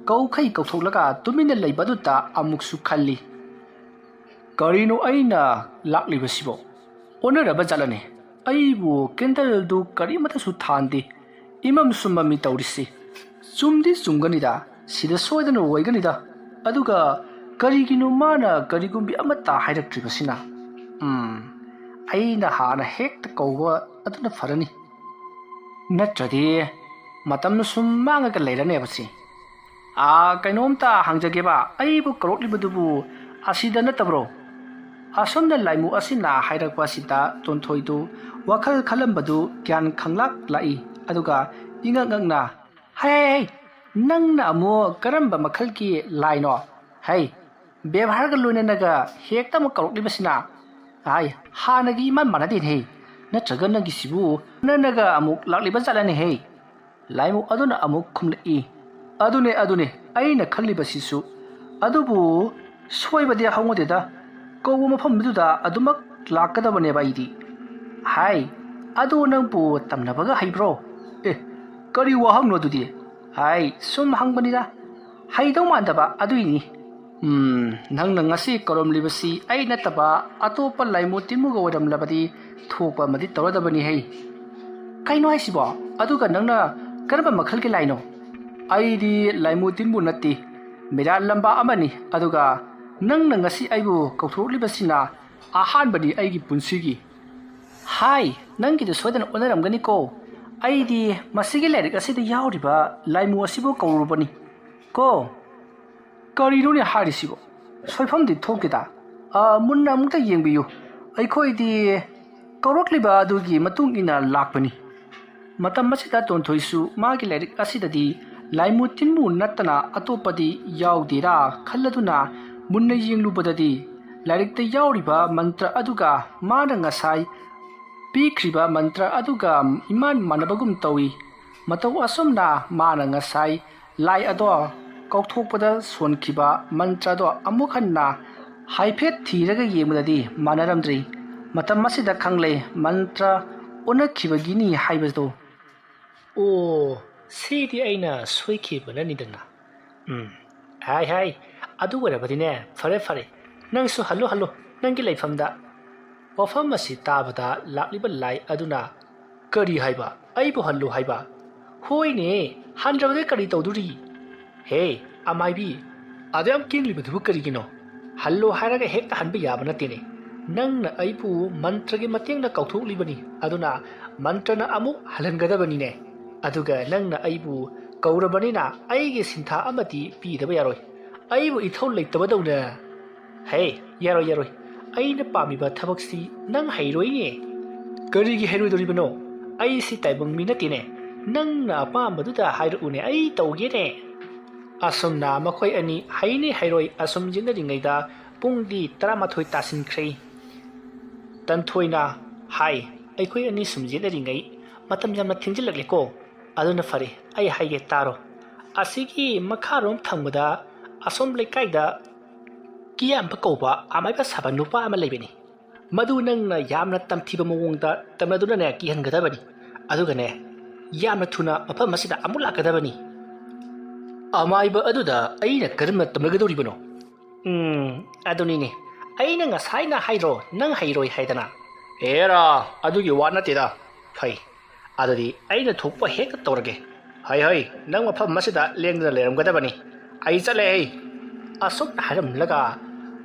ꯀꯧꯈꯩ ꯀꯧꯊꯣꯛꯂꯒ ꯇꯨꯃꯤꯟꯅ ꯂꯩꯕ ꯑꯗꯨꯗ ꯑꯃꯨꯛꯁꯨ ꯈꯜꯂꯤ, "ꯀꯔꯤꯅꯣ ꯑꯩꯅ ꯂꯥꯛꯂꯤꯕꯁꯤꯕꯣ? ꯑꯣꯟꯅꯔꯕ ꯖꯥꯠꯂꯅꯦ? ꯑꯩꯕꯨ ꯀꯦꯟꯗꯜꯗꯨ ꯀꯔꯤꯃꯠꯇꯁꯨ ꯊꯥꯟꯗꯦ꯫ ꯏꯃꯝ ꯁꯨꯝꯃꯝꯃꯤ ꯇꯧꯔꯤꯁꯤ꯫ ꯆꯨꯝꯗꯤ ꯆꯨꯝꯒꯅꯤꯗ, ꯁꯤꯗ ꯁꯣꯏꯗꯅ ꯑꯣꯏꯒꯅꯤꯗ꯫ ꯑꯗꯨꯒ ꯀꯔꯤꯒꯤꯅꯣ ꯃꯥꯅ ꯀꯔꯤꯒꯨꯝꯕꯤ ꯑꯃꯠꯇ ꯍꯥꯏꯔꯛꯇ꯭ꯔꯤꯕꯁꯤꯅ? ꯎꯝ, ꯑꯩꯅ ꯍꯥꯟꯅ ꯍꯦꯛꯇ ꯀꯧꯕ ꯑꯗꯨꯅ ꯐꯔꯅꯤ꯫ ꯅꯠꯇ꯭ꯔꯗꯤ ꯃꯇꯝ ꯁꯨꯝ ꯃꯥꯡꯉꯒ ꯂꯩꯔꯅꯦꯕ ꯁꯤ꯫ ꯑꯥ, ꯀꯩꯅꯣꯝꯇ ꯍꯪꯖꯒꯦꯕ, ꯑꯩꯕꯨ ꯀꯧꯔꯛꯂꯤꯕꯗꯨꯕꯨ ꯑꯁꯤꯗ ꯅꯠꯇꯕ꯭ꯔꯣ?" ꯑꯁꯣꯝꯅ ꯂꯥꯏꯃꯨ ꯑꯁꯤꯅ ꯍꯥꯏꯔꯛꯄ ꯑꯁꯤꯗ ꯇꯣꯟꯊꯣꯏꯗꯨ ꯋꯥꯈꯜ ꯈꯜꯂꯝꯕꯗꯨ ꯒ꯭ꯌꯥꯟ ꯈꯪꯂꯥꯛ ꯂꯥꯛꯏ꯫ ꯑꯗꯨꯒ ꯏꯉꯛ ꯉꯛꯅ, "ꯍꯩ, ꯍꯩ, ꯍꯩ, ꯅꯪꯅ ꯑꯃꯨꯛ ꯀꯔꯝꯕ ꯃꯈꯜꯒꯤ ꯂꯥꯏꯅꯣ? ꯍꯩ, ꯕꯦꯕꯥꯔꯒ ꯂꯣꯏꯅꯅꯒ ꯍꯦꯛꯇ ꯑꯃꯨꯛ ꯀꯧꯔꯛꯂꯤꯕꯁꯤꯅ? ꯍꯥꯏ, ꯍꯥꯟꯅꯒꯤ ꯏꯃꯥꯟ ꯃꯥꯟꯅꯗꯦꯅꯦꯍꯦ꯫ ꯅꯠꯇ꯭ꯔꯒ ꯅꯪꯒꯤꯁꯤꯕꯨ ꯅꯅꯒ ꯑꯃꯨꯛ ꯂꯥꯛꯂꯤꯕ ꯖꯥꯠꯂꯅꯦꯍꯦ?" ꯂꯥꯏꯃꯨ ꯑꯗꯨꯅ ꯑꯃꯨꯛ ꯈꯨꯝꯂꯛꯏ, "ꯑꯗꯨꯅꯦ, ꯑꯗꯨꯅꯦ ꯑꯩꯅ ꯈꯜꯂꯤꯕꯁꯤꯁꯨ꯫ ꯑꯗꯨꯕꯨ ꯁꯣꯏꯕꯗꯤ ꯍꯧꯅꯗꯦꯗ, ꯀꯧꯕ ꯃꯐꯝꯗꯨꯗ ꯑꯗꯨꯃꯛ ꯂꯥꯛꯀꯗꯕꯅꯦꯕ ꯑꯩꯗꯤ꯫" "ꯍꯥꯏ, ꯑꯗꯨ ꯅꯪꯕꯨ ꯇꯝꯅꯕꯒ ꯍꯩꯕ꯭ꯔꯣ?" "ꯑꯦ, ꯀꯔꯤ ꯋꯥꯍꯪꯅꯣ ꯑꯗꯨꯗꯤ?" "ꯍꯥꯏ, ꯁꯨꯝ ꯍꯪꯕꯅꯤꯗ, ꯍꯩꯗꯧ ꯃꯥꯟꯗꯕ ꯑꯗꯨꯏꯅꯤ꯫" ꯎꯝ, ꯅꯪꯅ ꯉꯁꯤ ꯀꯧꯔꯝꯂꯤꯕꯁꯤ ꯑꯩ ꯅꯠꯇꯕ ꯑꯇꯣꯞꯄ ꯂꯥꯏꯃꯨ ꯇꯤꯟꯃꯨꯒ ꯑꯣꯏꯔꯝꯂꯕꯗꯤ ꯊꯣꯛꯄ ꯑꯃꯗꯤ ꯇꯧꯔꯗꯕꯅꯤ ꯍꯩ꯫ ꯀꯩꯅꯣ ꯍꯥꯏꯁꯤꯕꯣ? ꯑꯗꯨꯒ ꯅꯪꯅ ꯀꯔꯝꯕ ꯃꯈꯜꯒꯤ ꯂꯥꯏꯅꯣ? ꯑꯩꯗꯤ ꯂꯥꯏꯃꯨ ꯇꯤꯟꯃꯨ ꯅꯠꯇꯦ, ꯃꯤꯔꯥꯠ ꯂꯝꯕꯥ ꯑꯃꯅꯤ꯫ ꯑꯗꯨꯒ ꯅꯪꯅ ꯉꯁꯤ ꯑꯩꯕꯨ ꯀꯧꯊꯣꯔꯛꯂꯤꯕꯁꯤꯅ ꯑꯍꯥꯟꯕꯅꯤ ꯑꯩꯒꯤ ꯄꯨꯟꯁꯤꯒꯤ꯫ ꯍꯥꯏ, ꯅꯪꯒꯤꯗꯨ ꯁꯣꯏꯗꯅ ꯑꯣꯟꯅꯔꯝꯒꯅꯤꯀꯣ꯫ ꯑꯩꯗꯤ ꯃꯁꯤꯒꯤ ꯂꯥꯏꯔꯤꯛ ꯑꯁꯤꯗ ꯌꯥꯎꯔꯤꯕ ꯂꯥꯏꯃꯨ ꯑꯁꯤꯕꯨ ꯀꯧꯔꯨꯕꯅꯤ ꯀꯣ꯫ ꯀꯔꯤꯅꯣꯅꯦ ꯍꯥꯏꯔꯤꯁꯤꯕꯣ? ꯁꯣꯏꯐꯝꯗꯤ ꯊꯣꯛꯇꯦꯗ꯫ ꯑ, ꯃꯨꯟꯅ ꯑꯃꯨꯛꯇ ꯌꯦꯡꯕꯤꯌꯨ꯫ ꯑꯩꯈꯣꯏꯗꯤ ꯀꯧꯔꯛꯂꯤꯕ ꯑꯗꯨꯒꯤ ꯃꯇꯨꯡ ꯏꯟꯅ ꯂꯥꯛꯄꯅꯤ꯫ ꯃꯇꯝ ꯑꯁꯤꯗ ꯇꯣꯟꯊꯣꯏꯁꯨ ꯃꯥꯒꯤ ꯂꯥꯏꯔꯤꯛ ꯑꯁꯤꯗꯗꯤ ꯂꯥꯏꯃꯨ ꯇꯤꯟꯃꯨ ꯅꯠꯇꯅ ꯑꯇꯣꯞꯄꯗꯤ ꯌꯥꯎꯗꯦꯔꯥ ꯈꯜꯂꯗꯨꯅ ꯃꯨꯟꯅ ꯌꯦꯡꯂꯨꯕꯗꯗꯤ ꯂꯥꯏꯔꯤꯛꯇ ꯌꯥꯎꯔꯤꯕ ꯃꯟꯇ꯭ꯔ ꯑꯗꯨꯒ ꯃꯥꯅ ꯉꯁꯥꯏ ꯄꯤꯈ꯭ꯔꯤꯕ ꯃꯟꯇ꯭ꯔ ꯑꯗꯨꯒ ꯏꯃꯥꯟ ꯃꯥꯟꯅꯕꯒꯨꯝ ꯇꯧꯏ꯫ ꯃꯇꯧ ꯑꯁꯨꯝꯅ ꯃꯥꯅ ꯉꯁꯥꯏ ꯂꯥꯏ ꯑꯗꯣ ꯀꯧꯊꯣꯛꯄꯗ ꯁꯣꯟꯈꯤꯕ ꯃꯟꯇ꯭ꯔꯗꯣ ꯑꯃꯨꯛ ꯍꯟꯅ ꯍꯥꯏꯐꯦꯠ ꯊꯤꯔꯒ ꯌꯦꯡꯕꯗꯗꯤ ꯃꯥꯟꯅꯔꯝꯗ꯭ꯔꯤ꯫ ꯃꯇꯝ ꯑꯁꯤꯗ ꯈꯪꯂꯦ ꯃꯟꯇ꯭ꯔ ꯑꯣꯟꯅꯈꯤꯕꯒꯤꯅꯤ ꯍꯥꯏꯕꯗꯣ꯫ ꯑꯣ, ꯁꯤꯗꯤ ꯑꯩꯅ ꯁꯣꯏꯈꯤꯕꯅꯅꯤꯗꯅ꯫ ꯎꯝ, ꯍꯥꯏ ꯍꯥꯏ, ꯑꯗꯨ ꯑꯣꯏꯔꯕꯗꯤꯅꯦ, ꯐꯔꯦ ꯐꯔꯦ, ꯅꯪꯁꯨ ꯍꯜꯂꯨ ꯍꯜꯂꯨ ꯅꯪꯒꯤ ꯂꯩꯐꯝꯗ꯫ ꯋꯥꯐꯝ ꯑꯁꯤ ꯇꯥꯕꯗ ꯂꯥꯛꯂꯤꯕ ꯂꯥꯏ ꯑꯗꯨꯅ, "ꯀꯔꯤ ꯍꯥꯏꯕ? ꯑꯩꯕꯨ ꯍꯜꯂꯨ ꯍꯥꯏꯕ? ꯍꯣꯏꯅꯦ, ꯍꯟꯗ꯭ꯔꯕꯗꯤ ꯀꯔꯤ ꯇꯧꯗꯣꯔꯤ? ꯍꯦ, ꯑꯃꯥꯏꯕꯤ, ꯑꯗꯨ ꯌꯥꯝ ꯀꯦꯡꯂꯤꯕꯗꯨꯕꯨ ꯀꯔꯤꯒꯤꯅꯣ? ꯍꯜꯂꯣ ꯍꯥꯏꯔꯒ ꯍꯦꯛꯇ ꯍꯟꯕ ꯌꯥꯕ ꯅꯠꯇꯦꯅꯦ꯫ ꯅꯪꯅ ꯑꯩꯕꯨ ꯃꯟꯇ꯭ꯔꯒꯤ ꯃꯇꯦꯡꯅ ꯀꯧꯊꯣꯛꯂꯤꯕꯅꯤ, ꯑꯗꯨꯅ ꯃꯟꯇ꯭ꯔꯅ ꯑꯃꯨꯛ ꯍꯜꯍꯟꯒꯗꯕꯅꯤꯅꯦ꯫ ꯑꯗꯨꯒ ꯅꯪꯅ ꯑꯩꯕꯨ ꯀꯧꯔꯕꯅꯤꯅ ꯑꯩꯒꯤ ꯁꯤꯟꯊꯥ ꯑꯃꯗꯤ ꯄꯤꯗꯕ ꯌꯥꯔꯣꯏ꯫ ꯑꯩꯕꯨ ꯏꯊꯧ ꯂꯩꯇꯕꯗꯧꯅ꯫ ꯍꯦ, ꯌꯥꯔꯣꯏ, ꯌꯥꯔꯣꯏ꯫ ꯑꯩꯅ ꯄꯥꯝꯃꯤꯕ ꯊꯕꯛꯁꯤ ꯅꯪ ꯍꯩꯔꯣꯏꯅꯦ꯫" "ꯀꯔꯤꯒꯤ ꯍꯩꯔꯣꯏꯗꯣꯔꯤꯕꯅꯣ? ꯑꯩꯁꯤ ꯇꯥꯏꯕꯪ ꯃꯤ ꯅꯠꯇꯦꯅꯦ꯫ ꯅꯪꯅ ꯑꯄꯥꯝꯕꯗꯨꯗ ꯍꯥꯏꯔꯛꯎꯅꯦ, ꯑꯩ ꯇꯧꯒꯦꯅꯦ꯫" ꯑꯁꯨꯝꯅ ꯃꯈꯣꯏ ꯑꯅꯤ ꯍꯩꯅꯤ ꯍꯩꯔꯣꯏ ꯑꯁꯨꯝ ꯌꯦꯠꯅꯔꯤꯉꯩꯗ ꯄꯨꯡꯗꯤ ꯇꯔꯥꯃꯥꯊꯣꯏ ꯇꯥꯁꯤꯟꯈ꯭ꯔꯦ꯫ ꯇꯟꯊꯣꯏꯅ, "ꯍꯥꯏ, ꯑꯩꯈꯣꯏ ꯑꯅꯤ ꯁꯨꯝ ꯌꯦꯠꯅꯔꯤꯉꯩ ꯃꯇꯝ ꯌꯥꯝꯅ ꯊꯦꯡꯖꯤꯜꯂꯛꯂꯦꯀꯣ꯫ ꯑꯗꯨꯅ ꯐꯔꯦ, ꯑꯩ ꯍꯥꯏꯒꯦ ꯇꯥꯔꯣ꯫ ꯑꯁꯤꯒꯤ ꯃꯈꯥꯔꯣꯝ ꯊꯪꯕꯗ ꯑꯁꯣꯝ ꯂꯩꯀꯥꯏꯗ ꯀꯤꯌꯥꯝꯕ ꯀꯧꯕ ꯑꯃꯥꯏꯕ ꯁꯥꯕ ꯅꯨꯄꯥ ꯑꯃ ꯂꯩꯕꯅꯤ꯫ ꯃꯗꯨ ꯅꯪꯅ ꯌꯥꯝꯅ ꯇꯝꯊꯤꯕ ꯃꯑꯣꯡꯗ ꯇꯝꯅꯗꯨꯅꯅꯦ ꯀꯤꯍꯟꯒꯗꯕꯅꯤ꯫ ꯑꯗꯨꯒꯅꯦ, ꯌꯥꯝꯅ ꯊꯨꯅ ꯃꯐꯝ ꯑꯁꯤꯗ ꯑꯃꯨꯛ ꯂꯥꯛꯀꯗꯕꯅꯤ꯫" "ꯑꯃꯥꯏꯕ ꯑꯗꯨꯗ ꯑꯩꯅ ꯀꯔꯝꯅ ꯇꯝꯅꯒꯗꯧꯔꯤꯕꯅꯣ?" ꯎꯝ, ꯑꯗꯨꯅꯤꯅꯦ꯫ ꯑꯩꯅ ꯉꯁꯥꯏꯅ ꯍꯥꯏꯔꯣ, ꯅꯪ ꯍꯩꯔꯣꯏ ꯍꯥꯏꯗꯅ꯫ ꯑꯦꯔꯥ, ꯑꯗꯨꯒꯤ ꯋꯥ ꯅꯠꯇꯦꯗ꯫ ꯐꯩ, ꯑꯗꯨꯗꯤ ꯑꯩꯅ ꯊꯣꯛꯄ ꯍꯦꯛꯇ ꯇꯧꯔꯒꯦ꯫ ꯍꯩ ꯍꯩ, ꯅꯪ ꯃꯐꯝ ꯑꯁꯤꯗ ꯂꯦꯡꯗꯅ ꯂꯩꯔꯝꯒꯗꯕꯅꯤ꯫ ꯑꯩ ꯆꯠꯂꯦ ꯍꯩ꯫ ꯑꯁꯨꯝꯅ ꯍꯥꯏꯔꯝꯂꯒ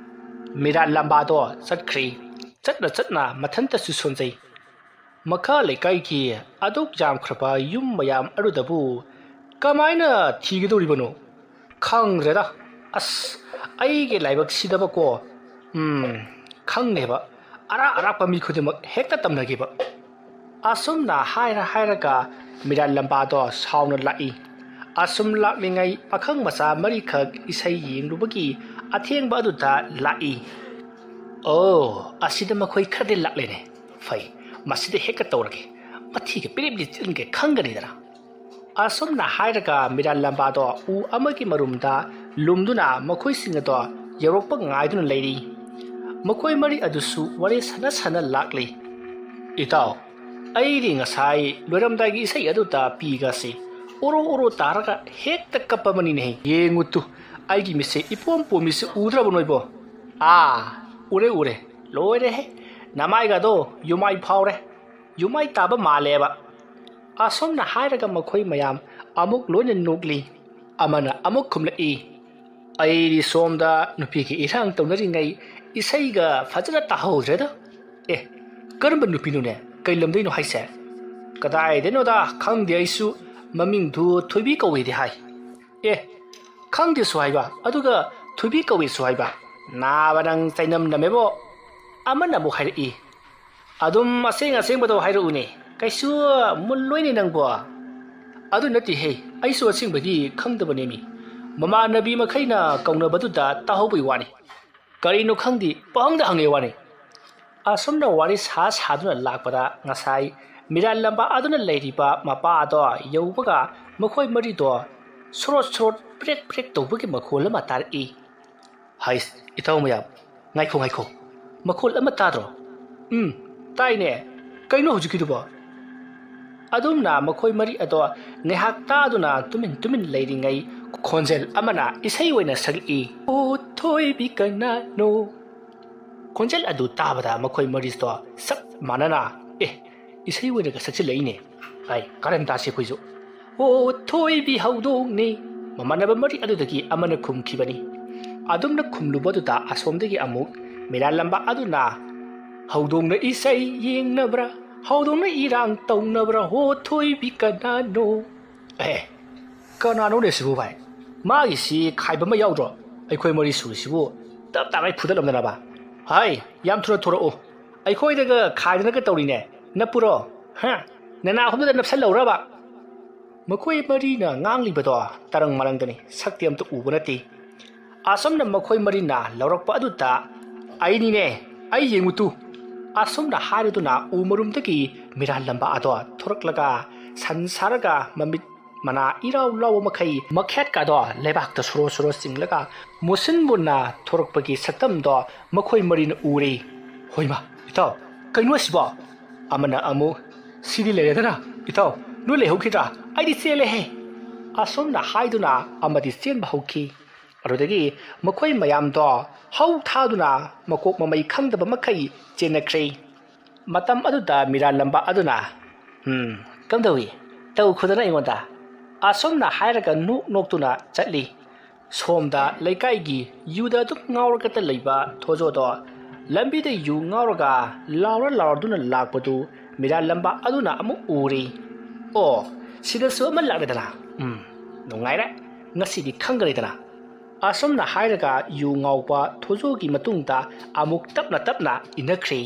ꯃꯤꯔꯥꯠ ꯂꯝꯕꯥꯗꯣ ꯆꯠꯈ꯭ꯔꯦ꯫ ꯆꯠꯅ ꯆꯠꯅ ꯃꯊꯟꯇꯁꯨ ꯁꯣꯟꯖꯩ꯫ ꯃꯈꯥ ꯂꯩꯀꯥꯏꯒꯤ ꯑꯗꯨꯛ ꯌꯥꯝꯈ꯭ꯔꯕ ꯌꯨꯝ ꯃꯌꯥꯝ ꯑꯗꯨꯗꯕꯨ ꯀꯃꯥꯏꯅ ꯊꯤꯒꯗꯧꯔꯤꯕꯅꯣ? ꯈꯪꯗ꯭ꯔꯦꯗ꯫ ꯑꯁ, ꯑꯩꯒꯤ ꯂꯥꯏꯕꯛꯁꯤꯗꯕꯀꯣ꯫ ꯎꯝ, ꯈꯪꯗꯦꯕ꯫ ꯑꯔꯥꯛ ꯑꯔꯥꯛꯄ ꯃꯤ ꯈꯨꯗꯤꯡꯃꯛ ꯍꯦꯛꯇ ꯇꯝꯅꯈꯤꯕ꯫ ꯑꯁꯨꯝꯅ ꯍꯥꯏꯔ ꯍꯥꯏꯔꯒ ꯃꯤꯔꯥꯠ ꯂꯝꯕꯥꯗꯣ ꯁꯥꯎꯅ ꯂꯥꯛꯏ꯫ ꯑꯁꯨꯝ ꯂꯥꯛꯂꯤꯉꯩ ꯄꯥꯈꯪ ꯃꯆꯥ ꯃꯔꯤꯈꯛ ꯏꯁꯩ ꯌꯦꯡꯂꯨꯕꯒꯤ ꯑꯊꯦꯡꯕ ꯑꯗꯨꯗ ꯂꯥꯛꯏ꯫ ꯑꯣ, ꯑꯁꯤꯗ ꯃꯈꯣꯏ ꯈꯔꯗꯤ ꯂꯥꯛꯂꯦꯅꯦ꯫ ꯐꯩ, ꯃꯁꯤꯗ ꯍꯦꯛꯇ ꯇꯧꯔꯒꯦ꯫ ꯃꯊꯤꯒ ꯄꯤꯔꯤꯞ ꯂꯤꯠꯆꯤꯟꯒꯦ ꯈꯪꯒꯅꯤꯗꯅ꯫ ꯑꯁꯨꯝꯅ ꯍꯥꯏꯔꯒ ꯃꯤꯔꯥꯠ ꯂꯝꯕꯥꯗꯣ ꯎ ꯑꯃꯒꯤ ꯃꯔꯨꯝꯗ ꯂꯨꯝꯗꯨꯅ ꯃꯈꯣꯏꯁꯤꯡ ꯑꯗꯣ ꯌꯧꯔꯛꯄ ꯉꯥꯏꯗꯨꯅ ꯂꯩꯔꯤ꯫ ꯃꯈꯣꯏ ꯃꯔꯤ ꯑꯗꯨꯁꯨ ꯋꯥꯔꯤ ꯁꯥꯟꯅ ꯁꯥꯟꯅ ꯂꯥꯛꯂꯤ꯫ ꯏꯇꯥꯎ, ꯑꯩꯗꯤ ꯉꯁꯥꯏ ꯂꯣꯏꯔꯝꯗꯥꯏꯒꯤ ꯏꯁꯩ ꯑꯗꯨꯗ ꯄꯤꯒꯁꯤ ꯎꯔꯨ ꯎꯔꯨ ꯇꯥꯔꯒ ꯍꯦꯛꯇ ꯀꯞꯄꯕꯅꯤꯅꯦꯍꯦ꯫ ꯌꯦꯡꯉꯨ ꯇꯨ, ꯑꯩꯒꯤ ꯃꯤꯠꯁꯦ ꯏꯄꯣꯝ ꯄꯣꯝꯃꯤꯁꯦ ꯎꯗ꯭ꯔꯕ ꯅꯣꯏꯕꯣ? ꯑꯥ, ꯎꯔꯦ ꯎꯔꯦ, ꯂꯣꯏꯔꯦꯍꯦ꯫ ꯅꯃꯥꯏꯒꯗꯣ ꯌꯨꯃꯥꯏ ꯐꯥꯎꯔꯦ꯫ ꯌꯨꯃꯥꯏ ꯇꯥꯕ ꯃꯥꯜꯂꯦꯕ꯫ ꯑꯁꯨꯝꯅ ꯍꯥꯏꯔꯒ ꯃꯈꯣꯏ ꯃꯌꯥꯝ ꯑꯃꯨꯛ ꯂꯣꯏꯅ ꯅꯣꯛꯂꯤ꯫ ꯑꯃꯅ ꯑꯃꯨꯛ ꯈꯨꯝꯂꯛꯏ, ꯑꯩꯗꯤ ꯁꯣꯝꯗ ꯅꯨꯄꯤꯒꯤ ꯏꯔꯥꯡ ꯇꯧꯅꯔꯤꯉꯩ ꯏꯁꯩꯒ ꯐꯖꯅ ꯇꯥꯍꯧꯗ꯭ꯔꯦꯗ꯫ ꯑꯦ, ꯀꯔꯝꯕ ꯅꯨꯄꯤꯅꯣꯅꯦ? ꯀꯩ ꯂꯝꯗꯩꯅꯣ ꯍꯥꯏꯁꯦ? ꯀꯗꯥꯏꯗꯩꯅꯣꯗ, ꯈꯪꯗꯦ ꯑꯩꯁꯨ꯫ ꯃꯃꯤꯡꯗꯨ ꯊꯣꯏꯕꯤ ꯀꯧꯏꯗꯤ ꯍꯥꯏ꯫ ꯑꯦ, ꯈꯪꯗꯦꯁꯨ ꯍꯥꯏꯕ, ꯑꯗꯨꯒ ꯊꯣꯏꯕꯤ ꯀꯧꯏꯁꯨ ꯍꯥꯏꯕ꯫ ꯅꯥꯕ ꯅꯪ ꯆꯩꯅꯝꯅꯝꯃꯦꯕꯣ꯫ ꯑꯃꯅ ꯑꯃꯨꯛ ꯍꯥꯏꯔꯛꯏ, ꯑꯗꯨꯝ ꯑꯁꯦꯡ ꯑꯁꯦꯡꯕꯗꯣ ꯍꯥꯏꯔꯛꯎꯅꯦ, ꯀꯩꯁꯨ ꯃꯨꯜꯂꯣꯏꯅꯦ ꯅꯪꯕꯣ꯫ ꯑꯗꯨ ꯅꯠꯇꯦꯍꯦ, ꯑꯩꯁꯨ ꯑꯁꯦꯡꯕꯗꯤ ꯈꯪꯗꯕꯅꯦꯃꯤ꯫ ꯃꯃꯥꯟꯅꯕꯤ ꯃꯈꯩꯅ ꯀꯧꯅꯕꯗꯨꯗ ꯇꯥꯍꯧꯕꯩ ꯋꯥꯅꯤ꯫ ꯀꯔꯤꯅꯣ ꯈꯪꯗꯦ, ꯄꯪꯍꯪꯗ ꯍꯪꯉꯦ ꯋꯥꯅꯤ꯫ ꯑꯁꯨꯝꯅ ꯋꯥꯔꯤ ꯁꯥ ꯁꯥꯗꯨꯅ ꯂꯥꯛꯄꯗ ꯉꯁꯥꯏ ꯃꯤꯔꯥꯠ ꯂꯝꯕꯥ ꯑꯗꯨꯅ ꯂꯩꯔꯤꯕ ꯃꯄꯥ ꯑꯗꯣ ꯌꯧꯕꯒ ꯃꯈꯣꯏ ꯃꯔꯤꯗꯣ ꯁꯣꯔꯣꯠ ꯁꯣꯔꯣꯠ ꯄ꯭ꯔꯦꯛ ꯄ꯭ꯔꯦꯛ ꯇꯧꯕꯒꯤ ꯃꯈꯣꯜ ꯑꯃ ꯇꯥꯔꯛꯏ꯫ ꯍꯩꯁ, ꯏꯇꯥꯎ ꯃꯌꯥꯝ, ꯉꯥꯏꯈꯣ, ꯉꯥꯏꯈꯣ꯫ ꯃꯈꯣꯜ ꯑꯃ ꯇꯥꯗ꯭ꯔꯣ? ꯎꯝ, ꯇꯥꯏꯅꯦ꯫ ꯀꯩꯅꯣ ꯍꯧꯖꯤꯛꯀꯤꯗꯨꯕꯣ? ꯑꯗꯨꯝꯅ ꯃꯈꯣꯏ ꯃꯔꯤ ꯑꯗꯣ ꯉꯥꯏꯍꯥꯛ ꯇꯥꯗꯨꯅ ꯇꯨꯃꯤꯟ ꯇꯨꯃꯤꯟ ꯂꯩꯔꯤꯉꯩ ꯈꯣꯟꯖꯦꯜ ꯑꯃꯅ ꯏꯁꯩ ꯑꯣꯏꯅ ꯁꯛꯂꯛꯏ꯫ ꯑꯣ, ꯊꯣꯏꯕꯤ ꯀꯅꯥꯅꯣ? ꯈꯣꯟꯖꯦꯜ ꯑꯗꯨ ꯇꯥꯕꯗ ꯃꯈꯣꯏ ꯃꯔꯤꯁꯨ ꯁꯛ ꯃꯥꯟꯅꯅ, "ꯑꯦ, ꯏꯁꯩ ꯑꯣꯏꯅꯒ ꯁꯛꯆꯤꯜꯂꯛꯏꯅꯦ꯫ ꯑꯩ ꯀꯔꯟ ꯇꯥꯁꯤ ꯑꯩꯈꯣꯏꯁꯨ꯫ ꯑꯣ, ꯊꯣꯏꯕꯤ ꯍꯧꯗꯣꯡꯅꯤ"꯫ ꯃꯃꯥꯟꯅꯕ ꯃꯔꯤ ꯑꯗꯨꯗꯒꯤ ꯑꯃꯅ ꯈꯨꯝꯈꯤꯕꯅꯤ꯫ ꯑꯗꯨꯝꯅ ꯈꯨꯝꯂꯨꯕꯗꯨꯗ ꯑꯁꯣꯝꯗꯒꯤ ꯑꯃꯨꯛ ꯃꯤꯔꯥꯜꯂꯝꯕ ꯑꯗꯨꯅ, "ꯍꯧꯗꯣꯡꯅ ꯏꯁꯩ ꯌꯦꯡꯅꯕ꯭ꯔꯥ? ꯍꯧꯗꯣꯡꯅ ꯏꯔꯥꯡ ꯇꯧꯅꯕ꯭ꯔꯥ? ꯍꯣ, ꯊꯣꯏꯕꯤ ꯀꯅꯥꯅꯣ?" ꯑꯦ, ꯀꯅꯥꯅꯣꯅꯦ ꯁꯤꯕꯨ ꯚꯥꯏ? ꯃꯥꯒꯤꯁꯤ ꯈꯥꯏꯕ ꯑꯃ ꯌꯥꯎꯗ꯭ꯔꯣ? ꯑꯩꯈꯣꯏ ꯃꯔꯤ ꯁꯨꯔꯤꯁꯤꯕꯨ ꯇꯞ ꯇꯥꯉꯩ ꯐꯨꯗꯠꯂꯝꯗꯅꯕ꯫ ꯍꯥꯏ, ꯌꯥꯝ ꯊꯨꯅ ꯊꯣꯔꯛꯎ꯫ ꯑꯩꯈꯣꯏꯗꯒ ꯈꯥꯏꯗꯅꯒ ꯇꯧꯔꯤꯅꯦ꯫ ꯅꯞꯄꯨꯔꯣ? ꯍꯥ? ꯅꯅꯥ ꯑꯍꯨꯝꯗꯨꯗ ꯅꯞꯁꯜꯂꯧꯔꯕ? ꯃꯈꯣꯏ ꯃꯔꯤꯅ ꯉꯥꯡꯂꯤꯕꯗꯣ ꯇꯔꯪ ꯃꯔꯪꯗꯅꯤ, ꯁꯛꯇꯤ ꯑꯝꯇ ꯎꯕ ꯅꯠꯇꯦ꯫ ꯑꯁꯣꯝꯅ ꯃꯈꯣꯏ ꯃꯔꯤꯅ ꯂꯧꯔꯛꯄ ꯑꯗꯨꯗ, "ꯑꯩꯅꯤꯅꯦ, ꯑꯩ ꯌꯦꯡꯉꯨ ꯇꯨ"꯫ ꯑꯁꯣꯝꯅ ꯍꯥꯏꯔꯗꯨꯅ ꯎ ꯃꯔꯨꯝꯗꯒꯤ ꯃꯤꯔꯥꯜꯂꯝꯕ ꯑꯗꯣ ꯊꯣꯔꯛꯂꯒ ꯁꯟ ꯁꯥꯔꯒ ꯃꯃꯤꯠ ꯃꯅꯥ ꯏꯔꯥꯎ ꯂꯥꯎꯕ ꯃꯈꯩ ꯃꯈꯦꯠꯀꯗꯣ ꯂꯩꯕꯥꯛꯇ ꯁꯣꯔꯣ ꯁꯣꯔꯣ ꯆꯤꯡꯂꯒ ꯃꯨꯁꯤꯟ ꯃꯨꯟꯅ ꯊꯣꯔꯛꯄꯒꯤ ꯁꯛꯇꯝꯗꯣ ꯃꯈꯣꯏ ꯃꯔꯤꯅ ꯎꯔꯦ꯫ "ꯍꯣꯏꯃ, ꯏꯇꯥꯎ, ꯀꯩꯅꯣ ꯑꯁꯤꯕꯣ?" ꯑꯃꯅ ꯑꯃꯨꯛ, "ꯁꯤꯗꯤ ꯂꯩꯔꯦꯗꯅ, ꯏꯇꯥꯎ, ꯅꯣꯏ ꯂꯩꯍꯧꯈꯤꯗ꯭ꯔꯥ? ꯑꯩꯗꯤ ꯆꯦꯜꯂꯦꯍꯦ!" ꯑꯁꯣꯝꯅ ꯍꯥꯏꯗꯨꯅ ꯑꯃꯗꯤ ꯆꯦꯟꯕ ꯍꯧꯈꯤ꯫ ꯑꯗꯨꯗꯒꯤ ꯃꯈꯣꯏ ꯃꯌꯥꯝꯗꯣ ꯍꯧ ꯊꯥꯗꯨꯅ ꯃꯀꯣꯛ ꯃꯃꯩ ꯈꯪꯗꯕ ꯃꯈꯩ ꯆꯦꯟꯅꯈ꯭ꯔꯦ꯫ ꯃꯇꯝ ꯑꯗꯨꯗ ꯃꯤꯔꯥꯜꯂꯝꯕ ꯑꯗꯨꯅ, "ꯎꯝ, ꯀꯝꯗꯧꯏ? ꯇꯧ ꯈꯨꯗꯅ ꯑꯩꯉꯣꯟꯗ?" ꯑꯁꯣꯝꯅ ꯍꯥꯏꯔꯒ ꯅꯣꯛ ꯅꯣꯛꯇꯨꯅ ꯆꯠꯂꯤ꯫ ꯁꯣꯝꯗ ꯂꯩꯀꯥꯏꯒꯤ ꯌꯨꯗ ꯑꯗꯨꯝ ꯉꯥꯎꯔꯒꯇ ꯂꯩꯕ ꯊꯣꯖꯣꯗꯣ ꯂꯝꯕꯤꯗ ꯌꯨ ꯉꯥꯎꯔꯒ ꯂꯥꯎꯔ ꯂꯥꯎꯔꯗꯨꯅ ꯂꯥꯛꯄꯗꯨ ꯃꯤꯔꯥꯜꯂꯝꯕ ꯑꯗꯨꯅ ꯑꯃꯨꯛ ꯎꯔꯦ꯫ "ꯑꯣ, ꯁꯤꯗꯁꯨ ꯑꯃ ꯂꯥꯛꯂꯦꯗꯅ꯫ ꯎꯝ, ꯅꯨꯡꯉꯥꯏꯔꯦ꯫ ꯉꯁꯤꯗꯤ ꯈꯪꯒꯅꯤꯗꯅ"꯫ ꯑꯁꯨꯝꯅ ꯍꯥꯏꯔꯒ ꯌꯨ ꯉꯥꯎꯕ ꯊꯣꯖꯣꯒꯤ ꯃꯇꯨꯡꯗ ꯑꯃꯨꯛ ꯇꯞꯅ ꯇꯞꯅ ꯏꯟꯅꯈ꯭ꯔꯦ꯫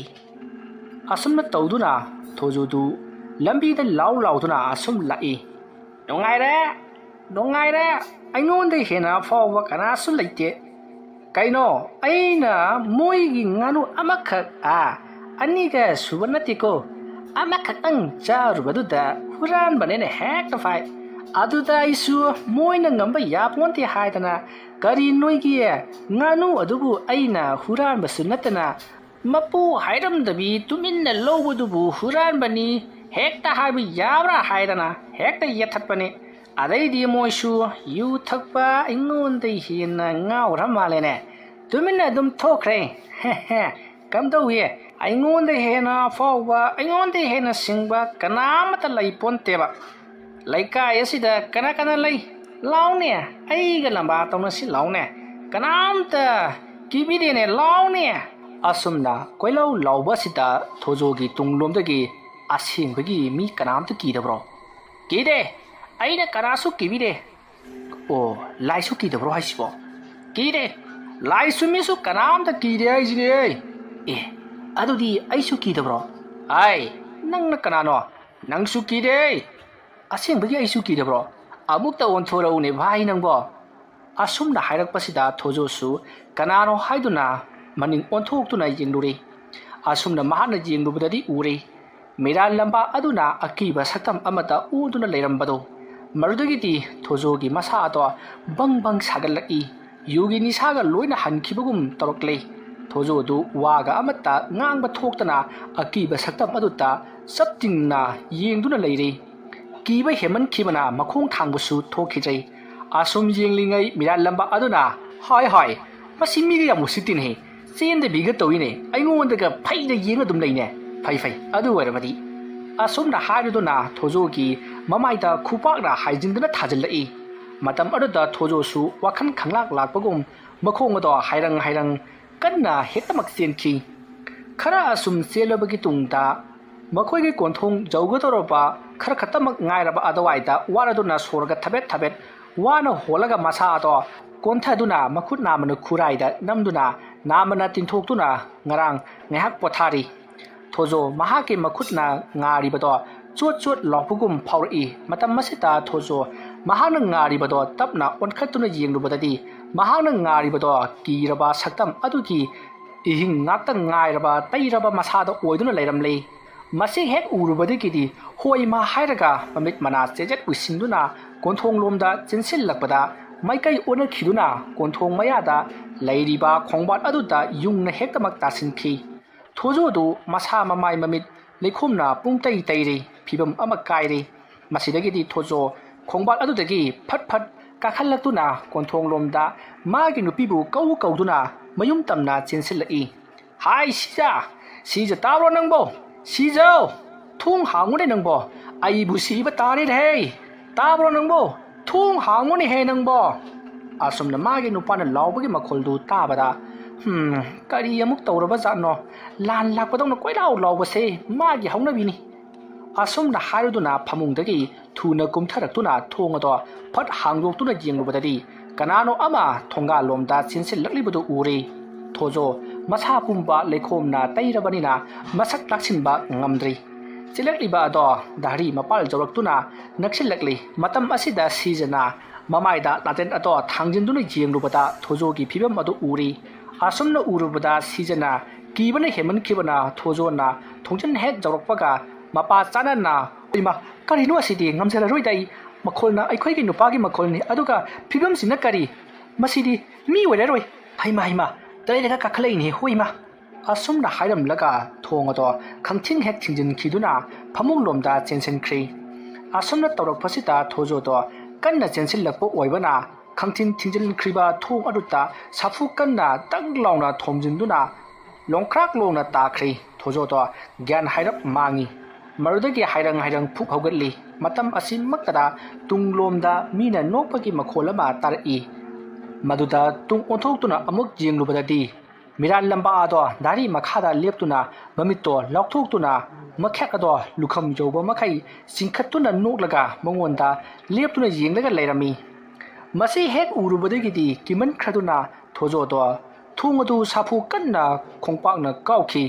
ꯑꯁꯨꯝꯅ ꯇꯧꯗꯨꯅ ꯊꯣꯖꯣꯗꯨ ꯂꯝꯕꯤꯗ ꯂꯥꯎ ꯂꯥꯎꯗꯨꯅ ꯑꯁꯨꯝ ꯂꯥꯛꯏ꯫ "ꯅꯨꯡꯉꯥꯏꯔꯦ, ꯅꯨꯡꯉꯥꯏꯔꯦ, ꯑꯩꯉꯣꯟꯗ ꯍꯦꯟꯅ ꯑꯐꯥꯎꯕ ꯀꯅꯥꯁꯨ ꯂꯩꯇꯦ꯫ ꯀꯩꯅꯣ, ꯑꯩꯅ ꯃꯣꯏꯒꯤ ꯉꯥꯅꯨ ꯑꯃꯈꯛ, ꯑꯥ, ꯑꯅꯤꯒ ꯁꯨꯕ ꯅꯠꯇꯦꯀꯣ, ꯑꯃꯈꯛꯇꯪ ꯆꯥꯔꯨꯕꯗꯨꯗ ꯍꯨꯔꯥꯟꯕꯅꯦꯅ ꯍꯦꯛꯇ ꯐꯥꯏ꯫ ꯑꯗꯨꯗ ꯑꯩꯁꯨ ꯃꯣꯏꯅ ꯉꯝꯕ ꯌꯥꯄꯣꯟꯇꯦ ꯍꯥꯏꯗꯅ, ꯀꯔꯤ ꯅꯣꯏꯒꯤ ꯉꯥꯅꯨ ꯑꯗꯨꯕꯨ ꯑꯩꯅ ꯍꯨꯔꯥꯟꯕꯁꯨ ꯅꯠꯇꯅ, ꯃꯄꯨ ꯍꯥꯏꯔꯝꯗꯕꯤ ꯇꯨꯃꯤꯟꯅ ꯂꯧꯕꯗꯨꯕꯨ ꯍꯨꯔꯥꯟꯕꯅꯤ ꯍꯦꯛꯇ ꯍꯥꯏꯕ ꯌꯥꯕ꯭ꯔꯥ ꯍꯥꯏꯗꯅ ꯍꯦꯛꯇ ꯌꯦꯠꯊꯠꯄꯅꯤ꯫ ꯑꯗꯩꯗꯤ ꯃꯣꯏꯁꯨ ꯌꯨ ꯊꯛꯄ ꯑꯩꯉꯣꯟꯗ ꯍꯦꯟꯅ ꯉꯥꯎꯔ ꯃꯥꯜꯂꯦꯅꯦ꯫ ꯇꯨꯃꯤꯟꯅ ꯑꯗꯨꯝ ꯊꯣꯛꯈ꯭ꯔꯦ꯫ ꯀꯝꯗꯧꯏ? ꯑꯩꯉꯣꯟꯗ ꯍꯦꯟꯅ ꯑꯐꯥꯎꯕ, ꯑꯩꯉꯣꯟꯗ ꯍꯦꯟꯅ ꯁꯤꯡꯕ ꯀꯅꯥ ꯑꯃꯠꯇ ꯂꯩ ꯄꯣꯟꯇꯦꯕ꯫ ꯂꯩꯀꯥꯏ ꯑꯁꯤꯗ ꯀꯅꯥ ꯀꯅꯥ ꯂꯩ? ꯂꯥꯎꯅꯦ, ꯑꯩꯒ ꯂꯝꯕꯥ ꯇꯧꯅꯁꯤ ꯂꯥꯎꯅꯦ꯫ ꯀꯅꯥꯝꯇ ꯀꯤꯕꯤꯗꯦꯅꯦ, ꯂꯥꯎꯅꯦ꯫ ꯑꯁꯨꯝꯅ ꯀꯣꯏꯂꯥꯎ ꯂꯥꯎꯕ ꯑꯁꯤꯗ ꯊꯣꯖꯣꯒꯤ ꯇꯨꯡꯂꯣꯝꯗꯒꯤ ꯑꯁꯦꯡꯕꯒꯤ ꯃꯤ ꯀꯅꯥꯝꯇ ꯀꯤꯗꯕ꯭ꯔꯣ? ꯀꯤꯗꯦ, ꯑꯩꯅ ꯀꯅꯥꯁꯨ ꯀꯤꯕꯤꯗꯦ꯫ ꯑꯣ, ꯂꯥꯏꯁꯨ ꯀꯤꯗꯕ꯭ꯔꯣ ꯍꯥꯏꯁꯤꯕꯣ? ꯀꯤꯗꯦ꯫ ꯂꯥꯏꯁꯨ ꯃꯤꯁꯨ ꯀꯅꯥꯝꯇ ꯀꯤꯗꯦ ꯍꯥꯏꯁꯤꯅꯦ꯫ ꯑꯦ, ꯑꯗꯨꯗꯤ ꯑꯩꯁꯨ ꯀꯤꯗꯕ꯭ꯔꯣ? ꯑꯥꯏ, ꯅꯪꯅ ꯀꯅꯥꯅꯣ? ꯅꯪꯁꯨ ꯀꯤꯗꯦ꯫ ꯑꯁꯦꯡꯕꯒꯤ ꯑꯩꯁꯨ ꯀꯤꯗꯕ꯭ꯔꯣ? ꯑꯃꯨꯛꯇ ꯑꯣꯟꯊꯣꯔꯛꯎꯅꯦ ꯚꯥꯏ ꯅꯪꯕꯣ꯫ ꯑꯁꯨꯝꯅ ꯍꯥꯏꯔꯛꯄꯁꯤꯗ ꯊꯣꯖꯣꯁꯨ ꯀꯅꯥꯅꯣ ꯍꯥꯏꯗꯨꯅ ꯃꯅꯤꯡ ꯑꯣꯟꯊꯣꯛꯇꯨꯅ ꯌꯦꯡꯂꯨꯔꯦ꯫ ꯑꯁꯨꯝꯅ ꯃꯍꯥꯛꯅ ꯌꯦꯡꯂꯨꯕꯗꯗꯤ ꯎꯔꯦ, ꯃꯤꯔꯥꯜ ꯂꯝꯕꯥ ꯑꯗꯨꯅ ꯑꯀꯤꯕ ꯁꯛꯇꯝ ꯑꯃꯠꯇ ꯎꯗꯨꯅ ꯂꯩꯔꯝꯕꯗꯣ꯫ ꯃꯗꯨꯗꯒꯤꯗꯤ ꯊꯣꯖꯣꯒꯤ ꯃꯁꯥ ꯑꯗꯣ ꯕꯪ ꯕꯪ ꯁꯥꯒꯠꯂꯛꯏ꯫ ꯌꯨꯒꯤ ꯅꯤꯁꯥꯒ ꯂꯣꯏꯅ ꯍꯟꯈꯤꯕꯒꯨꯝ ꯇꯧꯔꯛꯂꯦ꯫ ꯊꯣꯖꯣꯗꯨ ꯋꯥꯒ ꯑꯃꯠꯇ ꯉꯥꯡꯕ ꯊꯣꯛꯇꯅ ꯑꯀꯤꯕ ꯁꯛꯇꯝ ꯑꯗꯨꯗ ꯆꯞ ꯇꯤꯡꯅ ꯌꯦꯡꯗꯨꯅ ꯂꯩꯔꯦ꯫ ꯀꯤꯕ ꯍꯦꯟꯃꯟꯈꯤꯕꯅ ꯃꯈꯣꯡ ꯊꯥꯡꯕꯁꯨ ꯊꯣꯛꯈꯤꯗ꯭ꯔꯦ꯫ ꯑꯁꯨꯝ ꯌꯦꯡꯂꯤꯉꯩ ꯃꯤꯔꯥꯜ ꯂꯝꯕꯥ ꯑꯗꯨꯅ, "ꯍꯥꯏ ꯍꯥꯏ, ꯃꯁꯤ ꯃꯤꯒ ꯌꯥꯝ ꯎꯁꯤꯠꯇꯦꯅꯦ, ꯆꯦꯟꯗꯕꯤꯒ ꯇꯧꯏꯅꯦ, ꯑꯩꯉꯣꯟꯗꯒ ꯐꯩꯅ ꯌꯦꯡ ꯑꯗꯨꯝ ꯂꯩꯅꯦ꯫ ꯐꯩ ꯐꯩ, ꯑꯗꯨ ꯑꯣꯏꯔꯕꯗꯤ"꯫ ꯑꯁꯨꯝꯅ ꯍꯥꯏꯔꯗꯨꯅ ꯊꯣꯖꯣꯒꯤ ꯃꯃꯥꯏꯗ ꯈꯨꯄꯥꯛꯅ ꯍꯥꯏꯖꯤꯟꯗꯨꯅ ꯊꯥꯖꯤꯜꯂꯛꯏ꯫ ꯃꯇꯝ ꯑꯗꯨꯗ ꯊꯣꯖꯣꯁꯨ ꯋꯥꯈꯜ ꯈꯪꯂꯥꯛ ꯂꯥꯛꯄꯒꯨꯝ ꯃꯈꯣꯡ ꯑꯗꯣ ꯍꯥꯏꯔꯪ ꯍꯥꯏꯔꯪ ꯀꯟꯅ ꯍꯦꯛꯇꯃꯛ ꯆꯦꯟꯈꯤ꯫ ꯈꯔ ꯑꯁꯨꯝ ꯆꯦꯜꯂꯕꯒꯤ ꯇꯨꯡꯗ ꯃꯈꯣꯏꯒꯤ ꯀꯣꯟꯊꯣꯡ ꯌꯧꯒꯗꯧꯔꯕ ꯈꯔ ꯈꯛꯇꯃꯛ ꯉꯥꯏꯔꯕ ꯑꯗꯨꯋꯥꯏꯗ ꯋꯥꯔꯗꯨꯅ ꯁꯣꯔꯒ ꯊꯕꯦꯠ ꯊꯕꯦꯠ ꯋꯥꯅ ꯍꯣꯜꯂꯒ ꯃꯁꯥ ꯑꯗꯣ ꯀꯣꯟꯊꯗꯨꯅ ꯃꯈꯨꯠ ꯅꯥꯝꯃꯅ ꯈꯨꯔꯥꯏꯗ ꯅꯝꯗꯨꯅ ꯅꯥꯝꯃꯅ ꯇꯤꯡꯊꯣꯛꯇꯨꯅ ꯉꯔꯥꯡ ꯉꯥꯏꯍꯥꯛ ꯄꯣꯊꯥꯔꯤ꯫ ꯊꯣꯖꯣ ꯃꯍꯥꯛꯀꯤ ꯃꯈꯨꯠꯅ ꯉꯥꯔꯤꯕꯗꯣ ꯆꯣꯠ ꯆꯣꯠ ꯂꯥꯎꯕꯒꯨꯝ ꯐꯥꯎꯔꯛꯏ꯫ ꯃꯇꯝ ꯑꯁꯤꯗ ꯊꯣꯖꯣ ꯃꯍꯥꯛꯅ ꯉꯥꯔꯤꯕꯗꯣ ꯇꯞꯅ ꯑꯣꯟꯈꯠꯇꯨꯅ ꯌꯦꯡꯂꯨꯕꯗꯗꯤ ꯃꯍꯥꯛꯅ ꯉꯥꯔꯤꯕꯗꯣ ꯀꯤꯔꯕ ꯁꯛꯇꯝ ꯑꯗꯨꯒꯤ ꯏꯍꯤꯡ ꯉꯥꯛꯇ ꯉꯥꯏꯔꯕ ꯇꯩꯔꯕ ꯃꯁꯥꯗ ꯑꯣꯏꯗꯨꯅ ꯂꯩꯔꯝꯂꯦ꯫ ꯃꯁꯤ ꯍꯦꯛ ꯎꯔꯨꯕꯗꯒꯤꯗꯤ ꯍꯣꯏꯃ ꯍꯥꯏꯔꯒ ꯃꯃꯤꯠ ꯃꯅꯥ ꯆꯦꯖꯦꯠ ꯎꯏꯁꯤꯟꯗꯨꯅ ꯀꯣꯟꯊꯣꯡꯂꯣꯝꯗ ꯆꯦꯟꯁꯤꯜꯂꯛꯄꯗ ꯃꯥꯏꯀꯩ ꯑꯣꯟꯅꯈꯤꯗꯨꯅ ꯀꯣꯟꯊꯣꯡ ꯃꯌꯥꯗ ꯂꯩꯔꯤꯕ ꯈꯣꯡꯕꯥꯜ ꯑꯗꯨꯗ ꯌꯨꯡꯅ ꯍꯦꯛꯇꯃꯛ ꯇꯥꯁꯤꯟꯈꯤ꯫ ꯊꯣꯖꯣꯗꯨ ꯃꯁꯥ ꯃꯃꯥꯏ ꯃꯃꯤꯠ ꯂꯩꯈꯣꯝꯅ ꯄꯨꯡꯇꯩ ꯇꯩꯔꯦ, ꯐꯤꯕꯝ ꯑꯃ ꯀꯥꯏꯔꯦ꯫ ꯃꯁꯤꯗꯒꯤꯗꯤ ꯊꯣꯖꯣ ꯈꯣꯡꯕꯥꯜ ꯑꯗꯨꯗꯒꯤ ꯐꯠ ꯐꯠ ꯀꯥꯈꯠꯂꯛꯇꯨꯅ ꯀꯣꯟꯊꯣꯡꯂꯣꯝꯗ ꯃꯥꯒꯤ ꯅꯨꯄꯤꯕꯨ ꯀꯧ ꯀꯧꯗꯨꯅ ꯃꯌꯨꯝ ꯇꯝꯅ ꯆꯦꯟꯁꯤꯜꯂꯛꯏ꯫ "ꯍꯥꯏ ꯁꯤꯖ, ꯁꯤꯖ ꯇꯥꯕ꯭ꯔꯣ ꯅꯪꯕꯣ? ꯁꯤꯖ, ꯊꯣꯡ ꯍꯥꯡꯉꯨꯅꯦ ꯅꯪꯕꯣ, ꯑꯩꯕꯨ ꯁꯤꯕ ꯇꯥꯔꯦꯅꯦꯍꯦ꯫ ꯇꯥꯕ꯭ꯔꯣ ꯅꯪꯕꯣ? ꯊꯣꯡ ꯍꯥꯡꯉꯨꯅꯦꯍꯦ ꯅꯪꯕꯣ!" ꯑꯁꯨꯝꯅ ꯃꯥꯒꯤ ꯅꯨꯄꯥꯅ ꯂꯥꯎꯕꯒꯤ ꯃꯈꯣꯜꯗꯨ ꯇꯥꯕꯗ, "ꯍꯝ, ꯀꯔꯤ ꯑꯃꯨꯛ ꯇꯧꯔꯕ ꯖꯥꯠꯅꯣ? ꯂꯥꯟ ꯂꯥꯛꯄꯗꯧꯅ ꯀꯣꯏꯂꯥꯎ ꯂꯥꯎꯕꯁꯦ ꯃꯥꯒꯤ ꯍꯧꯅꯕꯤꯅꯤ"꯫ ꯑꯁꯨꯝꯅ ꯍꯥꯏꯔꯗꯨꯅ ꯐꯃꯨꯡꯗꯒꯤ ꯊꯨꯅ ꯀꯨꯝꯊꯔꯛꯇꯨꯅ ꯊꯣꯡ ꯑꯗꯣ ꯐꯠ ꯍꯥꯡꯗꯣꯛꯇꯨꯅ ꯌꯦꯡꯂꯨꯕꯗꯗꯤ ꯀꯅꯥꯅꯣ ꯑꯃ ꯊꯣꯡꯒꯥꯜꯂꯣꯝꯗ ꯆꯦꯟꯁꯤꯜꯂꯛꯂꯤꯕꯗꯨ ꯎꯔꯦ꯫ ꯊꯣꯖꯣ ꯃꯁꯥ ꯄꯨꯝꯕ ꯂꯩꯈꯣꯝꯅ ꯇꯩꯔꯕꯅꯤꯅ ꯃꯁꯛ ꯇꯥꯛꯁꯤꯟꯕ ꯉꯝꯗ꯭ꯔꯤ꯫ ꯆꯦꯜꯂꯛꯂꯤꯕ ꯑꯗꯣ ꯙꯥꯔꯤ ꯃꯄꯥꯜ ꯌꯧꯔꯛꯇꯨꯅ ꯅꯛꯁꯤꯜꯂꯛꯂꯤ꯫ ꯃꯇꯝ ꯑꯁꯤꯗ ꯁꯤꯖꯅ ꯃꯃꯥꯏꯗ ꯂꯥꯇꯦꯟ ꯑꯗꯣ ꯊꯥꯡꯖꯤꯟꯗꯨꯅ ꯌꯦꯡꯂꯨꯕꯗ ꯊꯣꯖꯣꯒꯤ ꯐꯤꯕꯝ ꯑꯗꯨ ꯎꯔꯤ꯫ ꯑꯁꯨꯝꯅ ꯎꯔꯨꯕꯗ ꯁꯤꯖꯅ ꯀꯤꯕꯅ ꯍꯦꯟꯃꯟꯈꯤꯕꯅ ꯊꯣꯖꯣꯅ ꯊꯣꯡꯖꯤꯟ ꯍꯦꯛ ꯌꯧꯔꯛꯄꯒ ꯃꯄꯥ ꯆꯥꯅꯅ, "ꯏꯃꯥ, ꯀꯔꯤꯅꯣ ꯑꯁꯤꯗꯤ? ꯉꯝꯖꯔꯔꯣꯏꯗ ꯑꯩ꯫ ꯃꯈꯣꯜꯅ ꯑꯩꯈꯣꯏꯒꯤ ꯅꯨꯄꯥꯒꯤ ꯃꯈꯣꯜꯅꯤ, ꯑꯗꯨꯒ ꯐꯤꯕꯝꯁꯤꯅ ꯀꯔꯤ? ꯃꯁꯤꯗꯤ ꯃꯤ ꯑꯣꯏꯔꯔꯣꯏ꯫ ꯍꯩꯃꯥ, ꯍꯩꯃꯥ, ꯇꯔꯦꯠꯂꯒ ꯀꯥꯈꯠꯂꯛꯏꯅꯦ, ꯍꯣꯏ ꯏꯃꯥ!" ꯑꯁꯨꯝꯅ ꯍꯥꯏꯔꯝꯂꯒ ꯊꯣꯡ ꯑꯗꯣ ꯈꯪꯊꯤꯡ ꯍꯦꯛ ꯊꯤꯡꯖꯤꯟꯈꯤꯗꯨꯅ ꯐꯃꯨꯡꯂꯣꯝꯗ ꯆꯦꯟꯁꯤꯟꯈ꯭ꯔꯤ꯫ ꯑꯁꯨꯝꯅ ꯇꯧꯔꯛꯄꯁꯤꯗ ꯊꯣꯖꯣꯗꯣ ꯀꯟꯅ ꯆꯦꯟꯁꯤꯜꯂꯛꯄ ꯑꯣꯏꯕꯅ ꯈꯪꯊꯤꯡ ꯊꯤꯡꯖꯤꯟꯈ꯭ꯔꯤꯕ ꯊꯣꯡ ꯑꯗꯨꯗ ꯁꯥꯐꯨ ꯀꯟꯅ ꯗꯪ ꯂꯥꯎꯅ ꯊꯣꯝꯖꯤꯟꯗꯨꯅ ꯂꯣꯡꯈ꯭ꯔꯥꯛ ꯂꯣꯡꯅ ꯇꯥꯈ꯭ꯔꯤ꯫ ꯊꯣꯖꯣꯗꯣ ꯒ꯭ꯌꯥꯟ ꯍꯥꯏꯔꯞ ꯃꯥꯡꯉꯤ꯫ ꯃꯗꯨꯗꯒꯤ ꯍꯥꯏꯔꯪ ꯍꯥꯏꯔꯪ ꯐꯨꯛ ꯍꯧꯒꯠꯂꯤ꯫ ꯃꯇꯝ ꯑꯁꯤꯃꯛꯇꯗ ꯇꯨꯡꯂꯣꯝꯗ ꯃꯤꯅ ꯅꯣꯛꯄꯒꯤ ꯃꯈꯣꯜ ꯑꯃ ꯇꯥꯔꯛꯏ꯫ ꯃꯗꯨꯗ ꯇꯨꯡ ꯑꯣꯟꯊꯣꯛꯇꯨꯅ ꯑꯃꯨꯛ ꯌꯦꯡꯂꯨꯕꯗꯗꯤ ꯃꯤꯔꯥꯟ ꯂꯝꯕꯥ ꯑꯗꯣ ꯗꯥꯔꯤ ꯃꯈꯥꯗ ꯂꯦꯞꯇꯨꯅ ꯃꯃꯤꯠꯇꯣ ꯂꯥꯎꯊꯣꯛꯇꯨꯅ ꯃꯈꯦꯠ ꯑꯗꯣ ꯂꯨꯈꯝ ꯌꯧꯕ ꯃꯈꯩ ꯆꯤꯡꯈꯠꯇꯨꯅ ꯅꯣꯛꯂꯒ ꯃꯉꯣꯟꯗ ꯂꯦꯞꯇꯨꯅ ꯌꯦꯡꯂꯒ ꯂꯩꯔꯝꯃꯤ꯫ ꯃꯁꯤ ꯍꯦꯛ ꯎꯔꯨꯕꯗꯒꯤꯗꯤ ꯀꯤꯃꯟꯈ꯭ꯔꯗꯨꯅ ꯊꯣꯖꯣꯗꯣ ꯊꯣꯡ ꯑꯗꯨ ꯁꯥꯐꯨ ꯀꯟꯅ ꯈꯣꯡꯄꯥꯛꯅ ꯀꯥꯎꯈꯤ꯫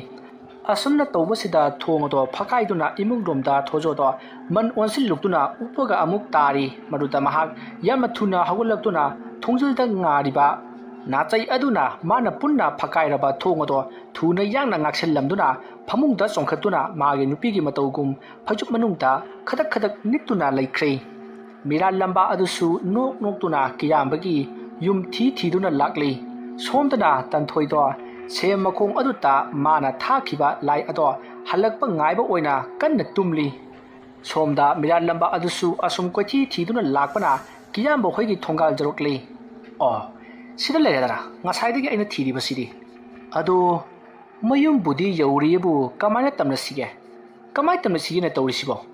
ꯑꯁꯨꯝꯅ ꯇꯧꯕꯁꯤꯗ ꯊꯣꯡ ꯑꯗꯣ ꯐꯛꯀꯥꯏꯗꯨꯅ ꯏꯃꯨꯡꯂꯣꯝꯗ ꯊꯣꯖꯣꯗꯣ ꯃꯟ ꯑꯣꯟꯁꯤꯜꯂꯨꯛꯇꯨꯅ ꯎꯞꯄꯒ ꯑꯃꯨꯛ ꯇꯥꯔꯤ꯫ ꯃꯗꯨꯗ ꯃꯍꯥꯛ ꯌꯥꯝꯅ ꯊꯨꯅ ꯍꯧꯒꯠꯂꯛꯇꯨꯅ ꯊꯣꯡꯖꯤꯜꯗ ꯉꯥꯔꯤꯕ ꯅꯥꯆꯩ ꯑꯗꯨꯅ ꯃꯥꯅ ꯄꯨꯟꯅ ꯐꯛꯀꯥꯏꯔꯕ ꯊꯣꯡ ꯑꯗꯣ ꯊꯨꯅ ꯌꯥꯡꯅ ꯉꯥꯛꯁꯤꯜꯂꯝꯗꯨꯅ ꯐꯃꯨꯡꯗ ꯆꯣꯡꯈꯠꯇꯨꯅ ꯃꯥꯒꯤ ꯅꯨꯄꯤꯒꯤ ꯃꯇꯧꯒꯨꯝ ꯐꯩꯖꯨꯞ ꯃꯅꯨꯡꯗ ꯈꯗꯛ ꯈꯗꯛ ꯅꯤꯛꯇꯨꯅ ꯂꯩꯈ꯭ꯔꯦ꯫ ꯃꯤꯔꯥꯟ ꯂꯝꯕꯥ ꯑꯗꯨꯁꯨ ꯅꯣꯛ ꯅꯣꯛꯇꯨꯅ ꯀꯤꯌꯥꯝꯕꯒꯤ ꯌꯨꯝ ꯊꯤ ꯊꯤꯗꯨꯅ ꯂꯥꯛꯂꯤ꯫ ꯁꯣꯝꯗꯅ ꯇꯟꯊꯣꯏꯗꯣ ꯁꯦꯝ ꯃꯈꯣꯡ ꯑꯗꯨꯗ ꯃꯥꯅ ꯊꯥꯈꯤꯕ ꯂꯥꯏ ꯑꯗꯣ ꯍꯜꯂꯛꯄ ꯉꯥꯏꯕ ꯑꯣꯏꯅ ꯀꯟꯅ ꯇꯨꯝꯂꯤ꯫ ꯁꯣꯝꯗ ꯃꯤꯔꯥꯟ ꯂꯝꯕꯥ ꯑꯗꯨꯁꯨ ꯑꯁꯨꯝ ꯀꯣꯏꯊꯤ ꯊꯤꯗꯨꯅ ꯂꯥꯛꯄꯅ ꯀꯤꯌꯥꯝꯕ ꯍꯣꯏꯒꯤ ꯊꯣꯡꯒꯥꯜ ꯌꯧꯔꯛꯂꯤ꯫ ꯑꯣ, ꯁꯤꯗ ꯂꯩꯔꯦꯗꯅ ꯉꯁꯥꯏꯗꯒꯤ ꯑꯩꯅ ꯊꯤꯔꯤꯕꯁꯤꯗꯤ꯫ ꯑꯗꯣ ꯃꯌꯨꯝꯕꯨꯗꯤ ꯌꯧꯔꯤꯕꯨ ꯀꯃꯥꯏꯅ ꯇꯝꯅꯁꯤꯒꯦ? ꯀꯃꯥꯏꯅ ꯇꯝꯅꯁꯤꯒꯦꯅ ꯇꯧꯔꯤꯁꯤꯕꯣ?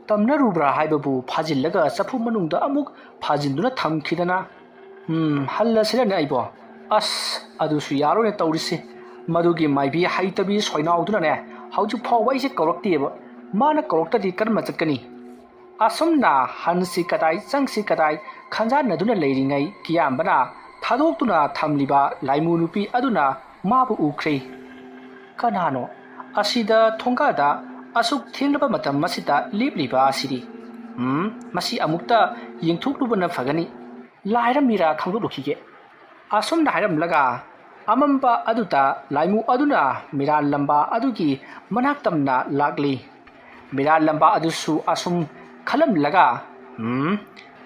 ꯇꯝꯅꯔꯨꯕ꯭ꯔꯥ ꯍꯥꯏꯕꯕꯨ ꯐꯥꯖꯤꯜꯂꯒ ꯆꯐꯨ ꯃꯅꯨꯡꯗ ꯑꯃꯨꯛ ꯐꯥꯖꯤꯟꯗꯨꯅ ꯊꯝꯈꯤꯗꯅ꯫ ꯎꯝ, ꯍꯜꯂꯁꯤꯔꯅꯦ ꯑꯩꯕꯣ? ꯑꯁ, ꯑꯗꯨꯁꯨ ꯌꯥꯔꯣꯏꯅ ꯇꯧꯔꯤꯁꯦ꯫ ꯃꯗꯨꯒꯤ ꯃꯥꯏꯕꯤ ꯍꯩꯇꯕꯤ ꯁꯣꯏꯅꯥꯎꯗꯨꯅꯅꯦ ꯍꯧꯖꯤꯛ ꯐꯥꯎꯕ ꯑꯩꯁꯦ ꯀꯧꯔꯛꯇꯦꯕ꯫ ꯃꯥꯅ ꯀꯧꯔꯛꯇꯗꯤ ꯀꯔꯝꯅ ꯆꯠꯀꯅꯤ? ꯑꯁꯨꯝꯅ ꯍꯟꯁꯤ ꯀꯗꯥꯏ ꯆꯪꯁꯤ ꯀꯗꯥꯏ ꯈꯟꯖꯥꯟꯅꯗꯨꯅ ꯂꯩꯔꯤꯉꯩ ꯀꯤꯌꯥꯝꯕꯅ ꯊꯥꯗꯣꯛꯇꯨꯅ ꯊꯝꯂꯤꯕ ꯂꯥꯏꯃꯨ ꯅꯨꯄꯤ ꯑꯗꯨꯅ ꯃꯥꯕꯨ ꯎꯈ꯭ꯔꯦ꯫ ꯀꯅꯥꯅꯣ ꯑꯁꯤꯗ ꯊꯣꯡꯒꯥꯗ ꯑꯁꯨꯛ ꯊꯦꯡꯂꯕ ꯃꯇꯝ ꯑꯁꯤꯗ ꯂꯦꯞꯂꯤꯕ ꯑꯁꯤꯗꯤ? ꯎꯝ, ꯃꯁꯤ ꯑꯃꯨꯛꯇ ꯌꯦꯡꯊꯣꯛꯂꯨꯕꯅ ꯐꯒꯅꯤ꯫ ꯂꯥꯏꯔꯝꯃꯤꯔꯥ ꯈꯪꯗꯣꯛꯂꯨꯈꯤꯒꯦ꯫ ꯑꯁꯨꯝꯅ ꯍꯥꯏꯔꯝꯂꯒ ꯑꯃꯝꯕ ꯑꯗꯨꯗ ꯂꯥꯏꯃꯨ ꯑꯗꯨꯅ ꯃꯤꯔꯥꯜꯂꯝꯕ ꯑꯗꯨꯒꯤ ꯃꯅꯥꯛ ꯇꯝꯅ ꯂꯥꯛꯂꯤ꯫ ꯃꯤꯔꯥꯜꯂꯝꯕ ꯑꯗꯨꯁꯨ ꯑꯁꯨꯝ ꯈꯜꯂꯝꯂꯒ, "ꯎꯝ,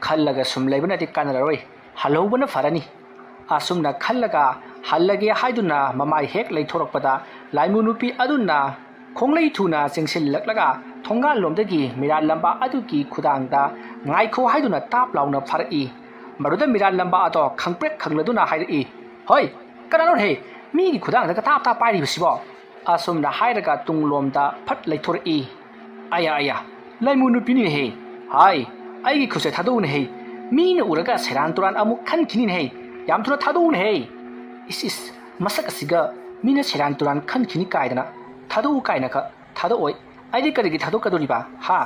ꯈꯜꯂꯒ ꯁꯨꯝ ꯂꯩꯕꯅꯗꯤ ꯀꯥꯟꯅꯔꯔꯣꯏ, ꯍꯜꯍꯧꯕꯅ ꯐꯔꯅꯤ"꯫ ꯑꯁꯨꯝꯅ ꯈꯜꯂꯒ ꯍꯜꯂꯒꯦ ꯍꯥꯏꯗꯨꯅ ꯃꯃꯥꯏ ꯍꯦꯛ ꯂꯩꯊꯣꯔꯛꯄꯗ ꯂꯥꯏꯃꯨ ꯅꯨꯄꯤ ꯑꯗꯨꯅ ꯈꯣꯡꯂꯩ ꯊꯨꯅ ꯆꯦꯟꯁꯤꯜꯂꯛꯂꯒ ꯊꯣꯡꯒꯥꯜꯂꯣꯝꯗꯒꯤ ꯃꯤꯔꯥꯜꯂꯝꯕ ꯑꯗꯨꯒꯤ ꯈꯨꯗꯥꯡꯗ "ꯉꯥꯏꯈꯣ" ꯍꯥꯏꯗꯨꯅ ꯇꯥꯞ ꯂꯥꯎꯅ ꯐꯥꯔꯛꯏ꯫ ꯃꯗꯨꯗ ꯃꯤꯔꯥꯜꯂꯝꯕ ꯑꯗꯣ ꯈꯪꯄ꯭ꯔꯦꯛ ꯈꯪꯂꯗꯨꯅ ꯍꯥꯏꯔꯛꯏ, "ꯍꯣꯏ, ꯀꯅꯥꯅꯣꯍꯦ ꯃꯤꯒꯤ ꯈꯨꯗꯥꯡꯗꯒ ꯇꯥꯞ ꯇꯥꯞ ꯄꯥꯏꯔꯤꯕꯁꯤꯕꯣ?" ꯑꯁꯨꯝꯅ ꯍꯥꯏꯔꯒ ꯇꯨꯡꯂꯣꯝꯗ ꯐꯠ ꯂꯩꯊꯣꯔꯛꯏ꯫ "ꯑꯌꯥ, ꯑꯌꯥ, ꯂꯥꯏꯃꯨ ꯅꯨꯄꯤꯅꯤꯅꯦꯍꯦ꯫ ꯍꯥꯏ, ꯑꯩꯒꯤ ꯈꯨꯠꯁꯦ ꯊꯥꯗꯣꯛꯎꯅꯦꯍꯦ꯫ ꯃꯤꯅ ꯎꯔꯒ ꯁꯦꯔꯥꯟ ꯇꯨꯔꯥꯟ ꯑꯃꯨꯛ ꯈꯟꯈꯤꯅꯤꯅꯦꯍꯦ꯫ ꯌꯥꯝ ꯊꯨꯅ ꯊꯥꯗꯣꯛꯎꯅꯦꯍꯦ꯫ ꯏꯁ, ꯏꯁ, ꯃꯁꯛ ꯑꯁꯤꯒ ꯃꯤꯅ ꯁꯦꯔꯥꯟ ꯇꯨꯔꯥꯟ ꯈꯟꯈꯤꯅꯤ ꯀꯥꯏꯗꯅ꯫ ꯊꯥꯗꯣꯛꯎ ꯀꯥꯏꯅꯒ ꯊꯥꯗꯣꯛꯑꯣꯏ꯫ ꯑꯩꯗꯤ ꯀꯔꯤꯒꯤ ꯊꯥꯗꯣꯛꯀꯗꯣꯔꯤꯕ? ꯍꯥ?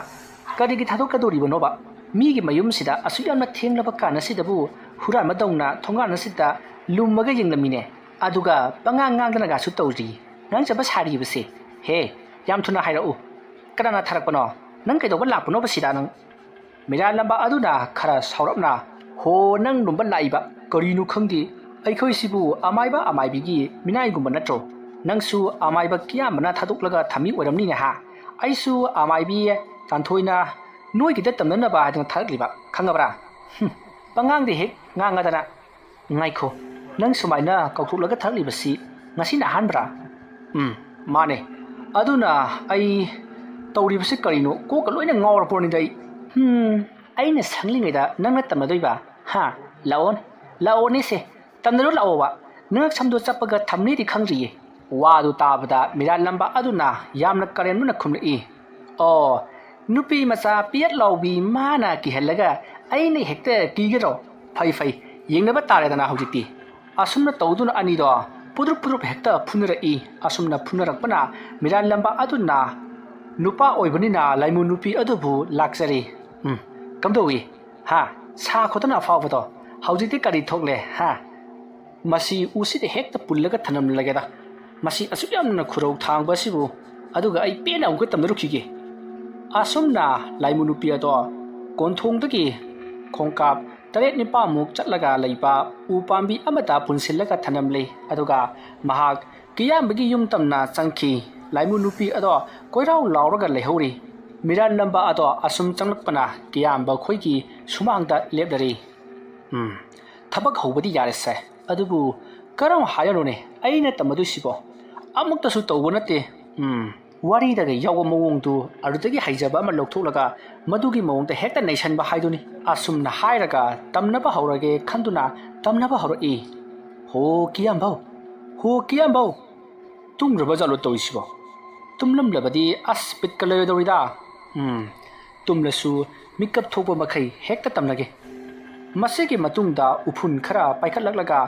ꯀꯔꯤꯒꯤ ꯊꯥꯗꯣꯛꯀꯗꯣꯔꯤꯕꯅꯣꯕ? ꯃꯤꯒꯤ ꯃꯌꯨꯝꯁꯤꯗ ꯑꯁꯨꯛ ꯌꯥꯝꯅ ꯊꯦꯡꯂꯕ ꯀꯥꯟ ꯑꯁꯤꯗꯕꯨ ꯍꯨꯔꯥꯟꯕꯗꯧꯅ ꯊꯣꯡꯒꯥꯟ ꯑꯁꯤꯗ ꯂꯨꯝꯃꯒ ꯌꯦꯡꯂꯝꯃꯤꯅꯦ꯫ ꯑꯗꯨꯒ ꯄꯉꯥꯡ ꯉꯥꯡꯗꯅꯒꯁꯨ ꯇꯧꯔꯤ꯫ ꯉꯥꯡꯖꯕ ꯁꯥꯔꯤꯕꯁꯦ꯫ ꯍꯦ, ꯌꯥꯝ ꯊꯨꯅ ꯍꯥꯏꯔꯛꯎ꯫ ꯀꯅꯥꯅ ꯊꯥꯔꯛꯄꯅꯣ? ꯅꯪ ꯀꯩꯗꯧꯕ ꯂꯥꯛꯄꯅꯣꯕ ꯁꯤꯗ ꯅꯪ?" ꯃꯤꯔꯥꯜꯂꯝꯕ ꯑꯗꯨꯅ ꯈꯔ ꯁꯥꯎꯔꯞꯅ, "ꯍꯣ, ꯅꯪ ꯂꯨꯝꯕ ꯂꯥꯛꯏꯕ ꯀꯔꯤꯅꯣ ꯈꯪꯗꯦ꯫ ꯑꯩꯈꯣꯏꯁꯤꯕꯨ ꯑꯃꯥꯏꯕ ꯑꯃꯥꯏꯕꯤꯒꯤ ꯃꯤꯅꯥꯏꯒꯨꯝꯕ ꯅꯠꯇ꯭ꯔꯣ? ꯅꯪꯁꯨ ꯑꯃꯥꯏꯕ ꯀꯤꯌꯥꯝꯕꯅ ꯊꯥꯗꯣꯛꯂꯒ ꯊꯝꯃꯤ ꯑꯣꯏꯔꯝꯅꯤꯅꯦ ꯍꯥ? ꯑꯩꯁꯨ ꯑꯃꯥꯏꯕꯤ ꯇꯥꯟꯊꯣꯏꯅ ꯅꯣꯏꯒꯤꯗ ꯇꯝꯅꯅꯕ ꯍꯥꯏꯗꯨꯅ ꯊꯥꯔꯛꯂꯤꯕ, ꯈꯪꯉꯕ꯭ꯔꯥ? ꯍꯨꯝ, ꯄꯉꯥꯡꯗ ꯍꯦꯛ ꯉꯥꯡꯉꯗꯅ꯫ ꯉꯥꯏꯈꯣ, ꯅꯪ ꯁꯨꯃꯥꯏꯅ ꯀꯧꯊꯣꯛꯂꯒ ꯊꯥꯔꯛꯂꯤꯕꯁꯤ ꯉꯁꯤꯅ ꯑꯍꯥꯟꯕꯔꯥ?" "ꯎꯝ, ꯃꯥꯅꯦ꯫ ꯑꯗꯨꯅ ꯑꯩ ꯇꯧꯔꯤꯕꯁꯤ ꯀꯔꯤꯅꯣ ꯀꯣꯛꯀ ꯂꯣꯏꯅ ꯉꯥꯎꯔꯄꯣꯠꯅꯤꯗ ꯑꯩ꯫ ꯍꯨꯝ, ꯑꯩꯅ ꯁꯪꯂꯤꯉꯩꯗ ꯅꯪꯅ ꯇꯝꯅꯗꯣꯏꯕ? ꯍꯥ? ꯂꯥꯛꯑꯣꯅꯦ, ꯂꯥꯛꯑꯣꯅꯦꯁꯦ, "ꯇꯝꯅꯔꯨ ꯂꯥꯛꯑꯣꯕ, ꯅꯉꯛ ꯁꯝꯗꯣ ꯆꯞꯄꯒ ꯊꯝꯅꯤꯗꯤ ꯈꯪꯗ꯭ꯔꯤꯌꯦ"꯫ ꯋꯥꯗꯨ ꯇꯥꯕꯗ ꯃꯤꯔꯥꯠꯂꯝꯕ ꯑꯗꯨꯅ ꯌꯥꯝꯅ ꯀꯔꯦꯝꯅꯅ ꯈꯨꯝꯂꯛꯏ, "ꯑꯣ, ꯅꯨꯄꯤ ꯃꯆꯥ ꯄꯤꯌꯠ ꯂꯥꯎꯕꯤ ꯃꯥꯅ ꯀꯤꯍꯜꯂꯒ ꯑꯩꯅ ꯍꯦꯛꯇ ꯀꯤꯒꯗ꯭ꯔꯣ? ꯐꯩ ꯐꯩ, ꯌꯦꯡꯅꯕ ꯇꯥꯔꯦꯗꯅ ꯍꯧꯖꯤꯛꯇꯤ"꯫ ꯑꯁꯨꯝꯅ ꯇꯧꯗꯨꯅ ꯑꯅꯤꯗꯣ ꯄꯨꯗ꯭ꯔꯨꯞ ꯄꯨꯗ꯭ꯔꯨꯞ ꯍꯦꯛꯇ ꯐꯨꯅꯔꯛꯏ꯫ ꯑꯁꯨꯝꯅ ꯐꯨꯅꯔꯛꯄꯅ ꯃꯤꯔꯥꯠꯂꯝꯕ ꯑꯗꯨꯅ ꯅꯨꯄꯥ ꯑꯣꯏꯕꯅꯤꯅ ꯂꯥꯏꯃꯨ ꯅꯨꯄꯤ ꯑꯗꯨꯕꯨ ꯂꯥꯛꯆꯔꯤ꯫ "ꯎꯝ, ꯀꯝꯗꯧꯏ? ꯍꯥ? ꯁꯥ ꯈꯣꯠꯇꯅ ꯑꯐꯥꯎꯕꯗꯣ ꯍꯧꯖꯤꯛꯇꯤ ꯀꯔꯤ ꯊꯣꯛꯂꯦ? ꯍꯥ?" "ꯃꯁꯤ ꯎꯁꯤꯗ ꯍꯦꯛꯇ ꯄꯨꯜꯂꯒ ꯊꯅꯝꯂꯒꯦꯗ꯫ ꯃꯁꯤ ꯑꯁꯨꯛ ꯌꯥꯝꯅ ꯈꯨꯔꯧ ꯊꯥꯡꯕ ꯑꯁꯤꯕꯨ꯫ ꯑꯗꯨꯒ ꯑꯩ ꯄꯦꯟꯅ ꯑꯃꯨꯛꯀ ꯇꯝꯅꯔꯨꯈꯤꯒꯦ"꯫ ꯑꯁꯨꯝꯅ ꯂꯥꯏꯃꯨ ꯅꯨꯄꯤ ꯑꯗꯣ ꯀꯣꯟꯊꯣꯡꯗꯒꯤ ꯈꯣꯡꯀꯥꯞ ꯇꯔꯦꯠ ꯅꯤꯄꯥꯜꯃꯨꯛ ꯆꯠꯂꯒ ꯂꯩꯕ ꯎ ꯄꯥꯝꯕꯤ ꯑꯃꯗ ꯄꯨꯟꯁꯤꯜꯂꯒ ꯊꯅꯝꯂꯦ꯫ ꯑꯗꯨꯒ ꯃꯍꯥꯛ ꯀꯤꯌꯥꯝꯕꯒꯤ ꯌꯨꯝ ꯇꯝꯅ ꯆꯪꯈꯤ꯫ ꯂꯥꯏꯃꯨ ꯅꯨꯄꯤ ꯑꯗꯣ ꯀꯣꯏꯔꯥꯎ ꯂꯥꯎꯔꯒ ꯂꯩꯍꯧꯔꯤ꯫ ꯃꯤꯔꯥꯠꯂꯝꯕ ꯑꯗꯣ ꯑꯁꯨꯝ ꯆꯪꯂꯛꯄꯅ ꯀꯤꯌꯥꯝꯕ ꯈꯣꯏꯒꯤ ꯁꯨꯃꯥꯡꯗ ꯂꯦꯞꯂꯔꯦ꯫ "ꯎꯝ, ꯊꯕꯛ ꯍꯧꯕꯗꯤ ꯌꯥꯔꯦꯁꯦ, ꯑꯗꯨꯕꯨ ꯀꯔꯝ ꯍꯥꯏꯔꯨꯅꯦ ꯑꯩꯅ ꯇꯝꯃꯗꯣꯏꯁꯤꯕꯣ? ꯑꯃꯨꯛꯇꯁꯨ ꯇꯧꯕ ꯅꯠꯇꯦ꯫ ꯎꯝ, ꯋꯥꯔꯤꯗꯒ ꯌꯥꯎꯕ ꯃꯑꯣꯡꯗꯨ ꯑꯗꯨꯗꯒꯤ ꯍꯩꯖꯕ ꯑꯃ ꯂꯧꯊꯣꯛꯂꯒ ꯃꯗꯨꯒꯤ ꯃꯑꯣꯡꯗ ꯍꯦꯛꯇ ꯅꯩꯁꯟꯕ ꯍꯥꯏꯗꯨꯅꯤ"꯫ ꯑꯁꯨꯝꯅ ꯍꯥꯏꯔꯒ ꯇꯝꯅꯕ ꯍꯧꯔꯒꯦ ꯈꯟꯗꯨꯅ ꯇꯝꯅꯕ ꯍꯧꯔꯛꯏ꯫ "ꯍꯣ ꯀꯤꯌꯥꯝꯕꯧ, ꯍꯣ ꯀꯤꯌꯥꯝꯕꯧ, ꯇꯨꯝꯈ꯭ꯔꯕ ꯖꯥꯠꯂꯣ ꯇꯧꯔꯤꯁꯤꯕꯣ? ꯇꯨꯝꯂꯝꯂꯕꯗꯤ ꯑꯁ ꯕꯤꯠꯀ ꯂꯩꯔꯣꯏꯗꯧꯔꯤꯗ꯫ ꯎꯝ, ꯇꯨꯝꯂꯁꯨ ꯃꯤꯀꯞ ꯊꯣꯛꯄ ꯃꯈꯩ ꯍꯦꯛꯇ ꯇꯝꯂꯒꯦ"꯫ ꯃꯁꯤꯒꯤ ꯃꯇꯨꯡꯗ ꯎꯐꯨꯟ ꯈꯔ ꯄꯥꯏꯈꯠꯂꯛꯂꯒ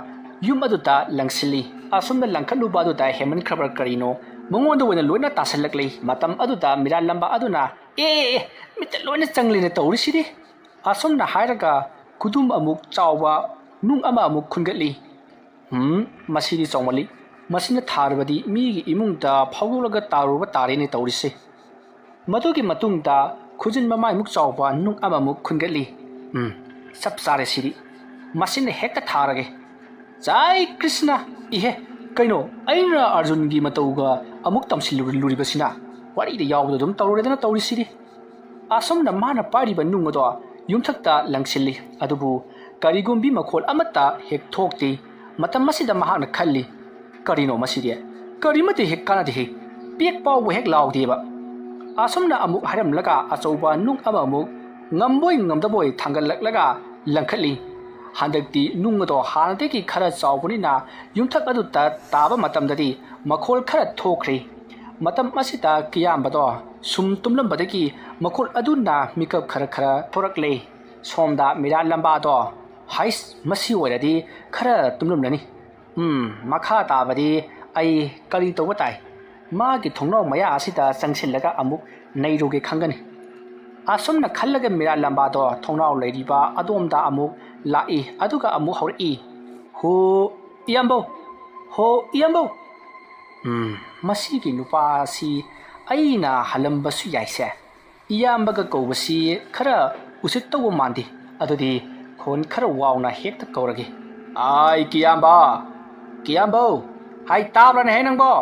ꯌꯨꯝ ꯑꯗꯨꯗ ꯂꯪꯁꯤꯜꯂꯤ꯫ ꯑꯁꯨꯝꯅ ꯂꯪꯈꯠꯂꯨꯕ ꯑꯗꯨꯗ ꯍꯦꯟꯃꯟꯈ꯭ꯔꯕ꯭ꯔꯥ ꯀꯔꯤꯅꯣ, ꯃꯉꯣꯟꯗ ꯑꯣꯏꯅ ꯂꯣꯏꯅ ꯇꯥꯁꯤꯜꯂꯛꯂꯤ꯫ ꯃꯇꯝ ꯑꯗꯨꯗ ꯃꯤꯔꯥꯠꯂꯝꯕ ꯑꯗꯨꯅ, "ꯑꯦ, ꯑꯦ, ꯑꯦ, ꯃꯤꯠꯇ ꯂꯣꯏꯅ ꯆꯪꯂꯦꯅ ꯇꯧꯔꯤꯁꯤꯗꯤ"꯫ ꯑꯁꯨꯝꯅ ꯍꯥꯏꯔꯒ ꯈꯨꯗꯨꯝ ꯑꯃꯨꯛ ꯆꯥꯎꯕ ꯅꯨꯡ ꯑꯃ ꯑꯃꯨꯛ ꯈꯨꯟꯒꯠꯂꯤ꯫ "ꯎꯝ, ꯃꯁꯤꯗꯤ ꯆꯥꯎꯃꯜꯂꯤ꯫ ꯃꯁꯤꯅ ꯊꯥꯔꯕꯗꯤ ꯃꯤꯒꯤ ꯏꯃꯨꯡꯗ ꯐꯥꯎꯗꯣꯛꯂꯒ ꯇꯥꯔꯨꯕ ꯇꯥꯔꯦꯅꯦ ꯇꯧꯔꯤꯁꯦ"꯫ ꯃꯗꯨꯒꯤ ꯃꯇꯨꯡꯗ ꯈꯨꯖꯤꯟ ꯃꯃꯥꯏꯃꯨꯛ ꯆꯥꯎꯕ ꯅꯨꯡ ꯑꯃꯃꯨꯛ ꯈꯨꯟꯒꯠꯂꯤ꯫ "ꯎꯝ, ꯆꯞ ꯆꯥꯔꯦ ꯁꯤꯗꯤ꯫ ꯃꯁꯤꯅ ꯍꯦꯛꯇ ꯊꯥꯔꯒꯦ"꯫ "ꯖꯥꯏ ꯀ꯭ꯔꯤꯁꯅ! ꯏꯍꯦ, ꯀꯩꯅꯣ, ꯑꯩꯅ ꯑꯔꯖꯨꯟꯒꯤ ꯃꯇꯧꯒ ꯑꯃꯨꯛ ꯇꯝꯁꯤꯜꯂꯨꯔꯤꯕꯁꯤꯅ? ꯋꯥꯔꯤꯗ ꯌꯥꯎꯕꯗ ꯑꯗꯨꯝ ꯇꯧꯔꯨꯔꯦꯗꯅ ꯇꯧꯔꯤꯁꯤꯗꯤ"꯫ ꯑꯁꯨꯝꯅ ꯃꯥꯅ ꯄꯥꯏꯔꯤꯕ ꯅꯨꯡ ꯑꯗꯣ ꯌꯨꯝꯊꯛꯇ ꯂꯪꯁꯤꯜꯂꯤ, ꯑꯗꯨꯕꯨ ꯀꯔꯤꯒꯨꯝꯕꯤ ꯃꯈꯣꯜ ꯑꯃꯠꯇ ꯍꯦꯛ ꯊꯣꯛꯇꯦ꯫ ꯃꯇꯝ ꯑꯁꯤꯗ ꯃꯍꯥꯛꯅ ꯈꯜꯂꯤ, "ꯀꯔꯤꯅꯣ ꯃꯁꯤꯗꯤ? ꯀꯔꯤꯃꯠꯇ ꯍꯦꯛ ꯀꯥꯟꯅꯗꯦꯍꯦ꯫ ꯄꯦꯛ ꯄꯥꯎꯕ ꯍꯦꯛ ꯂꯥꯎꯗꯦꯕ"꯫ ꯑꯁꯨꯝꯅ ꯑꯃꯨꯛ ꯍꯥꯏꯔꯝꯂꯒ ꯑꯆꯧꯕ ꯅꯨꯡ ꯑꯃꯃꯨꯛ ꯉꯝꯕꯣꯏ ꯉꯝꯗꯕꯣꯏ ꯊꯥꯡꯒꯠꯂꯛꯂꯒ ꯂꯪꯈꯠꯂꯤ꯫ ꯍꯟꯗꯛꯇꯤ ꯅꯨꯡ ꯑꯗꯣ ꯍꯥꯟꯅꯗꯒꯤ ꯈꯔ ꯆꯥꯎꯕꯅꯤꯅ ꯌꯨꯝꯊꯛ ꯑꯗꯨꯗ ꯇꯥꯕ ꯃꯇꯝꯗꯗꯤ ꯃꯈꯣꯜ ꯈꯔ ꯊꯣꯛꯈ꯭ꯔꯦ꯫ ꯃꯇꯝ ꯑꯁꯤꯗ ꯀꯤꯌꯥꯝꯕꯗꯣ ꯁꯨꯝ ꯇꯨꯝꯂꯝꯕꯗꯒꯤ ꯃꯈꯣꯜ ꯑꯗꯨꯅ ꯃꯤꯀꯞ ꯈꯔ ꯈꯔ ꯊꯣꯔꯛꯂꯦ꯫ ꯁꯣꯝꯗ ꯃꯤꯔꯥꯠ ꯂꯝꯕꯥꯗꯣ, "ꯍꯩꯁ, ꯃꯁꯤ ꯑꯣꯏꯔꯗꯤ ꯈꯔ ꯇꯨꯝꯂꯝꯂꯅꯤ꯫ ꯎꯝ, ꯃꯈꯥ ꯇꯥꯕꯗꯤ ꯑꯩ ꯀꯔꯤ ꯇꯧꯕ ꯇꯥꯏ? ꯃꯥꯒꯤ ꯊꯣꯡꯅꯥꯎ ꯃꯌꯥ ꯑꯁꯤꯗ ꯆꯪꯁꯤꯜꯂꯒ ꯑꯃꯨꯛ ꯅꯩꯔꯨꯒꯦ ꯈꯪꯒꯅꯤ"꯫ ꯑꯁꯨꯝꯅ ꯈꯜꯂꯒ ꯃꯤꯔꯥꯠ ꯂꯝꯕꯥꯗꯣ ꯊꯣꯡꯅꯥꯎ ꯂꯩꯔꯤꯕ ꯑꯗꯣꯝꯗ ꯑꯃꯨꯛ ꯂꯥꯛꯏ, ꯑꯗꯨꯒ ꯑꯃꯨꯛ ꯍꯧꯔꯛꯏ, "ꯍꯣ, ꯏꯌꯥꯝꯕꯧ! ꯍꯣ, ꯏꯌꯥꯝꯕꯧ!" ꯎꯝ, ꯃꯁꯤꯒꯤ ꯅꯨꯄꯥ ꯑꯁꯤ ꯑꯩꯅ ꯍꯜꯂꯝꯕꯁꯨ ꯌꯥꯏꯁꯦ꯫ ꯏꯌꯥꯝꯕꯒ ꯀꯧꯕꯁꯤ ꯈꯔ ꯎꯁꯤꯠꯇꯧꯕ ꯃꯥꯟꯗꯦ꯫ ꯑꯗꯨꯗꯤ ꯈꯣꯟ ꯈꯔ ꯋꯥꯎꯅ ꯍꯦꯛꯇ ꯀꯧꯔꯒꯦ꯫ "ꯑꯥꯏ, ꯀꯤꯌꯥꯝꯕ! ꯀꯤꯌꯥꯝꯕꯧ! ꯍꯥꯏ, ꯇꯥꯕ꯭ꯔꯅꯦ ꯍꯦ ꯅꯪꯕꯣ?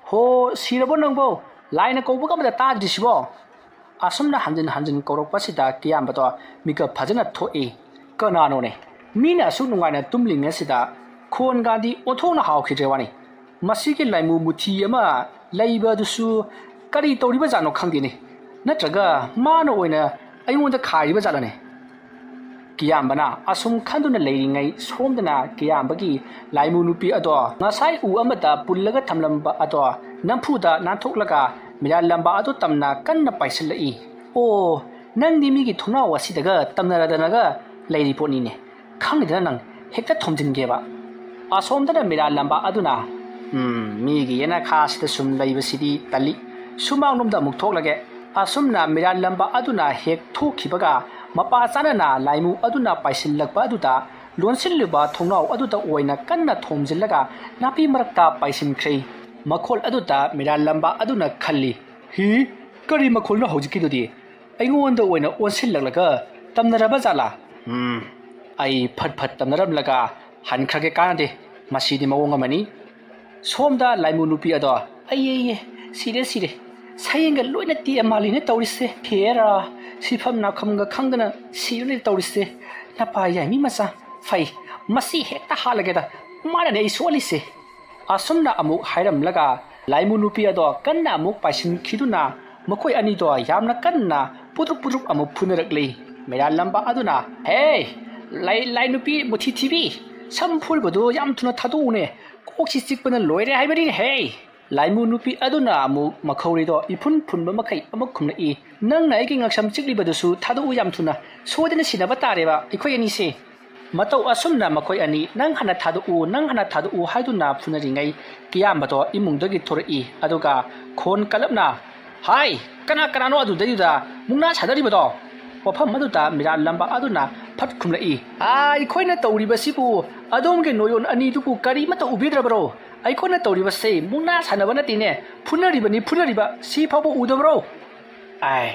ꯍꯣ, ꯁꯤꯔꯕꯣ ꯅꯪꯕꯣ? ꯂꯥꯏꯅ ꯀꯧꯕꯒ ꯑꯃꯗ ꯇꯥꯗ꯭ꯔꯤꯁꯤꯕꯣ?" ꯑꯁꯨꯝꯅ ꯍꯟꯖꯤꯟ ꯍꯟꯖꯤꯟ ꯀꯧꯔꯛꯄꯁꯤꯗ ꯀꯤꯌꯥꯝꯕꯗꯣ ꯃꯤꯀꯞ ꯐꯖꯅ ꯊꯣꯛꯏ꯫ "ꯀꯅꯥꯅꯣꯅꯦ? ꯃꯤꯅ ꯑꯁꯨꯛ ꯅꯨꯡꯉꯥꯏꯅ ꯇꯨꯝꯂꯤꯉꯩꯁꯤꯗ ꯈꯣꯟꯒꯗꯤ ꯑꯣꯟꯊꯣꯛꯅ ꯍꯥꯎꯈꯤꯗ꯭ꯔꯦ ꯋꯥꯅꯤ꯫ ꯃꯁꯤꯒꯤ ꯂꯥꯏꯃꯨ ꯃꯨꯊꯤ ꯑꯃ ꯂꯩꯕ ꯑꯗꯨꯁꯨ ꯀꯔꯤ ꯇꯧꯔꯤꯕ ꯖꯥꯠꯅꯣ ꯈꯪꯗꯦꯅꯦ꯫ ꯅꯠꯇ꯭ꯔꯒ ꯃꯥꯅ ꯑꯣꯏꯅ ꯑꯩꯉꯣꯟꯗ ꯈꯥꯏꯔꯤꯕ ꯖꯥꯠꯂꯅꯦ?" ꯀꯤꯌꯥꯝꯕꯅ ꯑꯁꯨꯝ ꯈꯟꯗꯨꯅ ꯂꯩꯔꯤꯉꯩ, ꯁꯣꯝꯗꯅ ꯀꯤꯌꯥꯝꯕꯒꯤ ꯂꯥꯏꯃꯨ ꯅꯨꯄꯤ ꯑꯗꯣ ꯉꯁꯥꯏ ꯎ ꯑꯃꯗ ꯄꯨꯜꯂꯒ ꯊꯝꯂꯝꯕ ꯑꯗꯣ ꯅꯝꯐꯨꯗ ꯅꯥꯟꯊꯣꯛꯂꯒ ꯃꯤꯔꯥꯠ ꯂꯝꯕꯥ ꯑꯗꯨ ꯇꯝꯅ ꯀꯟꯅ ꯄꯥꯏꯁꯤꯜꯂꯛꯏ꯫ "ꯑꯣ, ꯅꯪꯗꯤ ꯃꯤꯒꯤ ꯊꯣꯡꯅꯥꯎ ꯑꯁꯤꯗꯒ ꯇꯝꯅꯔꯗꯅꯒ ꯂꯩꯔꯤ ꯄꯣꯠꯅꯤꯅꯦ꯫ ꯈꯪꯉꯤꯗꯅ ꯅꯪ, ꯍꯦꯛꯇ ꯊꯣꯝꯖꯤꯟꯒꯦꯕ"꯫ ꯑꯁꯣꯝꯗꯅ ꯃꯤꯔꯥꯠ ꯂꯝꯕꯥ ꯑꯗꯨꯅ, "ꯎꯝ, ꯃꯤꯒꯤ ꯌꯦꯅꯈꯥꯁꯤꯗ ꯁꯨꯝ ꯂꯩꯕꯁꯤꯗꯤ ꯇꯜꯂꯤ꯫ ꯁꯨꯃꯥꯡꯂꯣꯝꯗ ꯑꯃꯨꯛ ꯊꯣꯛꯂꯒꯦ"꯫ ꯑꯁꯨꯝꯅ ꯃꯤꯔꯥꯠ ꯂꯝꯕꯥ ꯑꯗꯨꯅ ꯍꯦꯛ ꯊꯣꯛꯈꯤꯕꯒ, ꯃꯄꯥ ꯆꯥꯅꯅ ꯂꯥꯏꯃꯨ ꯑꯗꯨꯅ ꯄꯥꯏꯁꯤꯜꯂꯛꯄ ꯑꯗꯨꯗ ꯂꯣꯟꯁꯤꯜꯂꯤꯕ ꯊꯣꯡꯅꯥꯎ ꯑꯗꯨꯗ ꯑꯣꯏꯅ ꯀꯟꯅ ꯊꯣꯝꯖꯤꯜꯂꯒ ꯅꯥꯄꯤ ꯃꯔꯛꯇ ꯄꯥꯏꯁꯤꯟꯈ꯭ꯔꯦ꯫ ꯃꯈꯣꯜ ꯑꯗꯨꯗ ꯃꯤꯔꯥꯠ ꯂꯝꯕꯥ ꯑꯗꯨꯅ ꯈꯜꯂꯤ, "ꯍꯤ, ꯀꯔꯤ ꯃꯈꯣꯜꯅꯣ ꯍꯧꯖꯤꯛꯀꯤꯗꯨꯗꯤ? ꯑꯩꯉꯣꯟꯗ ꯑꯣꯏꯅ ꯑꯣꯟꯁꯤꯜꯂꯛꯂꯒ ꯇꯝꯅꯔꯕ ꯖꯥꯠꯂꯥ? ꯎꯝ, ꯑꯩ ꯐꯠ ꯐꯠ ꯇꯝꯅꯔꯝꯂꯒ ꯍꯟꯈ꯭ꯔꯒꯦ, ꯀꯥꯟꯅꯗꯦ꯫ ꯃꯁꯤꯗꯤ ꯃꯑꯣꯡ ꯑꯃꯅꯤ"꯫ ꯁꯣꯝꯗ ꯂꯥꯏꯃꯨ ꯅꯨꯄꯤ ꯑꯗꯣ, "ꯑꯩꯌꯦ, ꯁꯤꯔꯦ, ꯁꯤꯔꯦ꯫ ꯁꯌꯦꯡꯒ ꯂꯣꯏꯅ ꯇꯦꯛꯑ ꯃꯥꯜꯂꯤꯅꯦ ꯇꯧꯔꯤꯁꯦ꯫ ꯍꯦꯔꯥ, ꯁꯤꯐꯝ ꯅꯥꯐꯝꯒ ꯈꯪꯗꯅ ꯁꯤꯔꯅꯤ ꯇꯧꯔꯤꯁꯦ꯫ ꯅꯄꯥ ꯌꯥꯏꯃꯤ ꯃꯆꯥ, ꯐꯩ, ꯃꯁꯤ ꯍꯦꯛꯇ ꯍꯥꯠꯂꯒꯦꯗ꯫ ꯃꯥꯅꯅꯦ ꯑꯩ ꯁꯣꯛꯍꯜꯂꯤꯁꯦ"꯫ ꯑꯁꯨꯝꯅ ꯑꯃꯨꯛ ꯍꯥꯏꯔꯝꯂꯒ ꯂꯥꯏꯃꯨ ꯅꯨꯄꯤ ꯑꯗꯣ ꯀꯟꯅ ꯑꯃꯨꯛ ꯄꯥꯏꯁꯤꯟꯈꯤꯗꯨꯅ ꯃꯈꯣꯏ ꯑꯅꯤꯗꯣ ꯌꯥꯝꯅ ꯀꯟꯅ ꯄꯨꯗ꯭ꯔꯨꯞ ꯄꯨꯗ꯭ꯔꯨꯞ ꯑꯃꯨꯛ ꯐꯨꯅꯔꯛꯂꯤ꯫ ꯃꯤꯔꯥꯠ ꯂꯝꯕꯥ ꯑꯗꯨꯅ, "ꯍꯦ, ꯂꯥꯏ ꯂꯥꯏ ꯅꯨꯄꯤ ꯃꯨꯊꯤ ꯊꯤꯕꯤ, ꯁꯝ ꯐꯨꯔꯤꯕꯗꯨ ꯌꯥꯝ ꯊꯨꯅ ꯊꯥꯗꯣꯛꯎꯅꯦ꯫ ꯀꯣꯛꯁꯤ ꯆꯤꯛꯄꯅ ꯂꯣꯏꯔꯦ ꯍꯥꯏꯕꯅꯤꯅꯦ ꯍꯦ꯫ ꯂꯥꯏꯃꯨ ꯅꯨꯄꯤ ꯑꯗꯨꯅ ꯑꯃꯨꯛ ꯃꯈꯧꯔꯤꯗꯣ ꯏꯐꯨꯟ ꯐꯨꯟꯕ ꯃꯈꯩ ꯑꯃꯨꯛ ꯈꯨꯝꯂꯛꯏ, "ꯅꯪꯅ ꯑꯩꯒꯤ ꯉꯛꯁꯝ ꯆꯤꯛꯂꯤꯕꯗꯨꯁꯨ ꯊꯥꯗꯣꯛꯎ ꯌꯥꯝ ꯊꯨꯅ, ꯁꯣꯏꯗꯅ ꯁꯤꯅꯕ ꯇꯥꯔꯦꯕ ꯑꯩꯈꯣꯏ ꯑꯅꯤꯁꯦ"꯫ ꯃꯇꯧ ꯑꯁꯨꯝꯅ ꯃꯈꯣꯏ ꯑꯅꯤ "ꯅꯪ ꯍꯥꯟꯅ ꯊꯥꯗꯣꯛꯎ, ꯅꯪ ꯍꯥꯟꯅ ꯊꯥꯗꯣꯛꯎ" ꯍꯥꯏꯗꯨꯅ ꯐꯨꯅꯔꯤꯉꯩ, ꯀꯤꯌꯥꯝꯕꯗꯣ ꯏꯃꯨꯡꯗꯒꯤ ꯊꯣꯔꯛꯏ꯫ ꯑꯗꯨꯒ ꯈꯣꯟ ꯀꯜꯂꯞꯅ, "ꯍꯥꯏ, ꯀꯅꯥ ꯀꯅꯥꯅꯣ ꯑꯗꯨꯗꯩꯗꯨꯗ ꯃꯨꯛꯅꯥ ꯁꯥꯟꯅꯔꯤꯕꯗꯣ?" ꯋꯥꯐꯝ ꯑꯗꯨꯗ ꯃꯤꯔꯥꯠ ꯂꯝꯕ ꯑꯗꯨꯅ ꯐꯠ ꯈꯨꯝꯂꯛꯏ, "ꯑꯥ, ꯑꯩꯈꯣꯏꯅ ꯇꯧꯔꯤꯕꯁꯤꯕꯨ ꯑꯗꯣꯝꯒꯤ ꯅꯣꯌꯣꯟ ꯑꯅꯤꯗꯨꯕꯨ ꯀꯔꯤꯃꯠꯇ ꯎꯕꯤꯗ꯭ꯔꯕ꯭ꯔꯣ? ꯑꯩꯈꯣꯏꯅ ꯇꯧꯔꯤꯕꯁꯦ ꯃꯨꯛꯅꯥ ꯁꯥꯟꯅꯕ ꯅꯠꯇꯦꯅꯦ, ꯐꯨꯅꯔꯤꯕꯅꯤ, ꯐꯨꯅꯔꯤꯕ, ꯁꯤ ꯐꯥꯎꯕ ꯎꯗꯕ꯭ꯔꯣ?" ꯑꯥꯏ,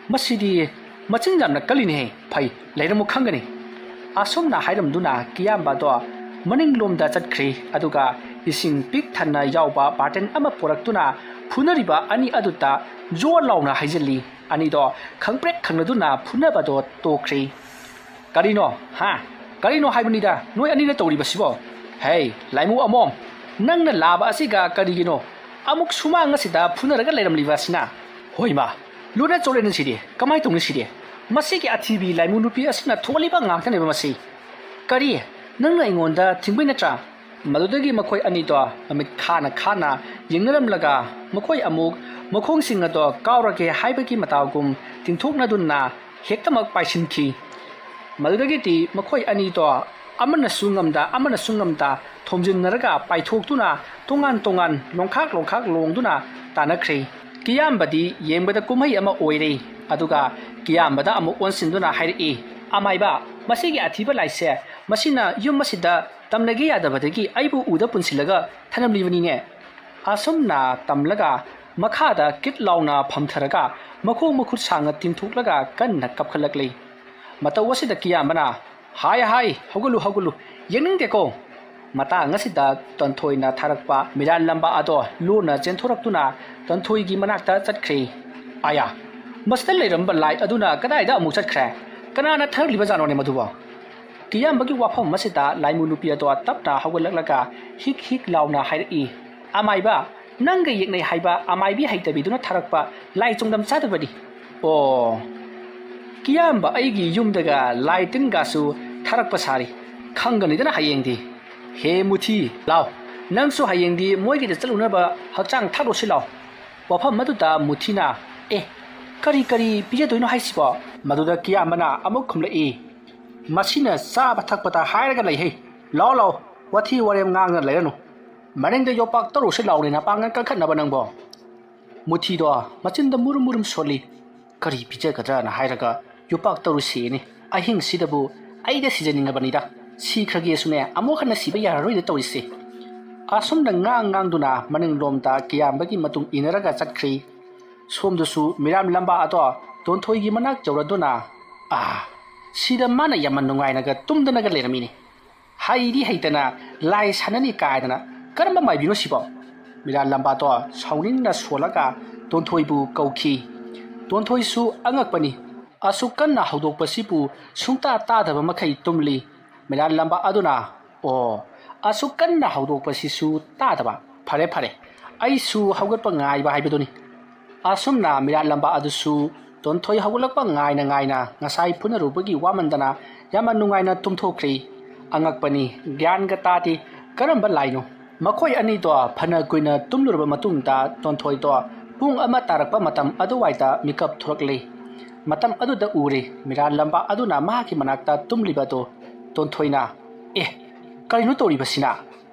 ꯃꯁꯤꯗꯤ ꯃꯆꯤꯟ ꯌꯥꯝꯅ ꯀꯜꯂꯤꯅꯦꯍꯦ꯫ ꯐꯩ, ꯂꯩꯔꯝꯃꯨ ꯈꯪꯒꯅꯤ꯫ ꯑꯁꯨꯝꯅ ꯍꯥꯏꯔꯝꯗꯨꯅ ꯀꯤꯌꯥꯝꯕꯗꯣ ꯃꯅꯤꯡꯂꯣꯝꯗ ꯆꯠꯈ꯭ꯔꯦ꯫ ꯑꯗꯨꯒ ꯏꯁꯤꯡ ꯄꯤꯛ ꯊꯟꯅ ꯌꯥꯎꯕ ꯕꯥꯔꯇꯦꯟ ꯑꯃ ꯄꯨꯔꯛꯇꯨꯅ ꯐꯨꯅꯔꯤꯕ ꯑꯅꯤ ꯑꯗꯨꯗ ꯖꯣꯔ ꯂꯥꯎꯅ ꯍꯩꯖꯤꯜꯂꯤ꯫ ꯑꯅꯤꯗꯣ ꯈꯪꯄ꯭ꯔꯦꯛ ꯈꯪꯅꯗꯨꯅ ꯐꯨꯅꯕꯗꯣ ꯇꯣꯛꯈ꯭ꯔꯦ꯫ "ꯀꯔꯤꯅꯣ? ꯍꯥ? ꯀꯔꯤꯅꯣ ꯍꯥꯏꯕꯅꯤꯗ ꯅꯣꯏ ꯑꯅꯤꯅ ꯇꯧꯔꯤꯕꯁꯤꯕꯣ? ꯍꯦ, ꯂꯥꯏꯃꯨ ꯑꯃꯣꯝ, ꯅꯪꯅ ꯂꯥꯕ ꯑꯁꯤꯒ ꯀꯔꯤꯒꯤꯅꯣ ꯑꯃꯨꯛ ꯁꯨꯃꯥꯡ ꯑꯁꯤꯗ ꯐꯨꯅꯔꯒ ꯂꯩꯔꯝꯂꯤꯕ ꯑꯁꯤꯅ? ꯍꯣꯏꯃ, ꯂꯣꯏꯅ ꯆꯣꯠꯂꯦꯅꯦ ꯁꯤꯗꯤ꯫ ꯀꯃꯥꯏꯅ ꯇꯧꯅꯤ ꯁꯤꯗꯤ? ꯃꯁꯤꯒꯤ ꯑꯊꯤꯕꯤ ꯂꯥꯏꯃꯨ ꯅꯨꯄꯤ ꯑꯁꯤꯅ ꯊꯣꯛꯍꯜꯂꯤꯕ ꯉꯥꯛꯇꯅꯦꯕ ꯃꯁꯤ꯫ ꯀꯔꯤ? ꯅꯪꯅ ꯑꯩꯉꯣꯟꯗ ꯊꯤꯡꯕꯩ ꯅꯠꯇ꯭ꯔꯥ?" ꯃꯗꯨꯗꯒꯤ ꯃꯈꯣꯏ ꯑꯅꯤꯗꯣ ꯃꯃꯤꯠ ꯈꯥꯅ ꯈꯥꯅ ꯌꯦꯡꯅꯔꯝꯂꯒ ꯃꯈꯣꯏ ꯑꯃꯨꯛ ꯃꯈꯣꯡꯁꯤꯡ ꯑꯗꯣ ꯀꯥꯎꯔꯒꯦ ꯍꯥꯏꯕꯒꯤ ꯃꯇꯥꯎꯒꯨꯝ ꯇꯤꯡꯊꯣꯛꯅꯗꯨꯅ ꯍꯦꯛꯇꯃꯛ ꯄꯥꯏꯁꯤꯟꯈꯤ꯫ ꯃꯗꯨꯗꯒꯤꯗꯤ ꯃꯈꯣꯏ ꯑꯅꯤꯗꯣ ꯑꯃꯅꯁꯨ ꯉꯝꯗ ꯑꯃꯅꯁꯨ ꯉꯝꯗ ꯊꯣꯝꯖꯤꯟꯅꯔꯒ ꯄꯥꯏꯊꯣꯛꯇꯨꯅ ꯇꯣꯉꯥꯟ ꯇꯣꯉꯥꯟ ꯂꯣꯡꯈꯥꯛ ꯂꯣꯡꯈꯥꯛ ꯂꯣꯡꯗꯨꯅ ꯇꯥꯅꯈ꯭ꯔꯦ꯫ ꯀꯤꯌꯥꯝꯕꯗꯤ ꯌꯦꯡꯕꯗ ꯀꯨꯝꯍꯩ ꯑꯃ ꯑꯣꯏꯔꯦ꯫ ꯑꯗꯨꯒ ꯀꯤꯌꯥꯝꯕꯗ ꯑꯃꯨꯛ ꯑꯣꯟꯁꯤꯟꯗꯨꯅ ꯍꯥꯏꯔꯛꯏ, "ꯑꯃꯥꯏꯕ, ꯃꯁꯤꯒꯤ ꯑꯊꯤꯕ ꯂꯥꯏꯁꯦ, ꯃꯁꯤꯅ ꯌꯨꯝ ꯑꯁꯤꯗ ꯇꯝꯅꯒꯦ ꯌꯥꯗꯕꯗꯒꯤ ꯑꯩꯕꯨ ꯎꯗ ꯄꯨꯟꯁꯤꯜꯂꯒ ꯊꯅꯝꯂꯤꯕꯅꯤꯅꯦ"꯫ ꯑꯁꯨꯝꯅ ꯇꯝꯂꯒ ꯃꯈꯥꯗ ꯀꯤꯠ ꯂꯥꯎꯅ ꯐꯝꯊꯔꯒ ꯃꯈꯣꯡ ꯃꯈꯨꯠ ꯁꯥꯡꯅ ꯇꯤꯡꯊꯣꯛꯂꯒ ꯀꯟꯅ ꯀꯞꯈꯠꯂꯛꯂꯤ꯫ ꯃꯇꯧ ꯑꯁꯤꯗ ꯀꯤꯌꯥꯝꯕꯅ, "ꯍꯥꯏ, ꯍꯥꯏ, ꯍꯧꯒꯠꯂꯨ, ꯍꯧꯒꯠꯂꯨ, ꯌꯦꯡꯅꯤꯡꯗꯦꯀꯣ"꯫ ꯃꯇꯥꯡ ꯑꯁꯤꯗ ꯇꯣꯟꯊꯣꯏꯅ ꯊꯥꯔꯛꯄ ꯃꯤꯔꯥꯜ ꯂꯝꯕ ꯑꯗꯣ ꯂꯣꯟꯅ ꯆꯦꯟꯊꯣꯔꯛꯇꯨꯅ ꯇꯣꯟꯊꯣꯏꯒꯤ ꯃꯅꯥꯛꯇ ꯆꯠꯈ꯭ꯔꯦ꯫ "ꯑꯌꯥ, ꯃꯁꯤꯗ ꯂꯩꯔꯝꯕ ꯂꯥꯏ ꯑꯗꯨꯅ ꯀꯗꯥꯏꯗ ꯑꯃꯨꯛ ꯆꯠꯈ꯭ꯔꯦ? ꯀꯅꯥꯅ ꯊꯥꯔꯛꯂꯤꯕ ꯖꯥꯠꯅꯣꯅꯦ ꯃꯗꯨꯕꯣ?" ꯀꯤꯌꯥꯝꯕꯒꯤ ꯋꯥꯐꯝ ꯑꯁꯤꯗ ꯂꯥꯏꯃꯨ ꯅꯨꯄꯤ ꯑꯗꯣ ꯇꯞꯅ ꯍꯧꯒꯠꯂꯛꯂꯒ ꯍꯤꯛ ꯍꯤꯛ ꯂꯥꯎꯅ ꯍꯥꯏꯔꯛꯏ, "ꯑꯃꯥꯏꯕ, ꯅꯪꯒ ꯌꯦꯛꯅꯩ ꯍꯥꯏꯕ ꯑꯃꯥꯏꯕꯤ ꯍꯩꯇꯕꯤꯗꯨꯅ ꯊꯥꯔꯛꯄ ꯂꯥꯏ ꯆꯣꯡꯗꯝ ꯆꯥꯗꯕꯅꯤ"꯫ ꯑꯣ, ꯀꯤꯌꯥꯝꯕ ꯑꯩꯒꯤ ꯌꯨꯝꯗꯒ ꯂꯥꯏ ꯇꯤꯟꯒꯁꯨ ꯊꯥꯔꯛꯄ ꯁꯥꯔꯤ꯫ ꯈꯪꯒꯅꯤꯗꯅ ꯍꯌꯦꯡꯗꯤ꯫ ꯍꯦ ꯃꯨꯊꯤ, ꯂꯥꯎ꯫ ꯅꯪꯁꯨ ꯍꯌꯦꯡꯗꯤ ꯃꯣꯏꯒꯤꯗ ꯆꯠꯂꯨꯅꯕ ꯍꯛꯆꯥꯡ ꯊꯥꯗꯣꯛꯁꯤ ꯂꯥꯎ꯫ ꯋꯥꯐꯝ ꯑꯗꯨꯗ ꯃꯨꯊꯤꯅ, "ꯑꯦ, ꯀꯔꯤ ꯀꯔꯤ ꯄꯤꯖꯗꯣꯏꯅꯣ ꯍꯥꯏꯁꯤꯕꯣ?" ꯃꯗꯨꯗ ꯀꯤꯌꯥꯝꯕꯅ ꯑꯃꯨꯛ ꯈꯨꯝꯂꯛꯏ, "ꯃꯁꯤꯅ ꯆꯥꯕ ꯊꯛꯄꯗ ꯍꯥꯏꯔꯒ ꯂꯩꯍꯦ꯫ ꯂꯥꯎ ꯂꯥꯎ, ꯋꯥꯊꯤ ꯋꯥꯔꯦꯝ ꯉꯥꯡꯗꯅ ꯂꯩꯔꯅꯨ꯫ ꯃꯅꯤꯡꯗ ꯌꯣꯄꯥꯛ ꯇꯧꯔꯨꯁꯤ ꯂꯥꯎꯅꯦ ꯅꯄꯥꯡꯒꯜ ꯀꯟꯈꯠꯅꯕ ꯅꯪꯕꯣ꯫" ꯃꯨꯊꯤꯗꯣ ꯃꯆꯤꯟꯗ ꯃꯨꯔꯨꯝ ꯃꯨꯔꯨꯝ ꯁꯣꯜꯂꯤ꯫ "ꯀꯔꯤ ꯄꯤꯖꯒꯗ꯭ꯔꯅ ꯍꯥꯏꯔꯒ ꯌꯣꯄꯥꯛ ꯇꯧꯔꯨꯁꯤꯅꯤ꯫ ꯑꯍꯤꯡꯁꯤꯗꯕꯨ ꯑꯩꯗ ꯁꯤꯖꯅꯤꯡꯉꯕꯅꯤꯗ꯫ ꯁꯤꯈ꯭ꯔꯒꯦꯁꯨꯅꯦ, ꯑꯃꯨꯛ ꯍꯟꯅ ꯁꯤꯕ ꯌꯥꯔꯔꯣꯏꯗ ꯇꯧꯔꯤꯁꯦ꯫" ꯑꯁꯨꯝꯅ ꯉꯥꯡ ꯉꯥꯡꯗꯨꯅ ꯃꯅꯤꯡꯂꯣꯝꯗ ꯀꯤꯌꯥꯝꯕꯒꯤ ꯃꯇꯨꯡ ꯏꯟꯅꯔꯒ ꯆꯠꯈ꯭ꯔꯤ꯫ ꯁꯣꯝꯗꯁꯨ ꯃꯤꯔꯥꯟ ꯂꯝꯕꯥ ꯑꯗꯣ ꯇꯣꯟꯊꯣꯏꯒꯤ ꯃꯅꯥꯛ ꯌꯧꯔꯗꯨꯅ, "ꯑꯥ, ꯁꯤꯗ ꯃꯥꯅ ꯌꯥꯝꯅ ꯅꯨꯡꯉꯥꯏꯅꯒ ꯇꯨꯝꯗꯅꯒ ꯂꯩꯔꯝꯃꯤꯅꯦ꯫ ꯍꯩꯗꯤ ꯍꯩꯇꯅ ꯂꯥꯏ ꯁꯥꯟꯅꯅꯤ ꯀꯥꯏꯗꯅ ꯀꯔꯝꯕ ꯃꯥꯏꯕꯤꯅꯣ ꯁꯤꯕꯣ?" ꯃꯤꯔꯥꯟ ꯂꯝꯕꯥꯗꯣ ꯁꯥꯎꯅꯤꯡꯅ ꯁꯣꯜꯂꯒ ꯇꯣꯟꯊꯣꯏꯕꯨ ꯀꯧꯈꯤ꯫ ꯇꯣꯟꯊꯣꯏꯁꯨ ꯑꯉꯛꯄꯅꯤ꯫ ꯑꯁꯨꯛ ꯀꯟꯅ ꯍꯧꯗꯣꯛꯄꯁꯤꯕꯨ ꯁꯨꯡꯇꯥ ꯇꯥꯗꯕ ꯃꯈꯩ ꯇꯨꯝꯂꯤ꯫ ꯃꯤꯔꯥꯟ ꯂꯝꯕꯥ ꯑꯗꯨꯅ, "ꯑꯣ, ꯑꯁꯨꯛ ꯀꯟꯅ ꯍꯧꯗꯣꯛꯄꯁꯤꯁꯨ ꯇꯥꯗꯕ꯫ ꯐꯔꯦ, ꯐꯔꯦ, ꯑꯩꯁꯨ ꯍꯧꯒꯠꯄ ꯉꯥꯏꯕ ꯍꯥꯏꯕꯗꯨꯅꯤ꯫" ꯑꯁꯨꯝꯅ ꯃꯤꯔꯥꯠ ꯂꯝꯕꯥ ꯑꯗꯨꯁꯨ ꯇꯣꯟꯊꯣꯏ ꯍꯧꯒꯠꯂꯛꯄ ꯉꯥꯏꯅ ꯉꯥꯏꯅ ꯉꯁꯥꯏ ꯐꯨꯅꯔꯨꯕꯒꯤ ꯋꯥꯃꯟꯗꯅ ꯌꯥꯝꯅ ꯅꯨꯡꯉꯥꯏꯅ ꯇꯨꯝꯊꯣꯛꯈ꯭ꯔꯤ꯫ ꯑꯉꯛꯄꯅꯤ, ꯒ꯭ꯌꯥꯟꯒ ꯇꯥꯗꯦ꯫ ꯀꯔꯝꯕ ꯂꯥꯏꯅꯣ? ꯃꯈꯣꯏ ꯑꯅꯤꯗꯣ ꯐꯅ ꯀꯨꯏꯅ ꯇꯨꯝꯂꯨꯔꯕ ꯃꯇꯨꯡꯗ ꯇꯣꯟꯊꯣꯏꯗꯣ ꯄꯨꯡ ꯑꯃ ꯇꯥꯔꯛꯄ ꯃꯇꯝ ꯑꯗꯨꯋꯥꯏꯗ ꯃꯤꯀꯞ ꯊꯣꯔꯛꯂꯤ꯫ ꯃꯇꯝ ꯑꯗꯨꯗ ꯎꯔꯦ ꯃꯤꯔꯥꯠ ꯂꯝꯕꯥ ꯑꯗꯨꯅ ꯃꯍꯥꯛꯀꯤ ꯃꯅꯥꯛꯇ ꯇꯨꯝꯂꯤꯕ ꯑꯗꯨ꯫ ꯇꯣꯟꯊꯣꯏꯅ, "ꯑꯦ, ꯀꯔꯤꯅꯣ ꯇꯧꯔꯤꯕꯁꯤꯅ?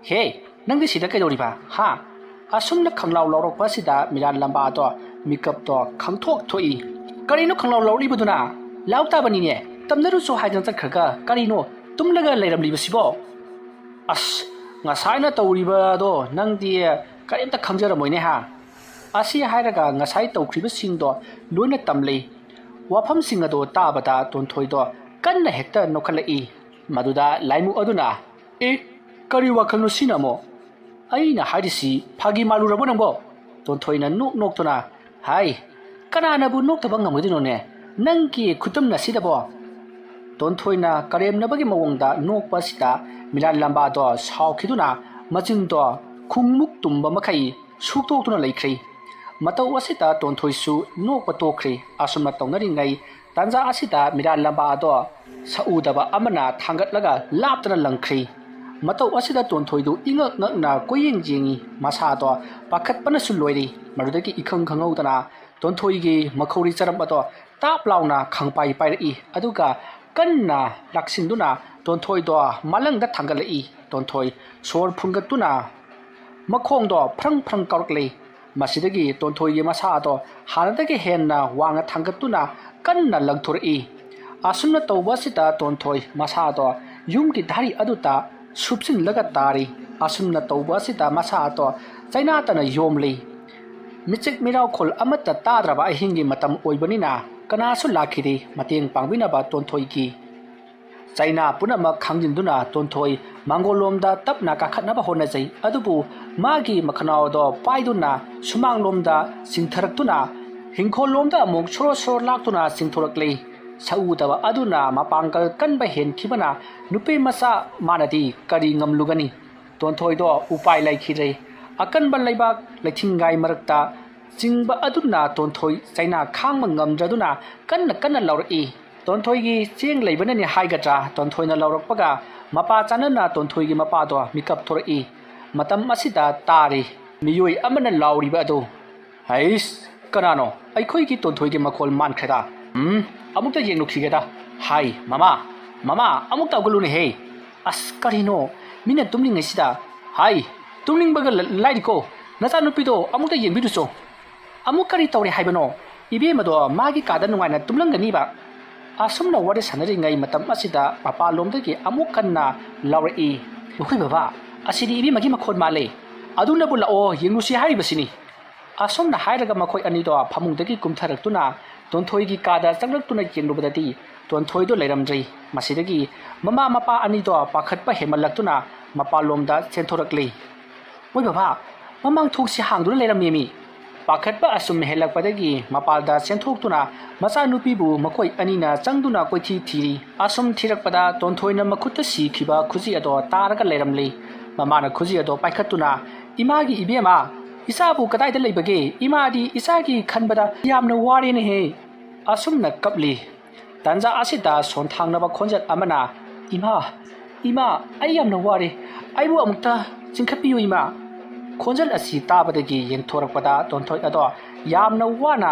ꯍꯦ, ꯅꯪꯗꯤ ꯁꯤꯗ ꯀꯩꯗꯧꯔꯤꯕ, ꯍꯥ?" ꯑꯁꯨꯝꯅ ꯈꯪꯂꯥꯎ ꯂꯥꯎꯔꯛꯄ ꯑꯁꯤꯗ ꯃꯤꯔꯥꯠ ꯂꯝꯕꯥꯗꯣ ꯃꯤꯀꯞꯇꯣ ꯈꯪꯊꯣꯛ ꯊꯣꯛꯏ꯫ "ꯀꯔꯤꯅꯣ ꯈꯪꯂꯥꯎ ꯂꯥꯎꯔꯛꯂꯤꯕꯗꯨꯅ? ꯂꯥꯎ ꯇꯥꯕꯅꯤꯅꯦ, ꯇꯝꯅꯔꯨꯁꯨ ꯍꯥꯏꯗꯅ ꯆꯠꯈ꯭ꯔꯒ ꯀꯔꯤꯅꯣ ꯇꯨꯝꯂꯒ ꯂꯩꯔꯝꯂꯤꯕꯁꯤꯕꯣ?" "ꯑꯁ, ꯉꯁꯥꯏꯅ ꯇꯧꯔꯤꯕꯗꯣ ꯅꯪꯗꯤ ꯀꯔꯤꯝꯇ ꯈꯪꯖꯔꯝꯃꯣꯏꯅꯦ, ꯍꯥ?" ꯑꯁꯤ ꯍꯥꯏꯔꯒ ꯉꯁꯥꯏ ꯇꯧꯈ꯭ꯔꯤꯕꯁꯤꯡꯗꯣ ꯂꯣꯏꯅ ꯇꯝꯂꯤ꯫ ꯋꯥꯐꯝꯁꯤꯡ ꯑꯗꯣ ꯇꯥꯕꯗ ꯇꯣꯟꯊꯣꯏꯗꯣ ꯀꯟꯅ ꯍꯦꯛꯇ ꯅꯣꯛꯈꯠꯂꯛꯏ꯫ ꯃꯗꯨꯗ ꯂꯥꯏꯃꯨ ꯑꯗꯨꯅ, "ꯑꯦ, ꯀꯔꯤ ꯋꯥꯈꯜꯅꯣ ꯁꯤꯅ ꯑꯃꯨꯛ? ꯑꯩꯅ ꯍꯥꯏꯔꯤꯁꯤ ꯐꯥꯒꯤ ꯃꯥꯜꯂꯨꯔꯕꯣ ꯅꯪꯕꯣ?" ꯇꯣꯟꯊꯣꯏꯅ ꯅꯣꯛ ꯅꯣꯛꯇꯨꯅ, "ꯍꯥꯏ, ꯀꯅꯥꯅꯕꯨ ꯅꯣꯛꯇꯕ ꯉꯝꯒꯗꯣꯏꯅꯣꯅꯦ? ꯅꯪꯒꯤ ꯈꯨꯇꯨꯝꯅ ꯑꯁꯤꯗꯕꯣ?" ꯇꯣꯟꯊꯣꯏꯅ ꯀꯔꯦꯝꯅꯕꯒꯤ ꯃꯑꯣꯡꯗ ꯅꯣꯛꯄ ꯑꯁꯤꯗ ꯃꯤꯔꯥꯠ ꯂꯝꯕꯥꯗꯣ ꯁꯥꯎꯈꯤꯗꯨꯅ ꯃꯆꯤꯟꯗꯣ ꯈꯨꯡꯃꯨꯛ ꯇꯨꯝꯕ ꯃꯈꯩ ꯁꯨꯛꯇꯣꯛꯇꯨꯅ ꯂꯩꯈ꯭ꯔꯦ꯫ ꯃꯇꯧ ꯑꯁꯤꯗ ꯇꯣꯟꯊꯣꯏꯁꯨ ꯅꯣꯛꯄ ꯇꯣꯛꯈ꯭ꯔꯦ꯫ ꯑꯁꯨꯝꯅ ꯇꯧꯅꯔꯤꯉꯩ ꯇꯥꯟꯖꯥ ꯑꯁꯤꯗ ꯃꯤꯔꯥꯜꯂꯝꯕ ꯑꯗꯣ ꯁꯛꯎꯗꯕ ꯑꯃꯅ ꯊꯥꯡꯒꯠꯂꯒ ꯂꯥꯞꯇꯅ ꯂꯪꯈ꯭ꯔꯤ꯫ ꯃꯇꯧ ꯑꯁꯤꯗ ꯇꯣꯟꯊꯣꯏꯗꯨ ꯏꯉꯛ ꯉꯛꯅ ꯀꯣꯏꯌꯦꯡ ꯌꯦꯡꯉꯤ꯫ ꯃꯁꯥꯗꯣ ꯄꯥꯈꯠꯄꯅꯁꯨ ꯂꯣꯏꯔꯤ꯫ ꯃꯗꯨꯗꯒꯤ ꯏꯈꯪ ꯈꯪꯍꯧꯗꯅ ꯇꯣꯟꯊꯣꯏꯒꯤ ꯃꯈꯧꯔꯤ ꯆꯔꯝ ꯑꯗꯣ ꯇꯥꯞ ꯂꯥꯎꯅ ꯈꯥꯡꯄꯥꯏ ꯄꯥꯏꯔꯛꯏ꯫ ꯑꯗꯨꯒ ꯀꯟꯅ ꯂꯥꯛꯁꯤꯟꯗꯨꯅ ꯇꯣꯟꯊꯣꯏꯗꯣ ꯃꯥꯂꯪꯗ ꯊꯥꯡꯒꯠꯂꯛꯏ꯫ ꯇꯣꯟꯊꯣꯏ ꯁꯣꯔ ꯐꯨꯟꯒꯠꯇꯨꯅ ꯃꯈꯣꯡꯗꯣ ꯐ꯭ꯔꯪ ꯐ꯭ꯔꯪ ꯀꯥꯎꯔꯛꯂꯤ꯫ ꯃꯁꯤꯗꯒꯤ ꯇꯣꯟꯊꯣꯏꯒꯤ ꯃꯁꯥ ꯑꯗꯣ ꯍꯥꯟꯅꯗꯒꯤ ꯍꯦꯟꯅ ꯋꯥꯡꯅ ꯊꯥꯡꯒꯠꯇꯨꯅ ꯀꯟꯅ ꯂꯪꯊꯣꯔꯛꯏ꯫ ꯑꯁꯨꯝꯅ ꯇꯧꯕ ꯑꯁꯤꯗ ꯇꯣꯟꯊꯣꯏ ꯃꯁꯥ ꯑꯗꯣ ꯌꯨꯝꯒꯤ ꯙꯥꯔꯤ ꯑꯗꯨꯗ ꯁꯨꯞꯆꯤꯜꯂꯒ ꯇꯥꯔꯤ꯫ ꯑꯁꯨꯝꯅ ꯇꯧꯕ ꯑꯁꯤꯗ ꯃꯁꯥ ꯑꯗꯣ ꯆꯩꯅꯥꯇꯅ ꯌꯣꯝꯂꯤ꯫ ꯃꯤꯆꯤꯛ ꯃꯤꯔꯥꯎꯈꯣꯜ ꯑꯃꯠꯇ ꯇꯥꯗ꯭ꯔꯕ ꯑꯍꯤꯡꯒꯤ ꯃꯇꯝ ꯑꯣꯏꯕꯅꯤꯅ ꯀꯅꯥꯁꯨ ꯂꯥꯛꯈꯤꯗꯦ ꯃꯇꯦꯡ ꯄꯥꯡꯕꯤꯅꯕ ꯇꯣꯟꯊꯣꯏꯒꯤ꯫ ꯆꯩꯅꯥ ꯄꯨꯝꯅꯃꯛ ꯈꯥꯡꯖꯤꯟꯗꯨꯅ ꯇꯣꯟꯊꯣꯏ ꯃꯥꯡꯒꯣꯜꯂꯣꯝꯗ ꯇꯞꯅ ꯀꯥꯈꯠꯅꯕ ꯍꯣꯠꯅꯖꯩ꯫ ꯑꯗꯨꯕꯨ ꯃꯥꯒꯤ ꯃꯈꯅꯥꯎ ꯑꯗꯣ ꯄꯥꯏꯗꯨꯅ ꯁꯨꯃꯥꯡꯂꯣꯝꯗ ꯆꯤꯡꯊꯔꯛꯇꯨꯅ ꯍꯤꯡꯈꯣꯜꯂꯣꯝꯗ ꯑꯃꯨꯛ ꯁꯣꯔꯣ ꯁꯣꯔꯣ ꯂꯥꯛꯇꯨꯅ ꯆꯤꯡꯊꯣꯔꯛꯂꯤ꯫ ꯁꯛꯎꯗꯕ ꯑꯗꯨꯅ ꯃꯄꯥꯡꯒꯜ ꯀꯟꯕ ꯍꯦꯟꯈꯤꯕꯅ ꯅꯨꯄꯤ ꯃꯆꯥ ꯃꯥꯅꯗꯤ ꯀꯔꯤ ꯉꯝꯂꯨꯒꯅꯤ? ꯇꯣꯟꯊꯣꯏꯗꯣ ꯎꯄꯥꯏ ꯂꯩꯈꯤꯗ꯭ꯔꯦ꯫ ꯑꯀꯟꯕ ꯂꯩꯕꯥꯛ ꯂꯩꯊꯤꯡꯒꯥꯏ ꯃꯔꯛꯇ ꯆꯤꯡꯕ ꯑꯗꯨꯅ ꯇꯣꯟꯊꯣꯏ ꯆꯩꯅꯥ ꯈꯥꯡꯕ ꯉꯝꯗ꯭ꯔꯗꯨꯅ ꯀꯟꯅ ꯀꯟꯅ ꯂꯥꯎꯔꯛꯏ꯫ ꯇꯣꯟꯊꯣꯏꯒꯤ ꯆꯦꯡ ꯂꯩꯕꯅꯅꯤ ꯍꯥꯏꯒꯗ꯭ꯔꯥ, ꯇꯣꯟꯊꯣꯏꯅ ꯂꯥꯎꯔꯛꯄꯒ ꯃꯄꯥ ꯆꯥꯅꯅ ꯇꯣꯟꯊꯣꯏꯒꯤ ꯃꯄꯥꯗꯣ ꯃꯤꯀꯞ ꯊꯣꯔꯛꯏ꯫ ꯃꯇꯝ ꯑꯁꯤꯗ ꯇꯥꯔꯤ ꯃꯤꯑꯣꯏ ꯑꯃꯅ ꯂꯥꯎꯔꯤꯕ ꯑꯗꯨ, "ꯍꯩꯁ, ꯀꯅꯥꯅꯣ? ꯑꯩꯈꯣꯏꯒꯤ ꯇꯣꯟꯊꯣꯏꯒꯤ ꯃꯈꯣꯜ ꯃꯥꯟꯈ꯭ꯔꯦꯗ꯫ ꯎꯝ, ꯑꯃꯨꯛꯇ ꯌꯦꯡꯂꯨꯈꯤꯒꯦꯗ꯫ ꯍꯥꯏ, ꯃꯃꯥ, ꯃꯃꯥ, ꯑꯃꯨꯛꯇ ꯍꯧꯒꯠꯂꯨꯅꯦꯍꯦ꯫ ꯑꯁ, ꯀꯔꯤꯅꯣ? ꯃꯤꯅ ꯇꯨꯝꯂꯤꯉꯩꯁꯤꯗ꯫ ꯍꯥꯏ, ꯇꯨꯝꯅꯤꯡꯕꯒ ꯂ-, ꯂꯥꯏꯔꯤꯀꯣ꯫ ꯅꯆꯥꯅꯨꯄꯤꯗꯣ ꯑꯃꯨꯛꯇ ꯌꯦꯡꯕꯤꯔꯨꯆꯣ꯫ ꯑꯃꯨꯛ ꯀꯔꯤ ꯇꯧꯔꯦ ꯍꯥꯏꯕꯅꯣ? ꯏꯕꯦꯝꯃꯗꯣ ꯃꯥꯒꯤ ꯀꯥꯗ ꯅꯨꯡꯉꯥꯏꯅ ꯇꯨꯝꯂꯝꯒꯅꯤꯕ꯫" ꯑꯁꯨꯝꯅ ꯋꯥꯔꯤ ꯁꯥꯟꯅꯔꯤꯉꯩ ꯃꯇꯝ ꯑꯁꯤꯗ ꯃꯄꯥꯟꯂꯣꯝꯗꯒꯤ ꯑꯃꯨꯛ ꯀꯟꯅ ꯂꯥꯎꯔꯛꯏ꯫ "ꯃꯈꯣꯏ ꯕꯕꯥ, ꯑꯁꯤꯗꯤ ꯏꯕꯦꯝꯃꯒꯤ ꯃꯈꯣꯟ ꯃꯥꯜꯂꯦ꯫ ꯑꯗꯨꯅꯕꯨ ꯂꯥꯛꯑꯣ, ꯌꯦꯡꯂꯨꯁꯤ ꯍꯥꯏꯔꯤꯕꯁꯤꯅꯤ꯫" ꯑꯁꯨꯝꯅ ꯍꯥꯏꯔꯒ ꯃꯈꯣꯏ ꯑꯅꯤꯗꯣ ꯐꯃꯨꯡꯗꯒꯤ ꯀꯨꯝꯊꯔꯛꯇꯨꯅ ꯇꯣꯟꯊꯣꯏꯒꯤ ꯀꯥꯗ ꯆꯪꯂꯛꯇꯨꯅ ꯌꯦꯡꯂꯨꯕꯗꯗꯤ ꯇꯣꯟꯊꯣꯏꯗꯣ ꯂꯩꯔꯝꯗ꯭ꯔꯦ꯫ ꯃꯁꯤꯗꯒꯤ ꯃꯃꯥ ꯃꯄꯥ ꯑꯅꯤꯗꯣ ꯄꯥꯈꯠꯄ ꯍꯦꯟꯃꯜꯂꯛꯇꯨꯅ ꯃꯄꯥꯟꯂꯣꯝꯗ ꯆꯦꯟꯊꯣꯔꯛꯂꯤ꯫ "ꯃꯣꯏ ꯕꯕꯥ, ꯃꯃꯥꯡ ꯊꯣꯡꯁꯤ ꯍꯥꯡꯗꯨꯅ ꯂꯩꯔꯝꯃꯦꯃꯤ꯫" ꯄꯥꯈꯠꯄ ꯑꯁꯨꯝ ꯍꯦꯜꯂꯛꯄꯗꯒꯤ ꯃꯄꯥꯜꯗ ꯆꯦꯟꯊꯣꯛꯇꯨꯅ ꯃꯆꯥꯅꯨꯄꯤꯕꯨ ꯃꯈꯣꯏ ꯑꯅꯤꯅ ꯆꯪꯗꯨꯅ ꯀꯣꯏꯊꯤ ꯊꯤꯔꯤ꯫ ꯑꯁꯨꯝ ꯊꯤꯔꯛꯄꯗ ꯇꯣꯟꯊꯣꯏꯅ ꯃꯈꯨꯠꯇ ꯁꯤꯈꯤꯕ ꯈꯨꯖꯤ ꯑꯗꯣ ꯇꯥꯔꯒ ꯂꯩꯔꯝꯂꯤ꯫ ꯃꯃꯥꯅ ꯈꯨꯖꯤ ꯑꯗꯣ ꯄꯥꯏꯈꯠꯇꯨꯅ, "ꯏꯃꯥꯒꯤ ꯏꯕꯦꯝꯃ, ꯏꯆꯥꯕꯨ ꯀꯗꯥꯏꯗ ꯂꯩꯕꯒꯦ? ꯏꯃꯥꯗꯤ ꯏꯆꯥꯒꯤ ꯈꯟꯕꯗ ꯌꯥꯝꯅ ꯋꯥꯔꯦꯅꯦꯍꯦ꯫" ꯑꯁꯨꯝꯅ ꯀꯞꯂꯤ꯫ ꯇꯥꯟꯖꯥ ꯑꯁꯤꯗ ꯁꯣꯟꯊꯥꯡꯅꯕ ꯈꯣꯟꯖꯦꯜ ꯑꯃꯅ, "ꯏꯃꯥ, ꯏꯃꯥ, ꯑꯩ ꯌꯥꯝꯅ ꯋꯥꯔꯦ, ꯑꯩꯕꯨ ꯑꯃꯨꯛꯇ ꯆꯤꯡꯈꯠꯄꯤꯌꯨ ꯏꯃꯥ"꯫ ꯈꯣꯟꯖꯦꯜ ꯑꯁꯤ ꯇꯥꯕꯗꯒꯤ ꯌꯦꯡꯊꯣꯔꯛꯄꯗ ꯇꯣꯟꯊꯣꯏ ꯑꯗꯣ ꯌꯥꯝꯅ ꯋꯥꯅ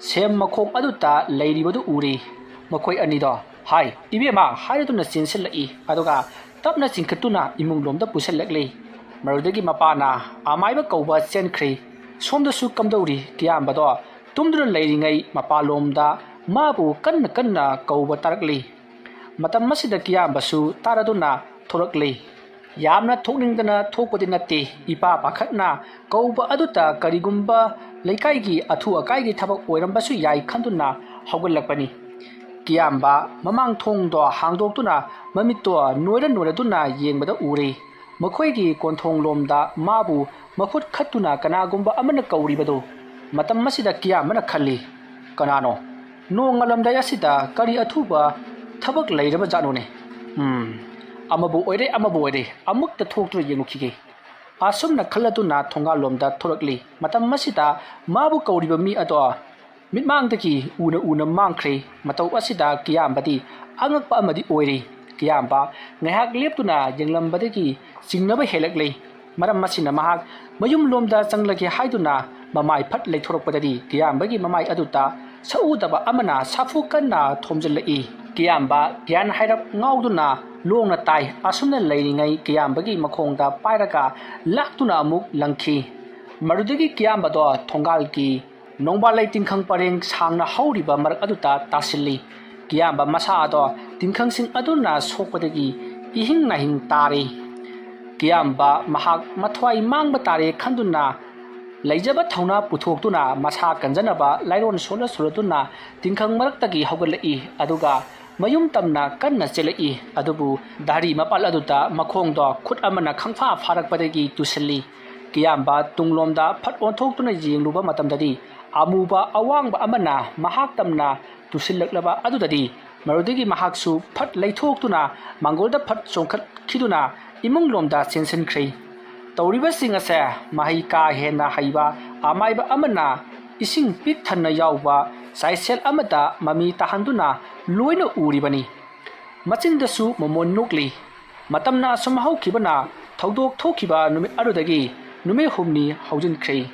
ꯁꯦꯝ ꯃꯈꯣꯡ ꯑꯗꯨꯗ ꯂꯩꯔꯤꯕꯗꯨ ꯎꯔꯤ꯫ ꯃꯈꯣꯏ ꯑꯅꯤꯗꯣ, "ꯍꯥꯏ ꯏꯕꯦꯝꯃ" ꯍꯥꯏꯔꯗꯨꯅ ꯆꯦꯟꯁꯤꯜꯂꯛꯏ꯫ ꯑꯗꯨꯒ ꯇꯞꯅ ꯆꯤꯡꯈꯠꯇꯨꯅ ꯏꯃꯨꯡ ꯂꯣꯝꯗ ꯄꯨꯁꯤꯜꯂꯛꯂꯤ꯫ ꯃꯗꯨꯗꯒꯤ ꯃꯄꯥꯅ ꯑꯃꯥꯏꯕ ꯀꯧꯕ ꯆꯦꯟꯈ꯭ꯔꯤ꯫ ꯁꯣꯝꯗꯁꯨ ꯀꯝꯗꯧꯔꯤ? ꯀꯤꯌꯥꯝꯕꯗꯣ ꯇꯨꯝꯗꯨꯅ ꯂꯩꯔꯤꯉꯩ ꯃꯄꯥꯂꯣꯝꯗ ꯃꯥꯕꯨ ꯀꯟꯅ ꯀꯟꯅ ꯀꯧꯕ ꯇꯥꯔꯛꯂꯤ꯫ ꯃꯇꯝ ꯑꯁꯤꯗ ꯀꯤꯌꯥꯝꯕꯁꯨ ꯇꯥꯔꯗꯨꯅ ꯊꯣꯔꯛꯂꯤ꯫ ꯌꯥꯝꯅ ꯊꯣꯛꯅꯤꯡꯗꯅ ꯊꯣꯛꯄꯗꯤ ꯅꯠꯇꯦ, ꯏꯄꯥ ꯄꯥꯈꯠꯅ ꯀꯧꯕ ꯑꯗꯨꯗ ꯀꯔꯤꯒꯨꯝꯕ ꯂꯩꯀꯥꯏꯒꯤ ꯑꯊꯨ ꯑꯀꯥꯏꯒꯤ ꯊꯕꯛ ꯑꯣꯏꯔꯝꯕꯁꯨ ꯌꯥꯏ ꯈꯟꯗꯨꯅ ꯍꯧꯒꯠꯂꯛꯄꯅꯤ꯫ ꯀꯤꯌꯥꯝꯕ ꯃꯃꯥꯡ ꯊꯣꯡꯗꯣ ꯍꯥꯡꯗꯣꯛꯇꯨꯅ ꯃꯃꯤꯠꯇꯣ ꯅꯣꯏꯔ ꯅꯣꯏꯔꯗꯨꯅ ꯌꯦꯡꯕꯗ ꯎꯔꯦ꯫ ꯃꯈꯣꯏꯒꯤ ꯀꯣꯟꯊꯣꯡꯂꯣꯝꯗ ꯃꯥꯕꯨ ꯃꯈꯨꯠ ꯈꯠꯇꯨꯅ ꯀꯅꯥꯒꯨꯝꯕ ꯑꯃꯅ ꯀꯧꯔꯤꯕꯗꯨ꯫ ꯃꯇꯝ ꯑꯁꯤꯗ ꯀꯤꯌꯥꯝꯕꯅ ꯈꯜꯂꯤ, "ꯀꯅꯥꯅꯣ? ꯅꯣꯡꯉꯥꯜꯂꯝꯗꯥꯏ ꯑꯁꯤꯗ ꯀꯔꯤ ꯑꯊꯨꯕ ꯊꯕꯛ ꯂꯩꯔꯕ ꯖꯥꯠꯅꯣꯅꯦ? ꯎꯝ, ꯑꯃꯕꯨ ꯑꯣꯏꯔꯦ, ꯑꯃꯕꯨ ꯑꯣꯏꯔꯦ, ꯑꯃꯨꯛꯇ ꯊꯣꯛꯇꯨꯅ ꯌꯦꯡꯉꯨꯈꯤꯒꯦ"꯫ ꯑꯁꯨꯝꯅ ꯈꯜꯂꯗꯨꯅ ꯊꯣꯡꯒꯥꯜꯂꯣꯝꯗ ꯊꯣꯔꯛꯂꯤ꯫ ꯃꯇꯝ ꯑꯁꯤꯗ ꯃꯥꯕꯨ ꯀꯧꯔꯤꯕ ꯃꯤ ꯑꯗꯣ ꯃꯤꯠꯃꯥꯡꯗꯒꯤ ꯎꯅ ꯎꯅ ꯃꯥꯡꯈ꯭ꯔꯦ꯫ ꯃꯇꯧ ꯑꯁꯤꯗ ꯀꯤꯌꯥꯝꯕꯗꯤ ꯑꯉꯛꯄ ꯑꯃꯗꯤ ꯑꯣꯏꯔꯤ꯫ ꯀꯤꯌꯥꯝꯕ ꯉꯥꯏꯍꯥꯛ ꯂꯦꯞꯇꯨꯅ ꯌꯦꯡꯂꯝꯕꯗꯒꯤ ꯆꯤꯡꯅꯕ ꯍꯦꯜꯂꯛꯂꯦ꯫ ꯃꯔꯝ ꯑꯁꯤꯅ ꯃꯍꯥꯛ ꯃꯌꯨꯝꯂꯣꯝꯗ ꯆꯪꯂꯒꯦ ꯍꯥꯏꯗꯨꯅ ꯃꯃꯥꯏ ꯐꯠ ꯂꯩꯊꯣꯔꯛꯄꯗꯗꯤ ꯀꯤꯌꯥꯝꯕꯒꯤ ꯃꯃꯥꯏ ꯑꯗꯨꯗ ꯁꯛꯎꯗꯕ ꯑꯃꯅ ꯁꯥꯐꯨ ꯀꯟꯅ ꯊꯣꯝꯖꯤꯜꯂꯛꯏ꯫ ꯀꯤꯌꯥꯝꯕ ꯒ꯭ꯌꯥꯟ ꯍꯥꯏꯔꯞ ꯉꯥꯎꯗꯨꯅ ꯂꯣꯡꯅ ꯇꯥꯏ꯫ ꯑꯁꯨꯝꯅ ꯂꯩꯔꯤꯉꯩ ꯀꯤꯌꯥꯝꯕꯒꯤ ꯃꯈꯣꯡꯗ ꯄꯥꯏꯔꯒ ꯂꯥꯛꯇꯨꯅ ꯑꯃꯨꯛ ꯂꯪꯈꯤ꯫ ꯃꯗꯨꯗꯒꯤ ꯀꯤꯌꯥꯝꯕꯗꯣ ꯊꯣꯡꯒꯥꯜꯒꯤ ꯅꯣꯡꯕꯥꯜꯂꯩ ꯇꯤꯡꯈꯪ ꯄꯔꯦꯡ ꯁꯥꯡꯅ ꯍꯧꯔꯤꯕ ꯃꯔꯛ ꯑꯗꯨꯗ ꯇꯥꯁꯤꯜꯂꯤ꯫ ꯀꯤꯌꯥꯝꯕ ꯃꯁꯥ ꯑꯗꯣ ꯇꯤꯡꯈꯪꯁꯤꯡ ꯑꯗꯨꯅ ꯁꯣꯛꯄꯗꯒꯤ ꯏꯍꯤꯡ ꯅꯥꯍꯤꯡ ꯇꯥꯔꯦ꯫ ꯀꯤꯌꯥꯝꯕ ꯃꯍꯥꯛ ꯃꯊ꯭ꯋꯥꯏ ꯃꯥꯡꯕ ꯇꯥꯔꯦ ꯈꯟꯗꯨꯅ ꯂꯩꯖꯕ ꯊꯧꯅꯥ ꯄꯨꯊꯣꯛꯇꯨꯅ ꯃꯁꯥ ꯀꯟꯖꯅꯕ ꯂꯥꯏꯔꯣꯟ ꯁꯣꯜꯂ ꯁꯣꯜꯂꯗꯨꯅ ꯇꯤꯡꯈꯪ ꯃꯔꯛꯇꯒꯤ ꯍꯧꯒꯠꯂꯛꯏ꯫ ꯑꯗꯨꯒ ꯃꯌꯨꯝ ꯇꯝꯅ ꯀꯟꯅ ꯆꯦꯜꯂꯛꯏ꯫ ꯑꯗꯨꯕꯨ ꯙꯥꯔꯤ ꯃꯄꯥꯜ ꯑꯗꯨꯗ ꯃꯈꯣꯡꯗꯣ ꯈꯨꯠ ꯑꯃꯅ ꯈꯪꯐꯥ ꯐꯥꯔꯛꯄꯗꯒꯤ ꯇꯨꯁꯤꯜꯂꯤ꯫ ꯀꯤꯌꯥꯝꯕ ꯇꯨꯡꯂꯣꯝꯗ ꯐꯠ ꯑꯣꯟꯊꯣꯛꯇꯨꯅ ꯌꯦꯡꯂꯨꯕ ꯃꯇꯝꯗꯗꯤ ꯑꯃꯨꯕ ꯑꯋꯥꯡꯕ ꯑꯃꯅ ꯃꯍꯥꯛ ꯇꯝꯅ ꯇꯨꯁꯤꯜꯂꯛꯂꯕ ꯑꯗꯨꯗꯗꯤ ꯃꯗꯨꯗꯒꯤ ꯃꯍꯥꯛꯁꯨ ꯐꯠ ꯂꯩꯊꯣꯛꯇꯨꯅ ꯃꯥꯡꯒꯣꯜꯗ ꯐꯠ ꯆꯣꯡꯈꯠꯈꯤꯗꯨꯅ ꯏꯃꯨꯡꯂꯣꯝꯗ ꯆꯦꯟꯁꯤꯟꯈ꯭ꯔꯦ꯫ ꯇꯧꯔꯤꯕꯁꯤꯡ ꯑꯁꯦ ꯃꯍꯩ ꯀꯥ ꯍꯦꯟꯅ ꯍꯩꯕ ꯑꯃꯥꯏꯕ ꯑꯃꯅ ꯏꯁꯤꯡ ꯄꯤꯛ ꯊꯟꯅ ꯌꯥꯎꯕ ꯆꯥꯏꯁꯦꯜ ꯑꯃꯗ ꯃꯃꯤ ꯇꯥꯍꯟꯗꯨꯅ ꯂꯣꯏꯅ ꯎꯔꯤꯕꯅꯤ꯫ ꯃꯆꯤꯟꯗꯁꯨ ꯃꯃꯣꯟ ꯅꯣꯛꯂꯤ꯫ ꯃꯇꯝꯅ ꯑꯁꯨꯝ ꯍꯧꯈꯤꯕꯅ ꯊꯧꯗꯣꯛ ꯊꯣꯛꯈꯤꯕ ꯅꯨꯃꯤꯠ ꯑꯗꯨꯗꯒꯤ ꯅꯨꯃꯤꯠ ꯍꯨꯝꯅꯤ ꯍꯧꯖꯤꯟꯈ꯭ꯔꯦ꯫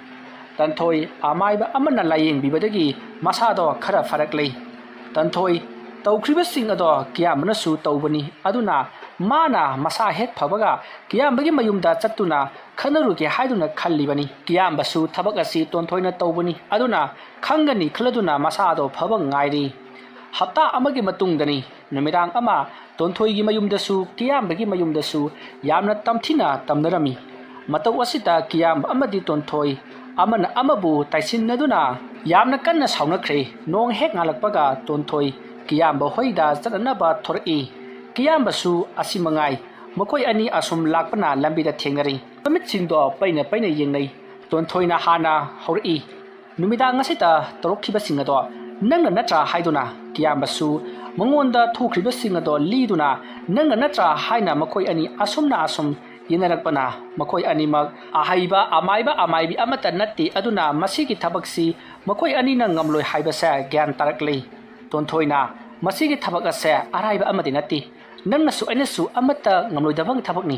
ꯇꯣꯟꯊꯣꯏ ꯑꯃꯥꯏꯕ ꯑꯃꯅ ꯂꯥꯌꯦꯡꯕꯤꯕꯗꯒꯤ ꯃꯁꯥꯗꯣ ꯈꯔ ꯐꯔꯛꯂꯦ꯫ ꯇꯣꯟꯊꯣꯏ ꯇꯧꯈ꯭ꯔꯤꯕꯁꯤꯡ ꯑꯗꯣ ꯀꯤꯌꯥꯝꯕꯅꯁꯨ ꯇꯧꯕꯅꯤ꯫ ꯑꯗꯨꯅ ꯃꯥꯅ ꯃꯁꯥ ꯍꯦꯛ ꯐꯕꯒ ꯀꯤꯌꯥꯝꯕꯒꯤ ꯃꯌꯨꯝꯗ ꯆꯠꯇꯨꯅ ꯈꯟꯅꯔꯨꯒꯦ ꯍꯥꯏꯗꯨꯅ ꯈꯜꯂꯤꯕꯅꯤ꯫ ꯀꯤꯌꯥꯝꯕꯁꯨ ꯊꯕꯛ ꯑꯁꯤ ꯇꯣꯟꯊꯣꯏꯅ ꯇꯧꯕꯅꯤ꯫ ꯑꯗꯨꯅ ꯈꯪꯒꯅꯤ ꯈꯜꯂꯗꯨꯅ ꯃꯁꯥꯗꯣ ꯐꯕ ꯉꯥꯏꯔꯤ꯫ ꯍꯞꯇꯥ ꯑꯃꯒꯤ ꯃꯇꯨꯡꯗꯅꯤ꯫ ꯅꯨꯃꯤꯗꯥꯡ ꯑꯃ ꯇꯣꯟꯊꯣꯏꯒꯤ ꯃꯌꯨꯝꯗꯁꯨ ꯀꯤꯌꯥꯝꯕꯒꯤ ꯃꯌꯨꯝꯗꯁꯨ ꯌꯥꯝꯅ ꯇꯝꯊꯤꯅ ꯇꯝꯅꯔꯝꯃꯤ꯫ ꯃꯇꯧ ꯑꯁꯤꯗ ꯀꯤꯌꯥꯝꯕ ꯑꯃꯗꯤ ꯇꯣꯟꯊꯣꯏ ꯑꯃꯅ ꯑꯃꯕꯨ ꯇꯥꯏꯁꯤꯟꯅꯗꯨꯅ ꯌꯥꯝꯅ ꯀꯟꯅ ꯁꯥꯎꯅꯈ꯭ꯔꯦ꯫ ꯅꯣꯡ ꯍꯦꯛ ꯉꯥꯜꯂꯛꯄꯒ ꯇꯣꯟꯊꯣꯏ ꯀꯤꯌꯥꯝꯕ ꯍꯣꯏꯗ ꯆꯠꯅꯅꯕ ꯊꯣꯔꯛꯏ꯫ ꯀꯤꯌꯥꯝꯕꯁꯨ ꯑꯁꯤ ꯃꯉꯥꯏ꯫ ꯃꯈꯣꯏ ꯑꯅꯤ ꯑꯁꯨꯝ ꯂꯥꯛꯄꯅ ꯂꯝꯕꯤꯗ ꯊꯦꯡꯅꯔꯤ꯫ ꯃꯃꯤꯠꯁꯤꯡꯗꯣ ꯄꯩꯅ ꯄꯩꯅ ꯌꯦꯡꯅꯩ꯫ ꯇꯣꯟꯊꯣꯏꯅ ꯍꯥꯟꯅ ꯍꯧꯔꯛꯏ꯫ ꯅꯨꯃꯤꯗꯥꯡ ꯑꯁꯤꯗ ꯇꯧꯔꯛꯈꯤꯕꯁꯤꯡ ꯑꯗꯣ ꯅꯪꯅ ꯅꯠꯇ꯭ꯔꯥ ꯍꯥꯏꯗꯨꯅ ꯀꯤꯌꯥꯝꯕꯁꯨ ꯃꯉꯣꯟꯗ ꯊꯣꯛꯈ꯭ꯔꯤꯕꯁꯤꯡ ꯑꯗꯣ ꯂꯤꯗꯨꯅ ꯅꯪꯅ ꯅꯠꯇ꯭ꯔꯥ ꯍꯥꯏꯅ ꯃꯈꯣꯏ ꯑꯅꯤ ꯑꯁꯨꯝꯅ ꯑꯁꯨꯝ ꯌꯦꯟꯅꯔꯛꯄꯅ ꯃꯈꯣꯏ ꯑꯅꯤꯃꯛ ꯑꯍꯩꯕ ꯑꯃꯥꯏꯕ ꯑꯃꯥꯏꯕꯤ ꯑꯃꯠꯇ ꯅꯠꯇꯦ꯫ ꯑꯗꯨꯅ ꯃꯁꯤꯒꯤ ꯊꯕꯛꯁꯤ ꯃꯈꯣꯏ ꯑꯅꯤꯅ ꯉꯝꯂꯣꯏ ꯍꯥꯏꯕꯁꯦ ꯒ꯭ꯌꯥꯟ ꯇꯥꯔꯛꯂꯤ꯫ ꯇꯣꯟꯊꯣꯏꯅ ꯃꯁꯤꯒꯤ ꯊꯕꯛ ꯑꯁꯦ ꯑꯔꯥꯏꯕ ꯑꯃꯗꯤ ꯅꯠꯇꯦ꯫ ꯅꯪꯅꯁꯨ ꯑꯩꯅꯁꯨ ꯑꯃꯠꯇ ꯉꯝꯂꯣꯏꯗꯕ ꯊꯕꯛꯅꯤ꯫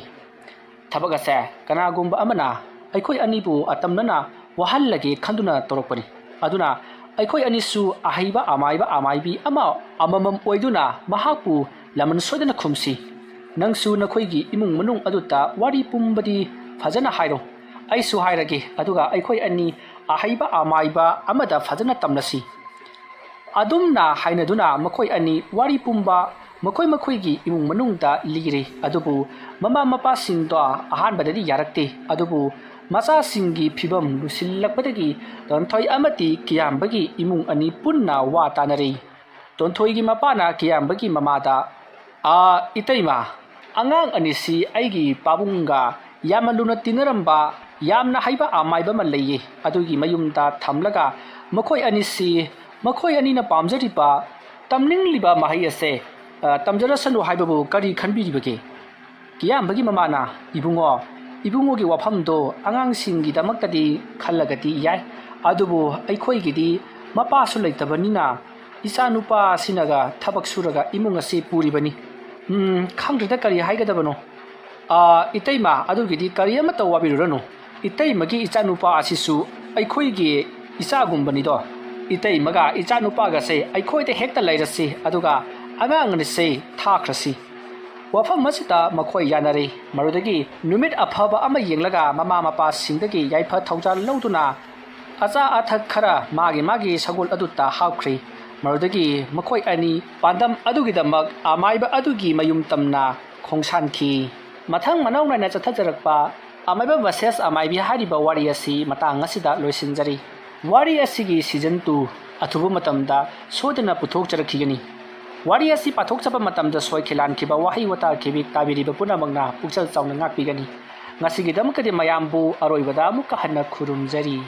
ꯊꯕꯛ ꯑꯁꯦ ꯀꯅꯥꯒꯨꯝꯕ ꯑꯃꯅ ꯑꯩꯈꯣꯏ ꯑꯅꯤꯕꯨ ꯑꯇꯝꯅꯅ ꯋꯥꯍꯜꯂꯒꯦ ꯈꯟꯗꯨꯅ ꯇꯧꯔꯛꯄꯅꯤ꯫ ꯑꯗꯨꯅ ꯑꯩꯈꯣꯏ ꯑꯅꯤꯁꯨ ꯑꯍꯩꯕ ꯑꯃꯥꯏꯕ ꯑꯃꯥꯏꯕꯤ ꯑꯃ ꯑꯃꯃꯝ ꯑꯣꯏꯗꯨꯅ ꯃꯍꯥꯛꯄꯨ ꯂꯃꯟ ꯁꯣꯏꯗꯅ ꯈꯨꯝꯁꯤ꯫ ꯅꯪꯁꯨ ꯅꯈꯣꯏꯒꯤ ꯏꯃꯨꯡ ꯃꯅꯨꯡ ꯑꯗꯨꯗ ꯋꯥꯔꯤ ꯄꯨꯝꯕꯗꯤ ꯐꯖꯅ ꯍꯥꯏꯔꯣ꯫ ꯑꯩꯁꯨ ꯍꯥꯏꯔꯒꯦ꯫ ꯑꯗꯨꯒ ꯑꯩꯈꯣꯏ ꯑꯅꯤ ꯑꯍꯩꯕ ꯑꯃꯥꯏꯕ ꯑꯃꯗ ꯐꯖꯅ ꯇꯝꯂꯁꯤ꯫ ꯑꯗꯨꯝꯅ ꯍꯥꯏꯅꯗꯨꯅ ꯃꯈꯣꯏ ꯑꯅꯤ ꯋꯥꯔꯤ ꯄꯨꯝꯕ ꯃꯈꯣꯏ ꯃꯈꯣꯏꯒꯤ ꯏꯃꯨꯡ ꯃꯅꯨꯡꯗ ꯂꯤꯔꯤ꯫ ꯑꯗꯨꯕꯨ ꯃꯃꯥ ꯃꯄꯥꯁꯤꯡꯗꯣ ꯑꯍꯥꯟꯕꯗꯗꯤ ꯌꯥꯔꯛꯇꯦ꯫ ꯑꯗꯨꯕꯨ ꯃꯆꯥꯁꯤꯡꯒꯤ ꯐꯤꯕꯝ ꯂꯨꯁꯤꯜꯂꯛꯄꯗꯒꯤ ꯇꯣꯟꯊꯣꯏ ꯑꯃꯗꯤ ꯀꯤꯌꯥꯝꯕꯒꯤ ꯏꯃꯨꯡ ꯑꯅꯤ ꯄꯨꯟꯅ ꯋꯥ ꯇꯥꯅꯔꯤ꯫ ꯇꯣꯟꯊꯣꯏꯒꯤ ꯃꯄꯥꯅ ꯀꯤꯌꯥꯝꯕꯒꯤ ꯃꯃꯥꯗ, "ꯑꯥ, ꯏꯇꯩꯃ, ꯑꯉꯥꯡ ꯑꯅꯤꯁꯤ ꯑꯩꯒꯤ ꯄꯥꯕꯨꯡꯒ ꯌꯥꯝꯅ ꯂꯨꯅ ꯇꯤꯟꯅꯔꯝꯕ, ꯌꯥꯝꯅ ꯍꯩꯕ ꯑꯃꯥꯏꯕ ꯑꯃ ꯂꯩꯌꯦ꯫ ꯑꯗꯨꯒꯤ ꯃꯌꯨꯝꯗ ꯊꯝꯂꯒ ꯃꯈꯣꯏ ꯑꯅꯤꯁꯤ, ꯃꯈꯣꯏ ꯑꯅꯤꯅ ꯄꯥꯝꯖꯔꯤꯕ, ꯇꯝꯅꯤꯡꯂꯤꯕ ꯃꯍꯩ ꯑꯁꯦ, ꯑ, ꯇꯝꯖꯔꯁꯅꯨ ꯍꯥꯏꯕꯕꯨ ꯀꯔꯤ ꯈꯟꯕꯤꯔꯤꯕꯒꯦ?" ꯀꯤꯌꯥꯝꯕꯒꯤ ꯃꯃꯥꯅ, "ꯏꯕꯨꯡꯉꯣ, ꯏꯕꯨꯡꯉꯣꯒꯤ ꯋꯥꯐꯝꯗꯣ ꯑꯉꯥꯡꯁꯤꯡꯒꯤꯗꯃꯛꯇꯗꯤ ꯈꯜꯂꯒꯗꯤ ꯌꯥꯏ, ꯑꯗꯨꯕꯨ ꯑꯩꯈꯣꯏꯒꯤꯗꯤ ꯃꯄꯥꯁꯨ ꯂꯩꯇꯕꯅꯤꯅ ꯏꯆꯥꯅꯨꯄꯥ ꯑꯁꯤꯅꯒ ꯊꯕꯛ ꯁꯨꯔꯒ ꯏꯃꯨꯡ ꯑꯁꯤ ꯄꯨꯔꯤꯕꯅꯤ꯫ ꯎꯝ, ꯈꯪꯗ꯭ꯔꯦꯗ ꯀꯔꯤ ꯍꯥꯏꯒꯗꯕꯅꯣ꯫ ꯑꯥ, ꯏꯇꯩꯃ, ꯑꯗꯨꯒꯤꯗꯤ ꯀꯔꯤ ꯑꯃꯠꯇ ꯋꯥꯕꯤꯔꯨꯔꯅꯨ꯫ ꯏꯇꯩꯃꯒꯤ ꯏꯆꯥꯅꯨꯄꯥ ꯑꯁꯤꯁꯨ ꯑꯩꯈꯣꯏꯒꯤ ꯏꯆꯥꯒꯨꯝꯕꯅꯤꯗꯣ꯫ ꯏꯇꯩꯃꯒ ꯏꯆꯥꯅꯨꯄꯥꯒꯁꯦ ꯑꯩꯈꯣꯏꯗ ꯍꯦꯛꯇ ꯂꯩꯔꯁꯤ, ꯑꯗꯨꯒ ꯑꯉꯥꯡ ꯑꯅꯤꯁꯦ ꯊꯥꯈ꯭ꯔꯁꯤ꯫ ꯋꯥꯐꯝ ꯑꯁꯤꯗ ꯃꯈꯣꯏ ꯌꯥꯅꯔꯦ꯫ ꯃꯗꯨꯗꯒꯤ ꯅꯨꯃꯤꯠ ꯑꯐꯕ ꯑꯃ ꯌꯦꯡꯂꯒ ꯃꯃꯥ ꯃꯄꯥꯁꯤꯡꯗꯒꯤ ꯌꯥꯏꯐ ꯊꯧꯖꯥꯜ ꯂꯧꯗꯨꯅ ꯑꯆꯥ ꯑꯊꯛ ꯈꯔ ꯃꯥꯒꯤ ꯃꯥꯒꯤ ꯁꯒꯣꯜ ꯑꯗꯨꯗ ꯍꯥꯞꯈ꯭ꯔꯦ꯫ ꯃꯗꯨꯗꯒꯤ ꯃꯈꯣꯏ ꯑꯅꯤ ꯄꯥꯟꯗꯝ ꯑꯗꯨꯒꯤꯗꯃꯛ ꯑꯃꯥꯏꯕ ꯑꯗꯨꯒꯤ ꯃꯌꯨꯝ ꯇꯝꯅ ꯈꯣꯡꯁꯥꯟꯈꯤ꯫ ꯃꯊꯪ ꯃꯅꯥꯎ ꯅꯥꯏꯅ ꯆꯠꯊꯖꯔꯛꯄ ꯑꯃꯥꯏꯕ versus ꯑꯃꯥꯏꯕꯤ ꯍꯥꯏꯔꯤꯕ ꯋꯥꯔꯤ ꯑꯁꯤ ꯃꯇꯥꯡ ꯑꯁꯤꯗ ꯂꯣꯏꯁꯤꯟꯖꯔꯤ꯫ ꯋꯥꯔꯤ ꯑꯁꯤꯒꯤ season two ꯑꯊꯨꯕ ꯃꯇꯝꯗ ꯁꯣꯏꯗꯅ ꯄꯨꯊꯣꯛꯆꯔꯛꯈꯤꯒꯅꯤ꯫ ꯋꯥꯔꯤ ꯑꯁꯤ ꯄꯥꯊꯣꯛꯆꯕ ꯃꯇꯝꯗ ꯁꯣꯏꯈꯤ ꯂꯥꯟꯈꯤꯕ ꯋꯥꯍꯩ ꯋꯥꯇꯥ ꯈꯤꯕꯤꯛ ꯇꯥꯕꯤꯔꯤꯕ ꯄꯨꯝꯅꯃꯛꯅ ꯄꯨꯛꯆꯦꯜ ꯆꯥꯎꯅ ꯉꯥꯛꯄꯤꯒꯅꯤ꯫ ꯉꯁꯤꯒꯤꯗꯃꯛꯇꯗꯤ ꯃꯌꯥꯝꯕꯨ ꯑꯔꯣꯏꯕꯗ ꯑꯃꯨꯛꯀ ꯍꯟꯅ ꯈꯨꯔꯨꯝꯖꯔꯤ꯫